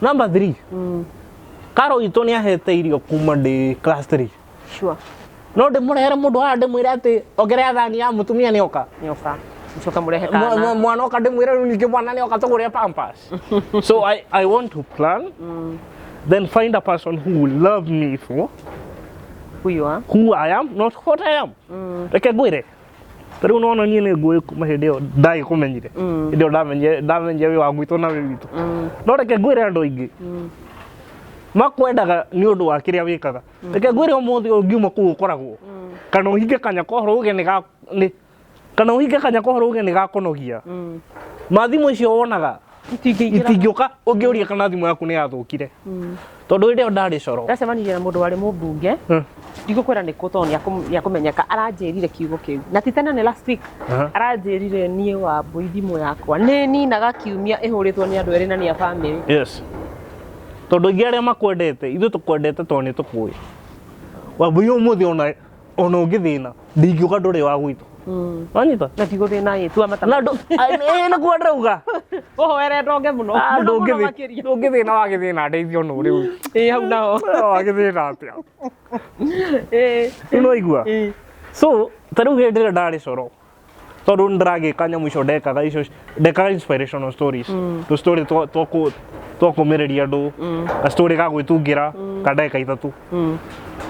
Number three, karo itũ nĩ ahete irio kuma ndĩ class 3. No ndĩmũrehere mũndũ haha ndĩmwĩre atĩ ongerera thani ya mũtumia nĩ oka. Nyoka mũcoka mũrehe kana. Mwana oka ndĩmwĩre rĩu ningĩ mwana nĩ oka tũgũre Pampers. So I want to plan, then find a person who will love me for Who you are. Who I am, not what I am. Reke ngwĩre, ta rĩu nona niĩ nĩ ngũĩ kuma hĩndĩ ĩyo ndagĩkũmenyire, hĩndĩ ĩyo ndamenyire wĩ wa gwitũ na wĩ witũ. No reke ngwĩre, andũ aingĩ makwendaga nĩ ũndũ wa kĩrĩa wĩkaga. Reke ngwĩre, ũmũthĩ ũngiuma kũu ũkoragwo kana ũhinge kanya kohoro uge nĩ ga nĩ kana ũhinge kanya kohoro uge nĩ gakũnogia, mathimũ icio wonaga Itingĩingĩra. Itingĩũka ũngĩũria kana thimũ yaku nĩ yathũkire, tondũ hĩndĩ ĩyo ndarĩ coro. Ndacemanirie na mũndũ warĩ mũmbunge, ndigũkwĩra nĩ kũ tondũ nĩakũmenyeka, aranjĩrire kiugo kĩu na ti tene, nĩ last week. Aranjĩrire, "Niĩ Wambũi, thimũ yakwa nĩ ninaga kiumia ĩhũrĩtwo nĩ andũ erĩ na nĩ a bamĩrĩ." Yes, tondũ aingĩ arĩa makwendete, ithuĩ tũkwendete tondũ nĩ tũkũĩ Wambũi. Ũmũthĩ ona ũngĩthĩna ndingiuga ndũrĩ wa gwitũ. Wanyita? Na tigũthĩna ĩ tua mata. Na ndũ ĩ nĩguo ndĩrauga. Ũhoere ndonge mũno Ah, mũno mũno makĩria. Ndũngĩthĩna wagĩthĩna ndeithio nũ rĩu? Ĩ hau naho. Wagĩthĩna atĩa? Ĩ. Rĩu nĩwaigua? Ĩ. So ta rĩu hĩndĩ ĩrĩa ndarĩ coro, tondũ nĩ ndĩragĩka nyamũ icio ndekaga, icio ndekaga inspirational stories, tũ story twa kũmĩrĩria andũ, ga story ga gwĩtungĩra ka ndagĩka 3.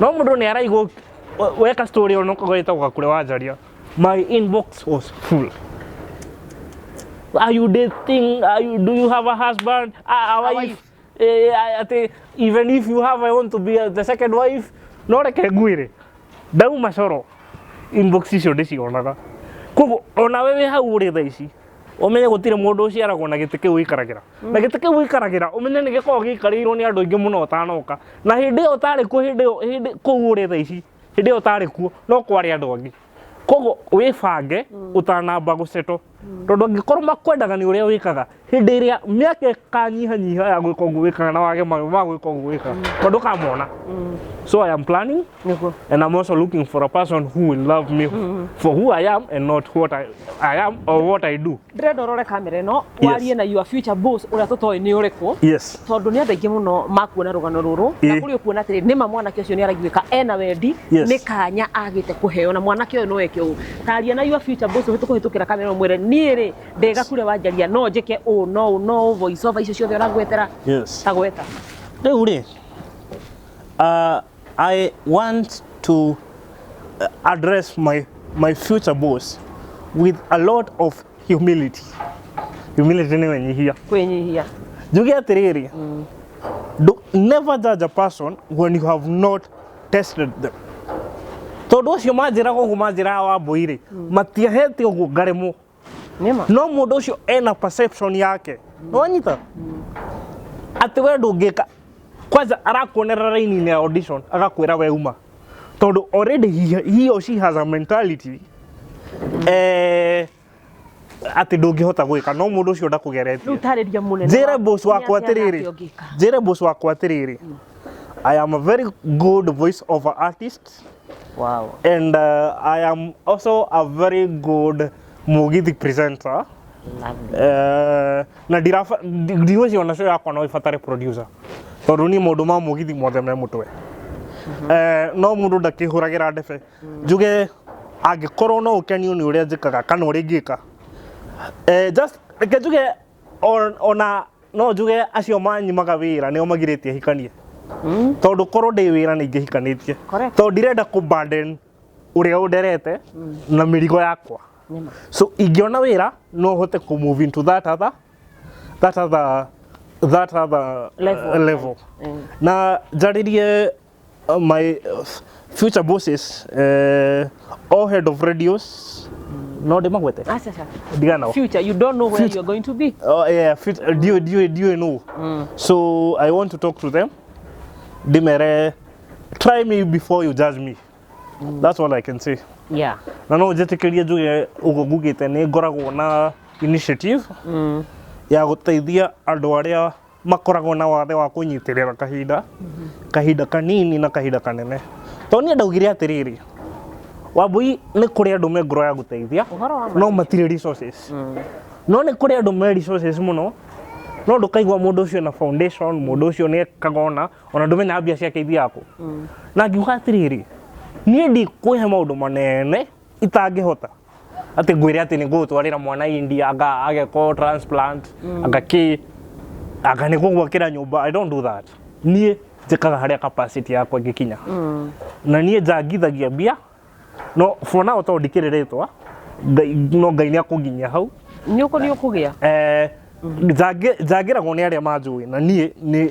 No mũndũ nĩ araigua weka story ona okorwo ĩtagwo Gakure wa Njaria, my inbox was full. "Are you dating? Are you, do you have a husband, a wife?" Wife. Atĩ "Even if you have, I want to be the second wife." No reke ngwĩre, ndauma coro inbox icio ndĩcionaga. Koguo onawe wĩ hau ũrĩ thaa ici, ũmenye gũtirĩ mũndũ ũciaragwo na gĩtĩ kĩu ũikaragĩra, na gĩtĩ kĩu ũikaragĩra ũmenye nĩ gĩkoragwo gĩikarĩirwo nĩ andũ aingĩ mũno ũtanoka. Na hĩndĩ ĩyo ũtarĩ kuo, hĩndĩ ĩyo, hĩndĩ kũu ũrĩ thaa ici, hĩndĩ ĩyo ũtarĩ kuo no kwarĩ andũ angĩ. Koguo wĩbange ũtanamba gũcetwo, tondũ angĩkorwo makwendaga nĩ ũrĩa wĩkaga, hĩndĩ ĩrĩa mĩaka ĩkanyihanyiha ya gwĩka ũguo wĩkaga na wage ma gwĩka ũguo wĩkaga, tondũ ndũkamona. So I am planning and I'm also looking for a person who will love me for who I am and not what I am or what I do. Ndĩrenda ũrore kamera ĩno, Yes. warie na your future boss ũrĩa tũtoĩ nĩ ũrĩkũ, tondũ nĩ andũ aingĩ mũno makuona rũgano rũrũ na kũrĩ ũkuona atĩrĩ, nĩma mwanake ũcio nĩ araiguĩka ena wendi, nĩ kanya agĩte kũheo, na mwanake ũyũ no eke ũũ. Taria na your future boss ũhĩtũkĩra kamera, ũmwĩre, "Niĩ rĩ, ndĩgakure wanjaria, no njĩke ũũ no ũũ no ũũ, voice over icio ciothe ũragwetera." Ta gweta. Rĩu rĩ, I want to address my future boss with a lot of humility. Humility nĩ wĩnyihia. Kwĩnyihia. Njuge atĩrĩrĩ, never judge a person when you have not tested them, tondũ ũcio manjĩraga ũguo, manjĩraga Wambũi rĩ, matiahete ũguo ngaremwo. Nĩma. No mũndũ ũcio ena perception yake, nĩwanyita atĩ we ndũngĩka. Kwanza arakuonera raini-inĩ ya audition agakwĩra we uma, tondũ already he or she has a mentality atĩ ndũngĩhota gwĩka, no mũndũ ũcio ndakũgeretie. Rĩu tarĩria mũnene Njĩre waku boss nĩ wakwa atĩa atĩrĩrĩ, nake ũngĩka. Njĩre boss wakwa atĩrĩrĩ, I am a very good voice over artist. Wow. And I am also a very good mugithi presenter. Lovely. Na ndigwĩciria ona show yakwa no ĩbatare producer, tondũ niĩ maũndũ ma mũgithi mothe me mũtwe. No mũndũ ndakĩhũragĩra ndebe. Njuge angĩkorwo no ũkenio nĩ ũrĩa njĩkaga kana ũrĩa ingĩka, just reke njuge ona no njuge acio manyimaga wĩra nĩo magirĩtie hikanie, tondũ korwo ndĩ wĩra nĩ ingĩhikanĩtie. Correct. Tondũ ndirenda kũ burden ũrĩa ũnderete na mĩrigo yakwa. Nĩma. So ingĩona wĩra no hote kũ move into that other Level. Level. Na njarĩrie my future bosses, all head of radios, no ndĩmagwete. Aca aca. Ndigana. Future, you don't know where you're going to be. Oh, yeah, future, do you know? So I want to talk to them. Ndĩmere, try me before you judge me. That's all I can say. Na no njĩtĩkĩrie njuge ũguo ngugĩte, nĩ ngoragwo na initiative ya gũteithia andũ arĩa makoragwo na wathe wa kũnyitĩrĩra kahinda kahinda kanini na kahinda kanene, tondũ niĩ ndaugire atĩrĩrĩ, Wambui, nĩ kũrĩ andũ me ngoro ya gũteithia Ũhoro wa ma. no matirĩ resources, no nĩ kũrĩ andũ me resources mũno, no ndũkaigua mũndũ ũcio na foundation, mũndũ ũcio nĩ ekaga ona ndũmenyaga mbia ciake ithiaga kũ. Na ngiuga atĩrĩrĩ, niĩ ndikwĩhe maũndũ manene itangĩhota, atĩ ngwĩre atĩ nĩ ngũgũtwarĩra mwana India anga agekwo transplant, anga kĩ, anga nĩ gũgwakĩra nyũmba. I don't do that. Niĩ njĩkaga harĩa capacity yakwa ĩngĩkinya, na niĩ njangithagia mbia. No for now, tondũ ndikĩrĩ rĩtwa, no Ngai nĩ akũnginyia hau. Nĩ ũkũ nĩ ũkũgĩa. Njangĩragwo nĩ arĩa manjũĩ, na niĩ nĩ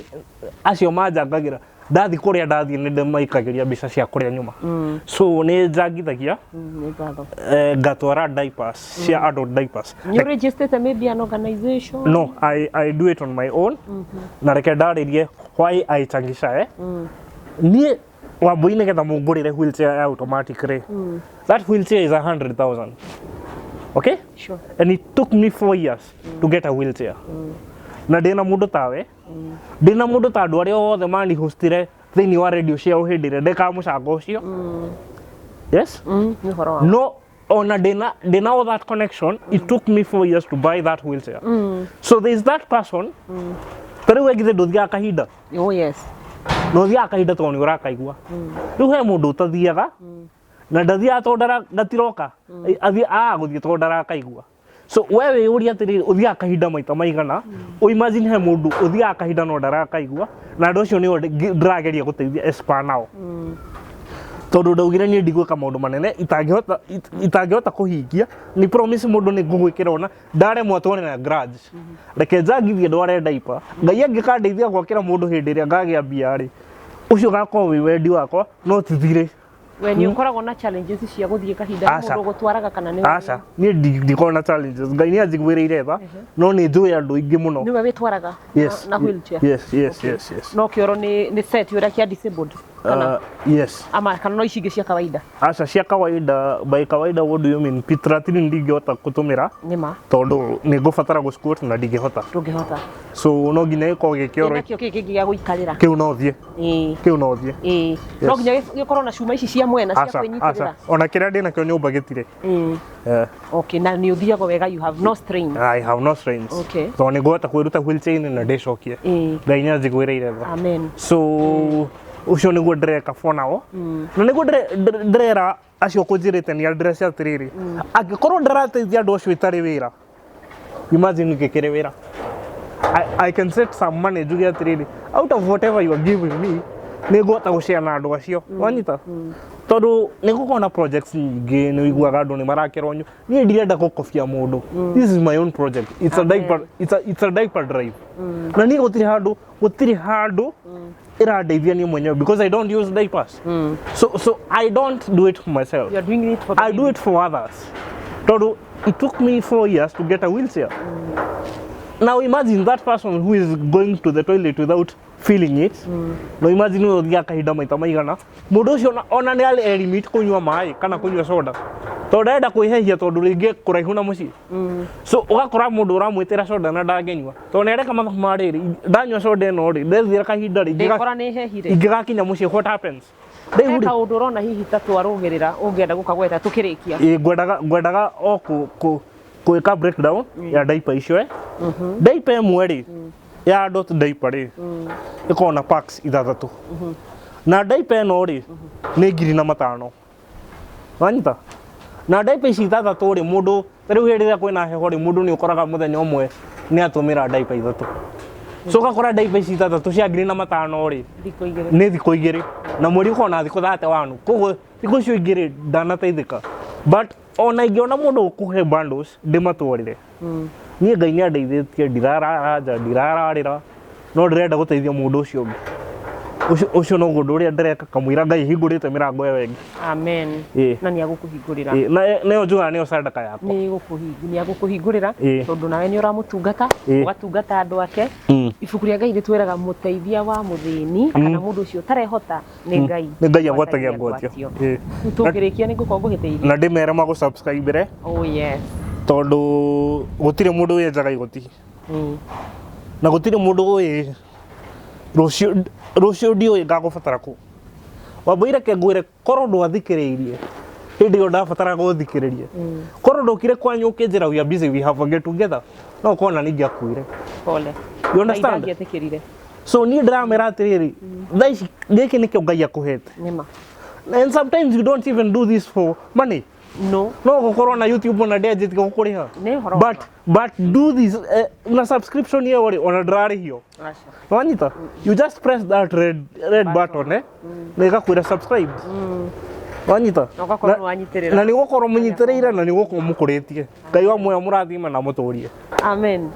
acio manjangagĩra. Ndathiĩ kũrĩa ndathiĩ nĩ ndĩmaikagĩria mbica cia kũrĩa nyuma, so nĩ njangithagia. Nĩ ngatho. Ngatwara diapers cia adult diapers. Nĩ registered maybe an organization? No, I do it on my own. Na reke ndarĩrie why I changisha. Niĩ Wambui, nĩgetha mũngũrĩre wheelchair ya automatic rĩ, that wheelchair is 100,000, okay? Sure. And it took me 4 years to get a wheelchair. Na ndĩna mũndũ tawe, ndĩna mũndũ ta andũ arĩa othe manihostire thĩinĩ wa radio ciao hĩndĩ ĩrĩa ndekaga mũcango ũcio, yes. Nĩ ũhoro wa No ona ndĩna all that connection, it took me 4 years to buy that wheelchair. So there is that person. Ta rĩu wengithe ndũthiaga kahinda? Oh yes. Na ũthiaga kahinda tondũ nĩ ũrakaigua. Rĩu he mũndũ ũtathiaga na ndathiaga tondũ gatiroka, athiĩ gũthiĩ tondũ ndarakaigua. So we wĩyũrie atĩrĩrĩ, ũthiaga kahinda maita maigana? Ũ imagine he mũndũ ũthiaga kahinda no ndarakaigua, na andũ acio nĩo ndĩrageria gũteithia as per now, tondũ ndaugire niĩ ndigwĩka maũndũ manene itangĩhota kũhingia. Nĩ promise mũndũ nĩ ngũgwĩkĩra, ona ndaremwo atware na grudge. Reke njangithie ndware diaper. Ngai angĩkandeithia gwakĩra mũndũ hĩndĩ ĩrĩa ngagĩa mbia rĩ, ũcio ũgakorwo wĩ wendi wakwa, no ti thirĩ. We nĩ ũkoragwo na challenges cia gũthiĩ kahinda, nĩ Aca. mũndũ ũgũtwaraga kana nĩ Aca, niĩ ndikoragwo na challenges. Ngai nĩ anjiguĩrĩire tha, no nĩ njũĩ andũ aingĩ mũno. Nĩwe wĩtwaraga Yes. na wheelchair? Yes. No kĩoro nĩ set ũrĩa kĩa disabled kana Yes. Ama kana no ici ingĩ cia kawaida? Aca, cia kawaida. By kawaida, what do you mean? P13 ndingĩhota gũtũmĩra Nĩma. tondũ nĩ ngũbatara gũ squat na ndingĩhota. Ndũngĩhota. So no nginya gĩkorwo gĩkĩoro. Nakĩo kĩĩ kĩngĩ gĩa gũikarĩra? Kĩu no thiĩ. Kĩu no thiĩ. Ĩĩ, no nginya gĩkorwo na cuma ici cia mwena cia Aca, aca. kwĩnyitĩrĩra. Ona kĩrĩa ndĩ nakĩo nyũmba gĩtirĩ. Okay, na nĩ ũthiaga wega, you have no strain? I have no strains. Tondũ nĩ ngũhota kwĩruta wheelchair-inĩ na ndĩcokie. Ngai nĩ anjiguĩrĩire tha. Amen. So ũcio nĩguo ndĩreka for now, na nĩguo ndĩrera acio kũnjĩrĩte nĩ address atĩrĩrĩ, angĩkorwo ndĩrateithia andũ acio itarĩ wĩra, imagine ngĩkĩrĩ wĩra. I can set some money, njuge atĩrĩrĩ, out of whatever you are giving me, nĩ ngũhota gũshare na andũ acio. Wanyita? Tondũ nĩ gũkorwo na projects nyingĩ, nĩ ũiguaga andũ nĩ marakĩrwo niĩ ndirenda gũkobia mũndũ. This is my own project. It's a diaper, it's a diaper drive. Na niĩ gũtirĩ handũ ĩrandeithia niĩ mwenyewe, because I don't use diapers. So I don't do it for myself. You are doing it for the I do it for others, tondũ it took me 4 years to get a wheelchair. Now imagine that person who is going to the toilet without feeling it. No imagine ũyũ ũthiaga kahinda maita maigana, mũndũ ũcio ona nĩ arĩ limit kũnyua maĩ kana kũnyua soda, tondũ ndarenda kwĩhehia, tondũ rĩngĩ kũraihu na mũciĩ. So ũgakora mũndũ ũramwĩtĩra soda na ndangĩnyua, tondũ nĩ areka mathabu ma rĩrĩ, ndanyua soda ĩno rĩ, ndethiĩra kahinda rĩ, Ndĩkora nĩ hehire. Ingĩgakinya mũciĩ, what happens? Rĩu He rĩ kaũndũ ũrona hihi ta twarũgĩrĩra ũngĩenda gũkagweta tũkĩrĩkia? Ĩ, ngwendaga ngwendaga o kũ kũ gwĩka breakdown ya diaper icio eh. Diaper ĩmwe rĩ ya adult diaper rĩ ĩkoragwo na packs ithathatũ na diaper ĩno rĩ nĩ 1500. Wanyita? Na diaper ici ithathatũ rĩ mũndũ ta rĩu hĩndĩ ĩrĩa kwĩna heho rĩ mũndũ nĩ ũkoraga mũthenya ũmwe nĩ atũmĩra diaper ithatũ. So ũgakora diaper ici ithathatũ cia 1500 rĩ Thikũ igĩrĩ. Nĩ thikũ igĩrĩ na mweri ũkoragwo na thikũ 31, koguo thikũ icio igĩrĩ ndanateithĩka. But ona ingĩona mũndũ ũkũhe bundles ndĩmatwarĩre. Niĩ Ngai nĩ andeithĩtie, ndirarara nja, ndirararĩra, no ndĩrenda gũteithia mũndũ ũcio ũngĩ. Ũcio ũcio noguo ũndũ ũrĩa ndĩreka kamũira Ngai hingũrĩte mĩrango ĩyo ĩngĩ. Amen. Ĩĩ. Na nĩ agũkũhingũrĩra. Ĩĩ, na nĩyo njugaga nĩyo sadaka yakwa. Nĩ agũkũhingũrĩra Ĩĩ. tondũ nawe nĩ ũramũtungata, Ĩĩ. ũgatungata andũ ake. Ibuku rĩa Ngai rĩtwĩraga mũteithia wa mũthĩni kana mũndũ ũcio ũtarehota nĩ Ngai. Nĩ Ngai agwatagia ngwatio. Ĩĩ. Rĩu tũngĩrĩkia nĩ ngũkorwo ngũhĩtĩirie. Na ndĩmere magũ subscribe Oh yes. Tondũ gũtirĩ mũndũ wĩenjaga igoti. Na gũtirĩ mũndũ ũĩ rũciũ, rũciũ ndiũĩ ngagũbatara kũ. Wambũi reke ngwĩre korwo ndwathikĩrĩirie hĩndĩ ĩyo ndabataraga ũthikĩrĩrie. Korwo ndokire kwanyu ũkĩnjĩra we are busy we have a get together no ũkorwo na niĩ ingĩakuire. Pole. You understand? Ngai ndangĩetĩkĩrire. So niĩ ndĩramera atĩrĩrĩ, thaa ici gĩkĩ nĩkĩo Ngai akũhete. Nĩma. And sometimes you don't even do this for money. No. No gũkorwo na YouTube ona ndĩanjĩtie gũkũrĩha. Nĩ ũhoro wa But but do this na subscription ĩyo rĩ ona ndĩrarĩhio. Aca. Wanyita? You just press that red button eh na ĩgakwĩra subscribe. Wanyita? Na ũgakorwo nĩwanyitĩrĩra. Na nĩ ũgũkorwo mũnyitĩrĩire na nĩ ũgũkorwo mũkũrĩtie. Ngai wa muoyo mũrathime na mũtũrie. Amen.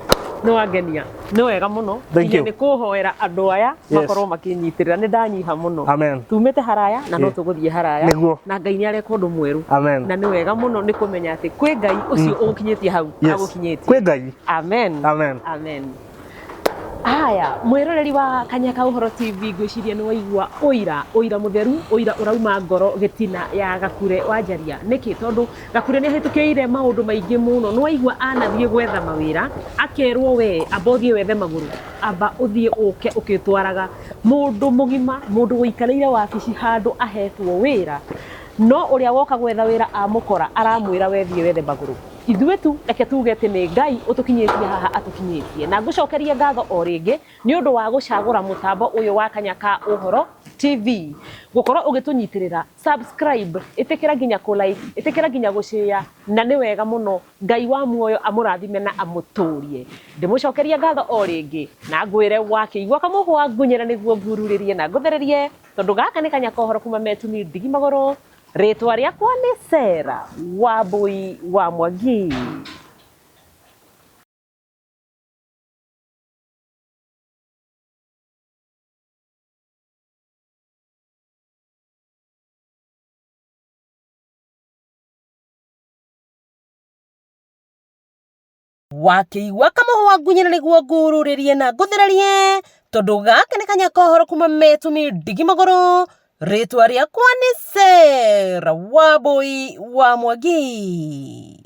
Nĩ wangenia. Nĩ wega mũno. Thank Nginya you. nĩ kũhoera andũ aya makorwo makĩnyitĩrĩra. Nĩ ndanyiha mũno. Amen. Tumĩte haraya na no Yeah. tũgũthiĩ haraya. Nĩguo. Na Ngai nĩ areka ũndũ mwerũ. Amen. Na nĩ wega mũno nĩ kũmenya atĩ kwĩ Ngai ũcio ũgũkinyĩtie hau. Yes. Agũkinyĩtie. Kwĩ Ngai. Amen. Amen. Amen. Haya, mwĩroreri wa Kanyaka Ũhoro TV, ngwĩciria nĩ waigua ũira, ũira mũtheru, ũira ũrauma ngoro gĩtina ya Gakure wa Njaria. Nĩkĩ? Tondũ Gakure nĩ ahĩtũkĩire maũndũ maingĩ mũno. Nĩ waigua anathiĩ gwetha mawĩra, akerwo we amba ũthiĩ wethe magũrũ, amba ũthiĩ ũke ũkĩtwaraga. Mũndũ mũgima, mũndũ ũikarĩire wabici handũ ahetwo wĩra, no ũrĩa woka gwetha wĩra amũkora aramwĩra we thiĩ wethe magũrũ. Ithuĩ tu reke tuge atĩ nĩ Ngai ũtũkinyĩtie haha atũkinyĩtie. Na ngũcokerie ngatho o rĩngĩ nĩ ũndũ wa gũcagũra mũtambo ũyũ wa Kanya ka Ũhoro TV, gũkorwo ũgĩtũnyitĩrĩra, subscribe, ĩtĩkĩra nginya kũ like, ĩtĩkĩra nginya gũ share, na nĩ wega mũno. Ngai wa muoyo amũrathime na amũtũrie. Ndĩmũcokerie ngatho o rĩngĩ na ngwĩre wakĩigua kamũhwa ngunyĩra nĩguo ngururĩrie na ngũthererie, tondũ gaka nĩ Kanya ka Ũhoro kuma Metumi Ndigi Magũrũ. Rĩtwa rĩakwa nĩ Sarah Wambui wa Mwangi. Wakĩigua kamũhwa ngunyĩra nĩguo ngururĩrie na ngũthererie, tondũ gaka nĩ kanya ka ũhoro kuma Metumi Ndigi Magũrũ. Rĩtwa rĩakwa nĩ Sarah Wambui wa Mwangi.